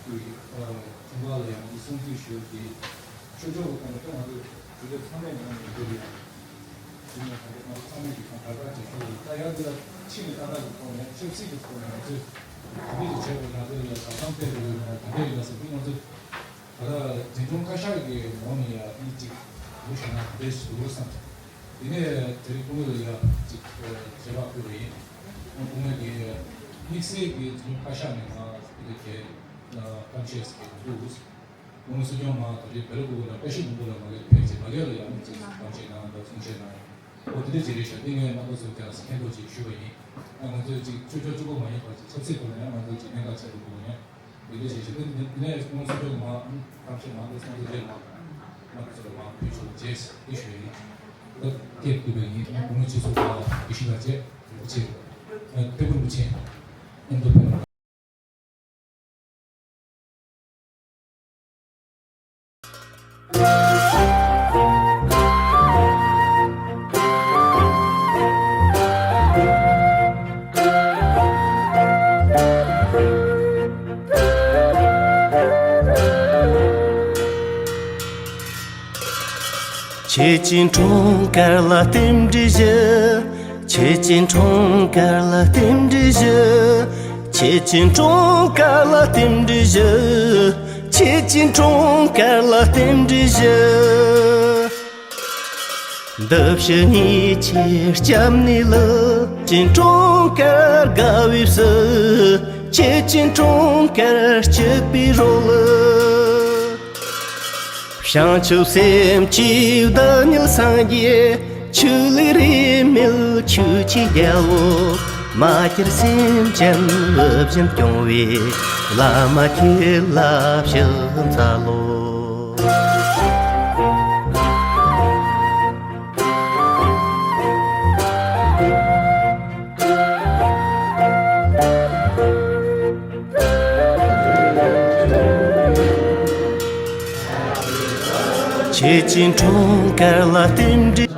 སྐུའི་ཁྲུང་ཁ་ལ་ཡང་འདི་གསུང་ཚུལ་ཞུ་དེ་ཆོས་ཕྱོགས་ཀྱི་ཐོག་ནས་ང་ཚོ་དུས་དེབ་ཚང་མས་ཡང་ཡོང་གི་རེད། དེ་ནས་ད་ལྟ་ང་ཚོ་ཚང་མས་ཀྱི་ཁོང་དར་དཀར་བྱེད་ཀྱི་ཡོད། ད་ཡང་འདི་ལ་ཕྱི་ནས་ཏག་ཏག་གི་ཐོག་ནས་ཆབ་སྲིད་ཀྱི་ཐོག་ནས་ང་ཚོས་དེ་འདྲ་ཞིག་བྱས་པ་ཡང་དེ་ལ་བསམ་སྤེལ་རེ་ཡོད་ན་དེ་འདྲ་ཡིན་ན་ཟེར་དུས་ང་ཚོས། ད་ལྟ་འཛིན་སྐྱོང་བཀའ་ཤག་གི་ངོས་ནས་ཡང་ཨི་གཅིག་ལུགས་བྱས་ན་དེ་འདྲའི་ཞིག་འདུག་བསམ་སོང་། དེ་ནས་དེ་རིང་སྐུ་ངོ་ལ་ཡ་ཅིག་ཞལ་པར་ཕུལ་བ་ཡིན། སྐུ་ངོ་གིས་དམིགས་བསལ་གྱི་ཉིན་ཁ་ཤས་ནས་ང་དེ་འདྲ་གས་གཏམ་བཤད་ཟེར་གྱི་འདུག་སྐུ་ངོ་སྲིད་སྐྱོང་མ་དེ་རིང་བེ་ལ་ཀུ་ཀུ་ལ་བཀྲ་ཤིས་ལྷུན་པོ་ལ་མ་གི་ཕེབས་ཚེ་མ་གི་ལ་ཡང་ཅིག་གཏམ་བཤད་གནང་དང་གསུང་བཤད་གནང་ཡོད། འོ་དེ་འདྲ་ཅིག་རེད་ཤག་དེ་ངས་རྣམ་པ་ཚོ་ཀྱང་མཁྱེན་རྟོགས་ཅིག་ཞུས་པ་ཡིན། ང་ང་ཚོས་ཅིག་ཆོས་ཕྱོགས་གཅིག་པོ་མ་ཡིན་པར་ཅིག་ཆབ་སྲིད་ཐོག་ནས་ཡང་ང་ཚོས་ཅིག་གནད་འགག་ཆེན་པོ་དགོས་ཡིན། དེ་འདྲ་བྱས་ཤིང་དེ་ནས་ཁོང་ཚོ་ཚོ་མང་ཐམས་ཅད་མང་དུ་སོང་དུ་རེད་མ། ང་ཚོ་མང་ཕུལ་ཆོག་ཅེས་དེ་ཞུ་ཡིན། ད་སྐད་བསྡུས་པའི་ཡིན་ན་གོང་མའི་སྤྱི་ཚོགས་ལ་ཡེ་ཤེས་ལ་བཅས་རིན་པོ་ཆེ། ཨ་སྐྱབས་མགོན་རིན་པོ་ཆེ་མཉམ་དུ་ཕེབས་རོགས། ཁྱེད་ཀྱི་འཁྲུངས་སྐར་ལ་རྟེན་འབྲེལ་ཞུ། ཁྱེད་ཀྱི་འཁྲུངས་སྐར་ལ་རྟེན་འབྲེལ་ཞུ། ཁྱེད་ཀྱི་འཁྲུངས་སྐར་ལ་རྟེན་འབྲེལ་ཞུ། ཁྱེད་ཀྱི་འཁྲུངས་སྐར་ལ་རྟེན་འབྲེལ་ཞུ། འདི་ཕྱི་གཉིས་ཆར་སྐྱབས་གནས་ལ། ཁྱེད་ཀྱི་འཁྲུངས་སྐར་དགའ་བའི་བསུ། ཁྱེད་ཀྱི་འཁྲུངས་སྐར་སྐྱིད་པའི་རོལ། བྱང་ཆུབ་སེམས་ཀྱི་བདག་ཉིད་སངས་རྒྱས། ཆོས་ལུགས་རིས་མེད་ཆོས་ཀྱི་རྒྱལ་པོ། མ་གྱུར་སེམས་ཅན་བུ་བཞིན་སྐྱོང་བའི། བླ་མ་ཁྱེད་ལ་ཕྱག་འཚལ་ལོ། ཁྱེད་ཀྱི་འཁྲུངས་སྐར་ལ་རྟེན་འབྲེལ།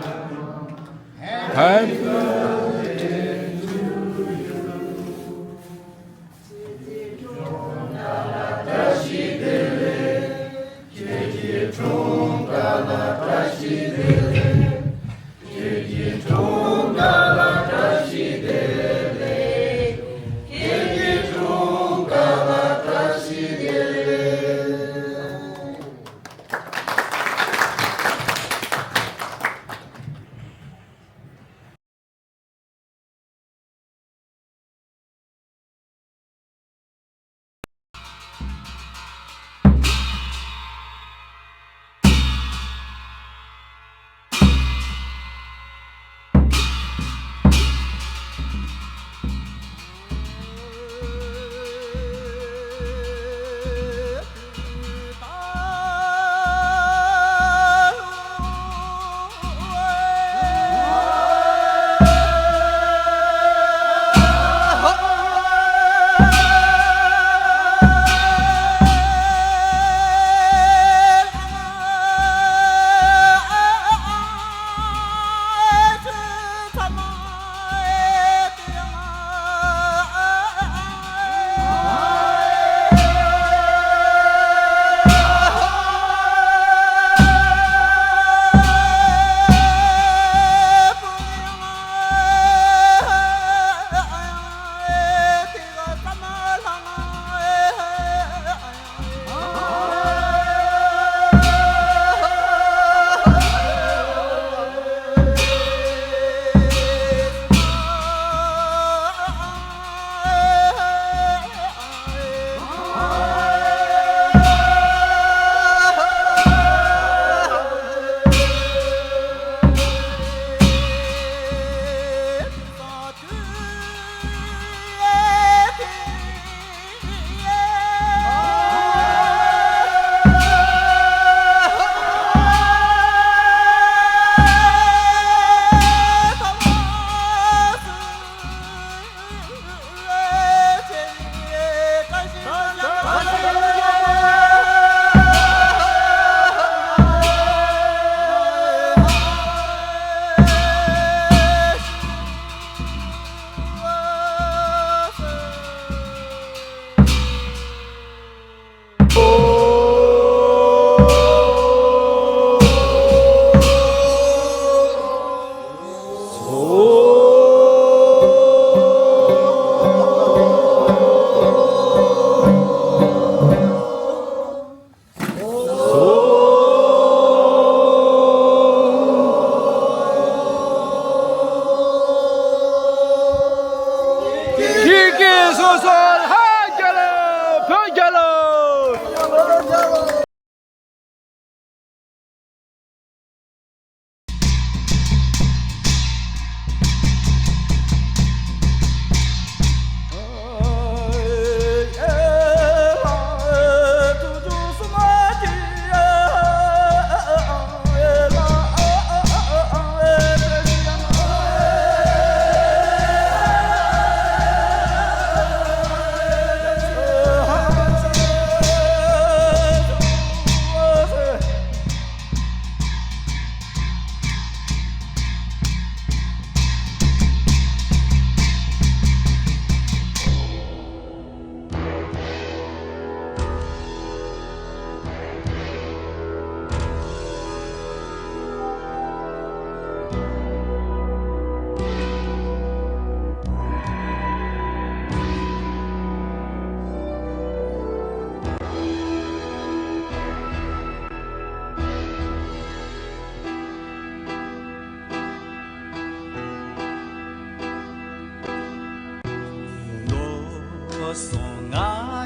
སོང་ང་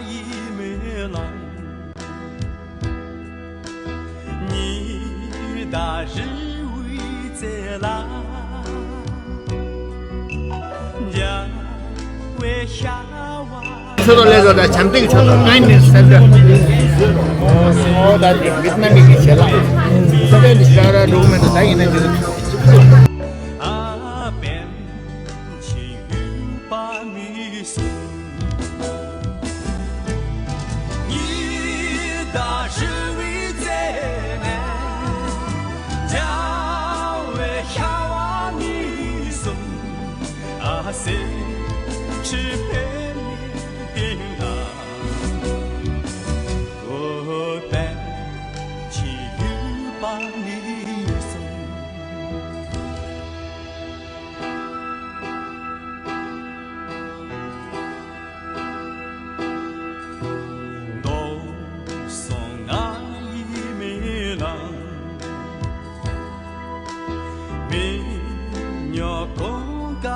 ཡི་མི་ལ། ཉི་ཟླ་རི་བོའི་རྩེ་ལ། འཇའ་བའི་ཤ་བ། ཆོས་ཐོག་ལས་བཟོ་དང་བྱམས་བརྩེ་གི་ཆོས་ཐོག་ཨ་ནི་གསར་འགོད། ཨོ་ད་དེ་མི་སྣ་མི་གི་ཞལ་ལག་ས་དེ་འདི་ཤ་ར་འགྲོ་གི་མེད་ད་ད་ཡིན་ན་འདི། ཨ་པན་ཆི་ཡུ་པ་མི་སུ། ཉི་ཟླ་རི་བོའི་རྩེ་ནས་འཇའ་བའི་ཤ་བ་མི་སུ། ཨ་སེ་ཆི་པེ་མི་པིན་ལ། ཨོ་པན་ཆི་ཡུ་པ་མི་སུ། མདོ་སོང་ང་ཡི་མི་ལ། མི་ཉོ་གོང་ཀ་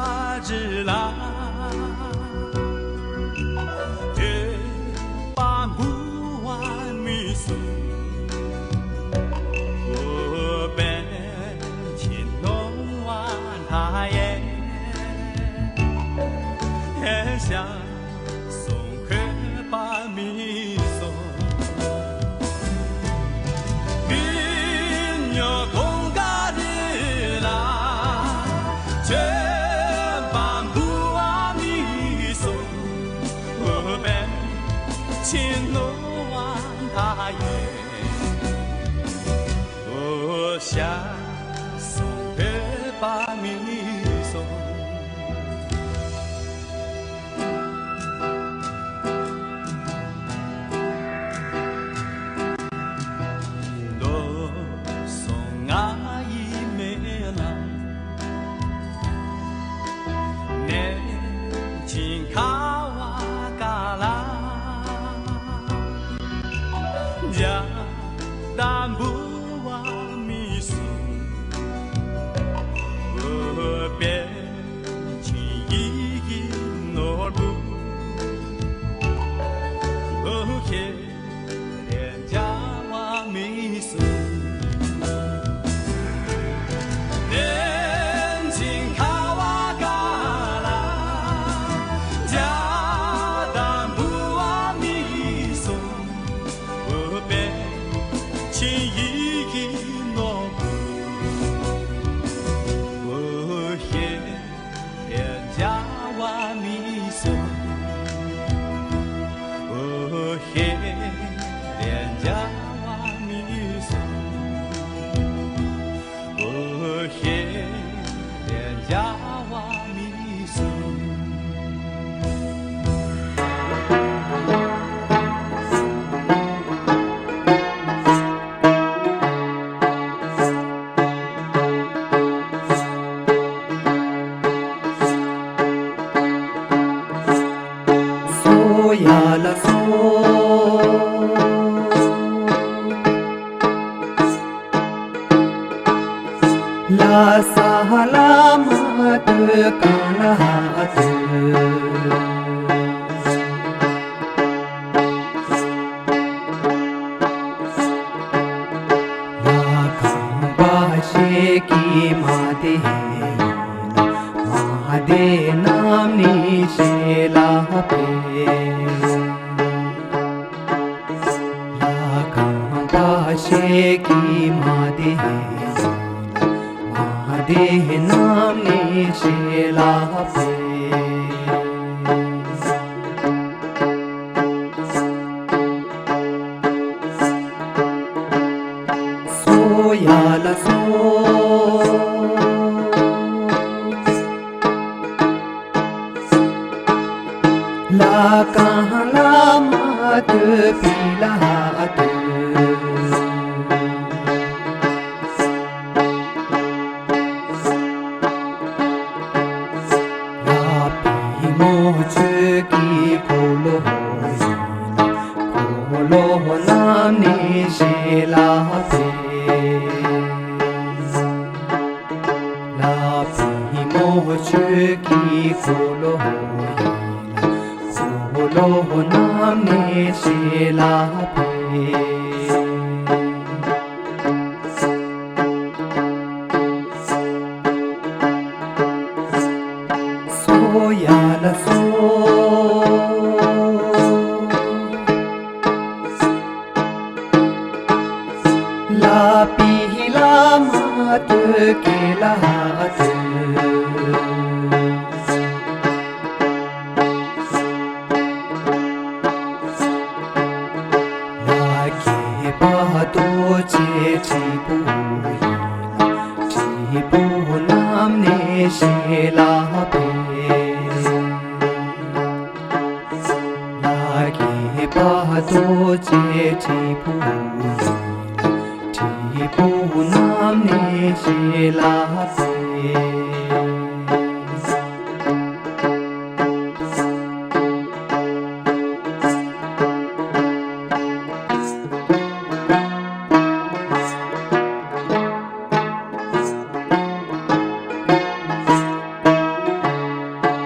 ཇི་ལ། དེ་པ་འབུ་བ་མི་སུ། ཨོ་པན་ཆི་ནོ་བ་ན་ཡེ། ཧེ་ཤ་སོང་ཁོས་པ་མི་སོ། མི་ཉོ་གོང་ཀ་རི་ལ། ཆོས་པ་འབུ་བ་མི་སོ། ཨོ་པན་ཆི་ནོ་བ་ན་ཡེ། ཨོ་ཤ་སོང་བོད་པ་མི་སོང་། མདོ་སོང་ང་ཡི་མེ་ལ། ནེ་ཅིང་ཁ་བ་ཀ་ལ། འཇའ་དང་འབུ་བ་མི་སུ། ཨོ་པེ་ཆི་ཡི་གི་ནོར་བུ། ཨོ་ཧེ། རེ་འཇའ་བ་མི་སུ། རེན་ཅིང་ཁ་བ་ཀ་ལ། འཇའ་དང་འབུ་བ་མི་སུ། ཨོ་པེ་ཆི་ཡི་གི་ནོར་བུ། ཨོ་ཧེ། རེན་འཇའ་བ་མི་སུ། ཨོ་ཧེ། རེན་འཇའ་བ་མི་སུ། ཨོ་ཧེ། རེན་འཇའ་བ་མི་སུ། སོ་ཡ་ལ་སོ། ལ་ས་ལ་མ་ཏུ་ག་ན་ཧ་ཏུ། ལ་གང་བ་ཤེས་ཀྱི་མ་དེ་ཡིན་ལ། མ་དེ་རྣམ་ནི་ཤེས་ལ་པེ། ལ་གང་བ་ཤེས་ཀྱི་མ་དེ་ཡིན་ལ། མ་དེ་རྣམ་ནི་ཤེས་ལ་པེ། སོ་ཡ་ལ་སོ། ལ་གང་ལ་མ་ཏུ་པི་ལ་ཧ་ཏུ། ལ་པི་མོ་ཆོས་ཀྱི་འཁོར་ལོ་ཡིན་ལ། འཁོར་ལོ་རྣམ་ནི་ཤེས་ལ་པེ། ལ་པི་མོ་ཆོས་ཀྱི་འཁོར་ལོ་ཡིན་ལ། འཁོར་ ལོ་རྣམས་ནས་ཞེས་ལ་ཕེབས། སོ་ཡ་ལ་སོ། ལ་པི་ལ་མ་ཏུ་ཀེ་ལ་ཏུ། ལ་གེ་པ་རྡོ་རྗེ་དྲིལ་བུ་ཡིན་ལ། དྲིལ་བུ་རྣམས་ནས་ཞེས་ལ་ཕེབས། ལ་གེ་པ་རྡོ་རྗེ་དྲིལ་བུ་ཡིན་ལ། དྲིལ་བུ་རྣམས་ནས་ཞེས་ལ་ཕེབས།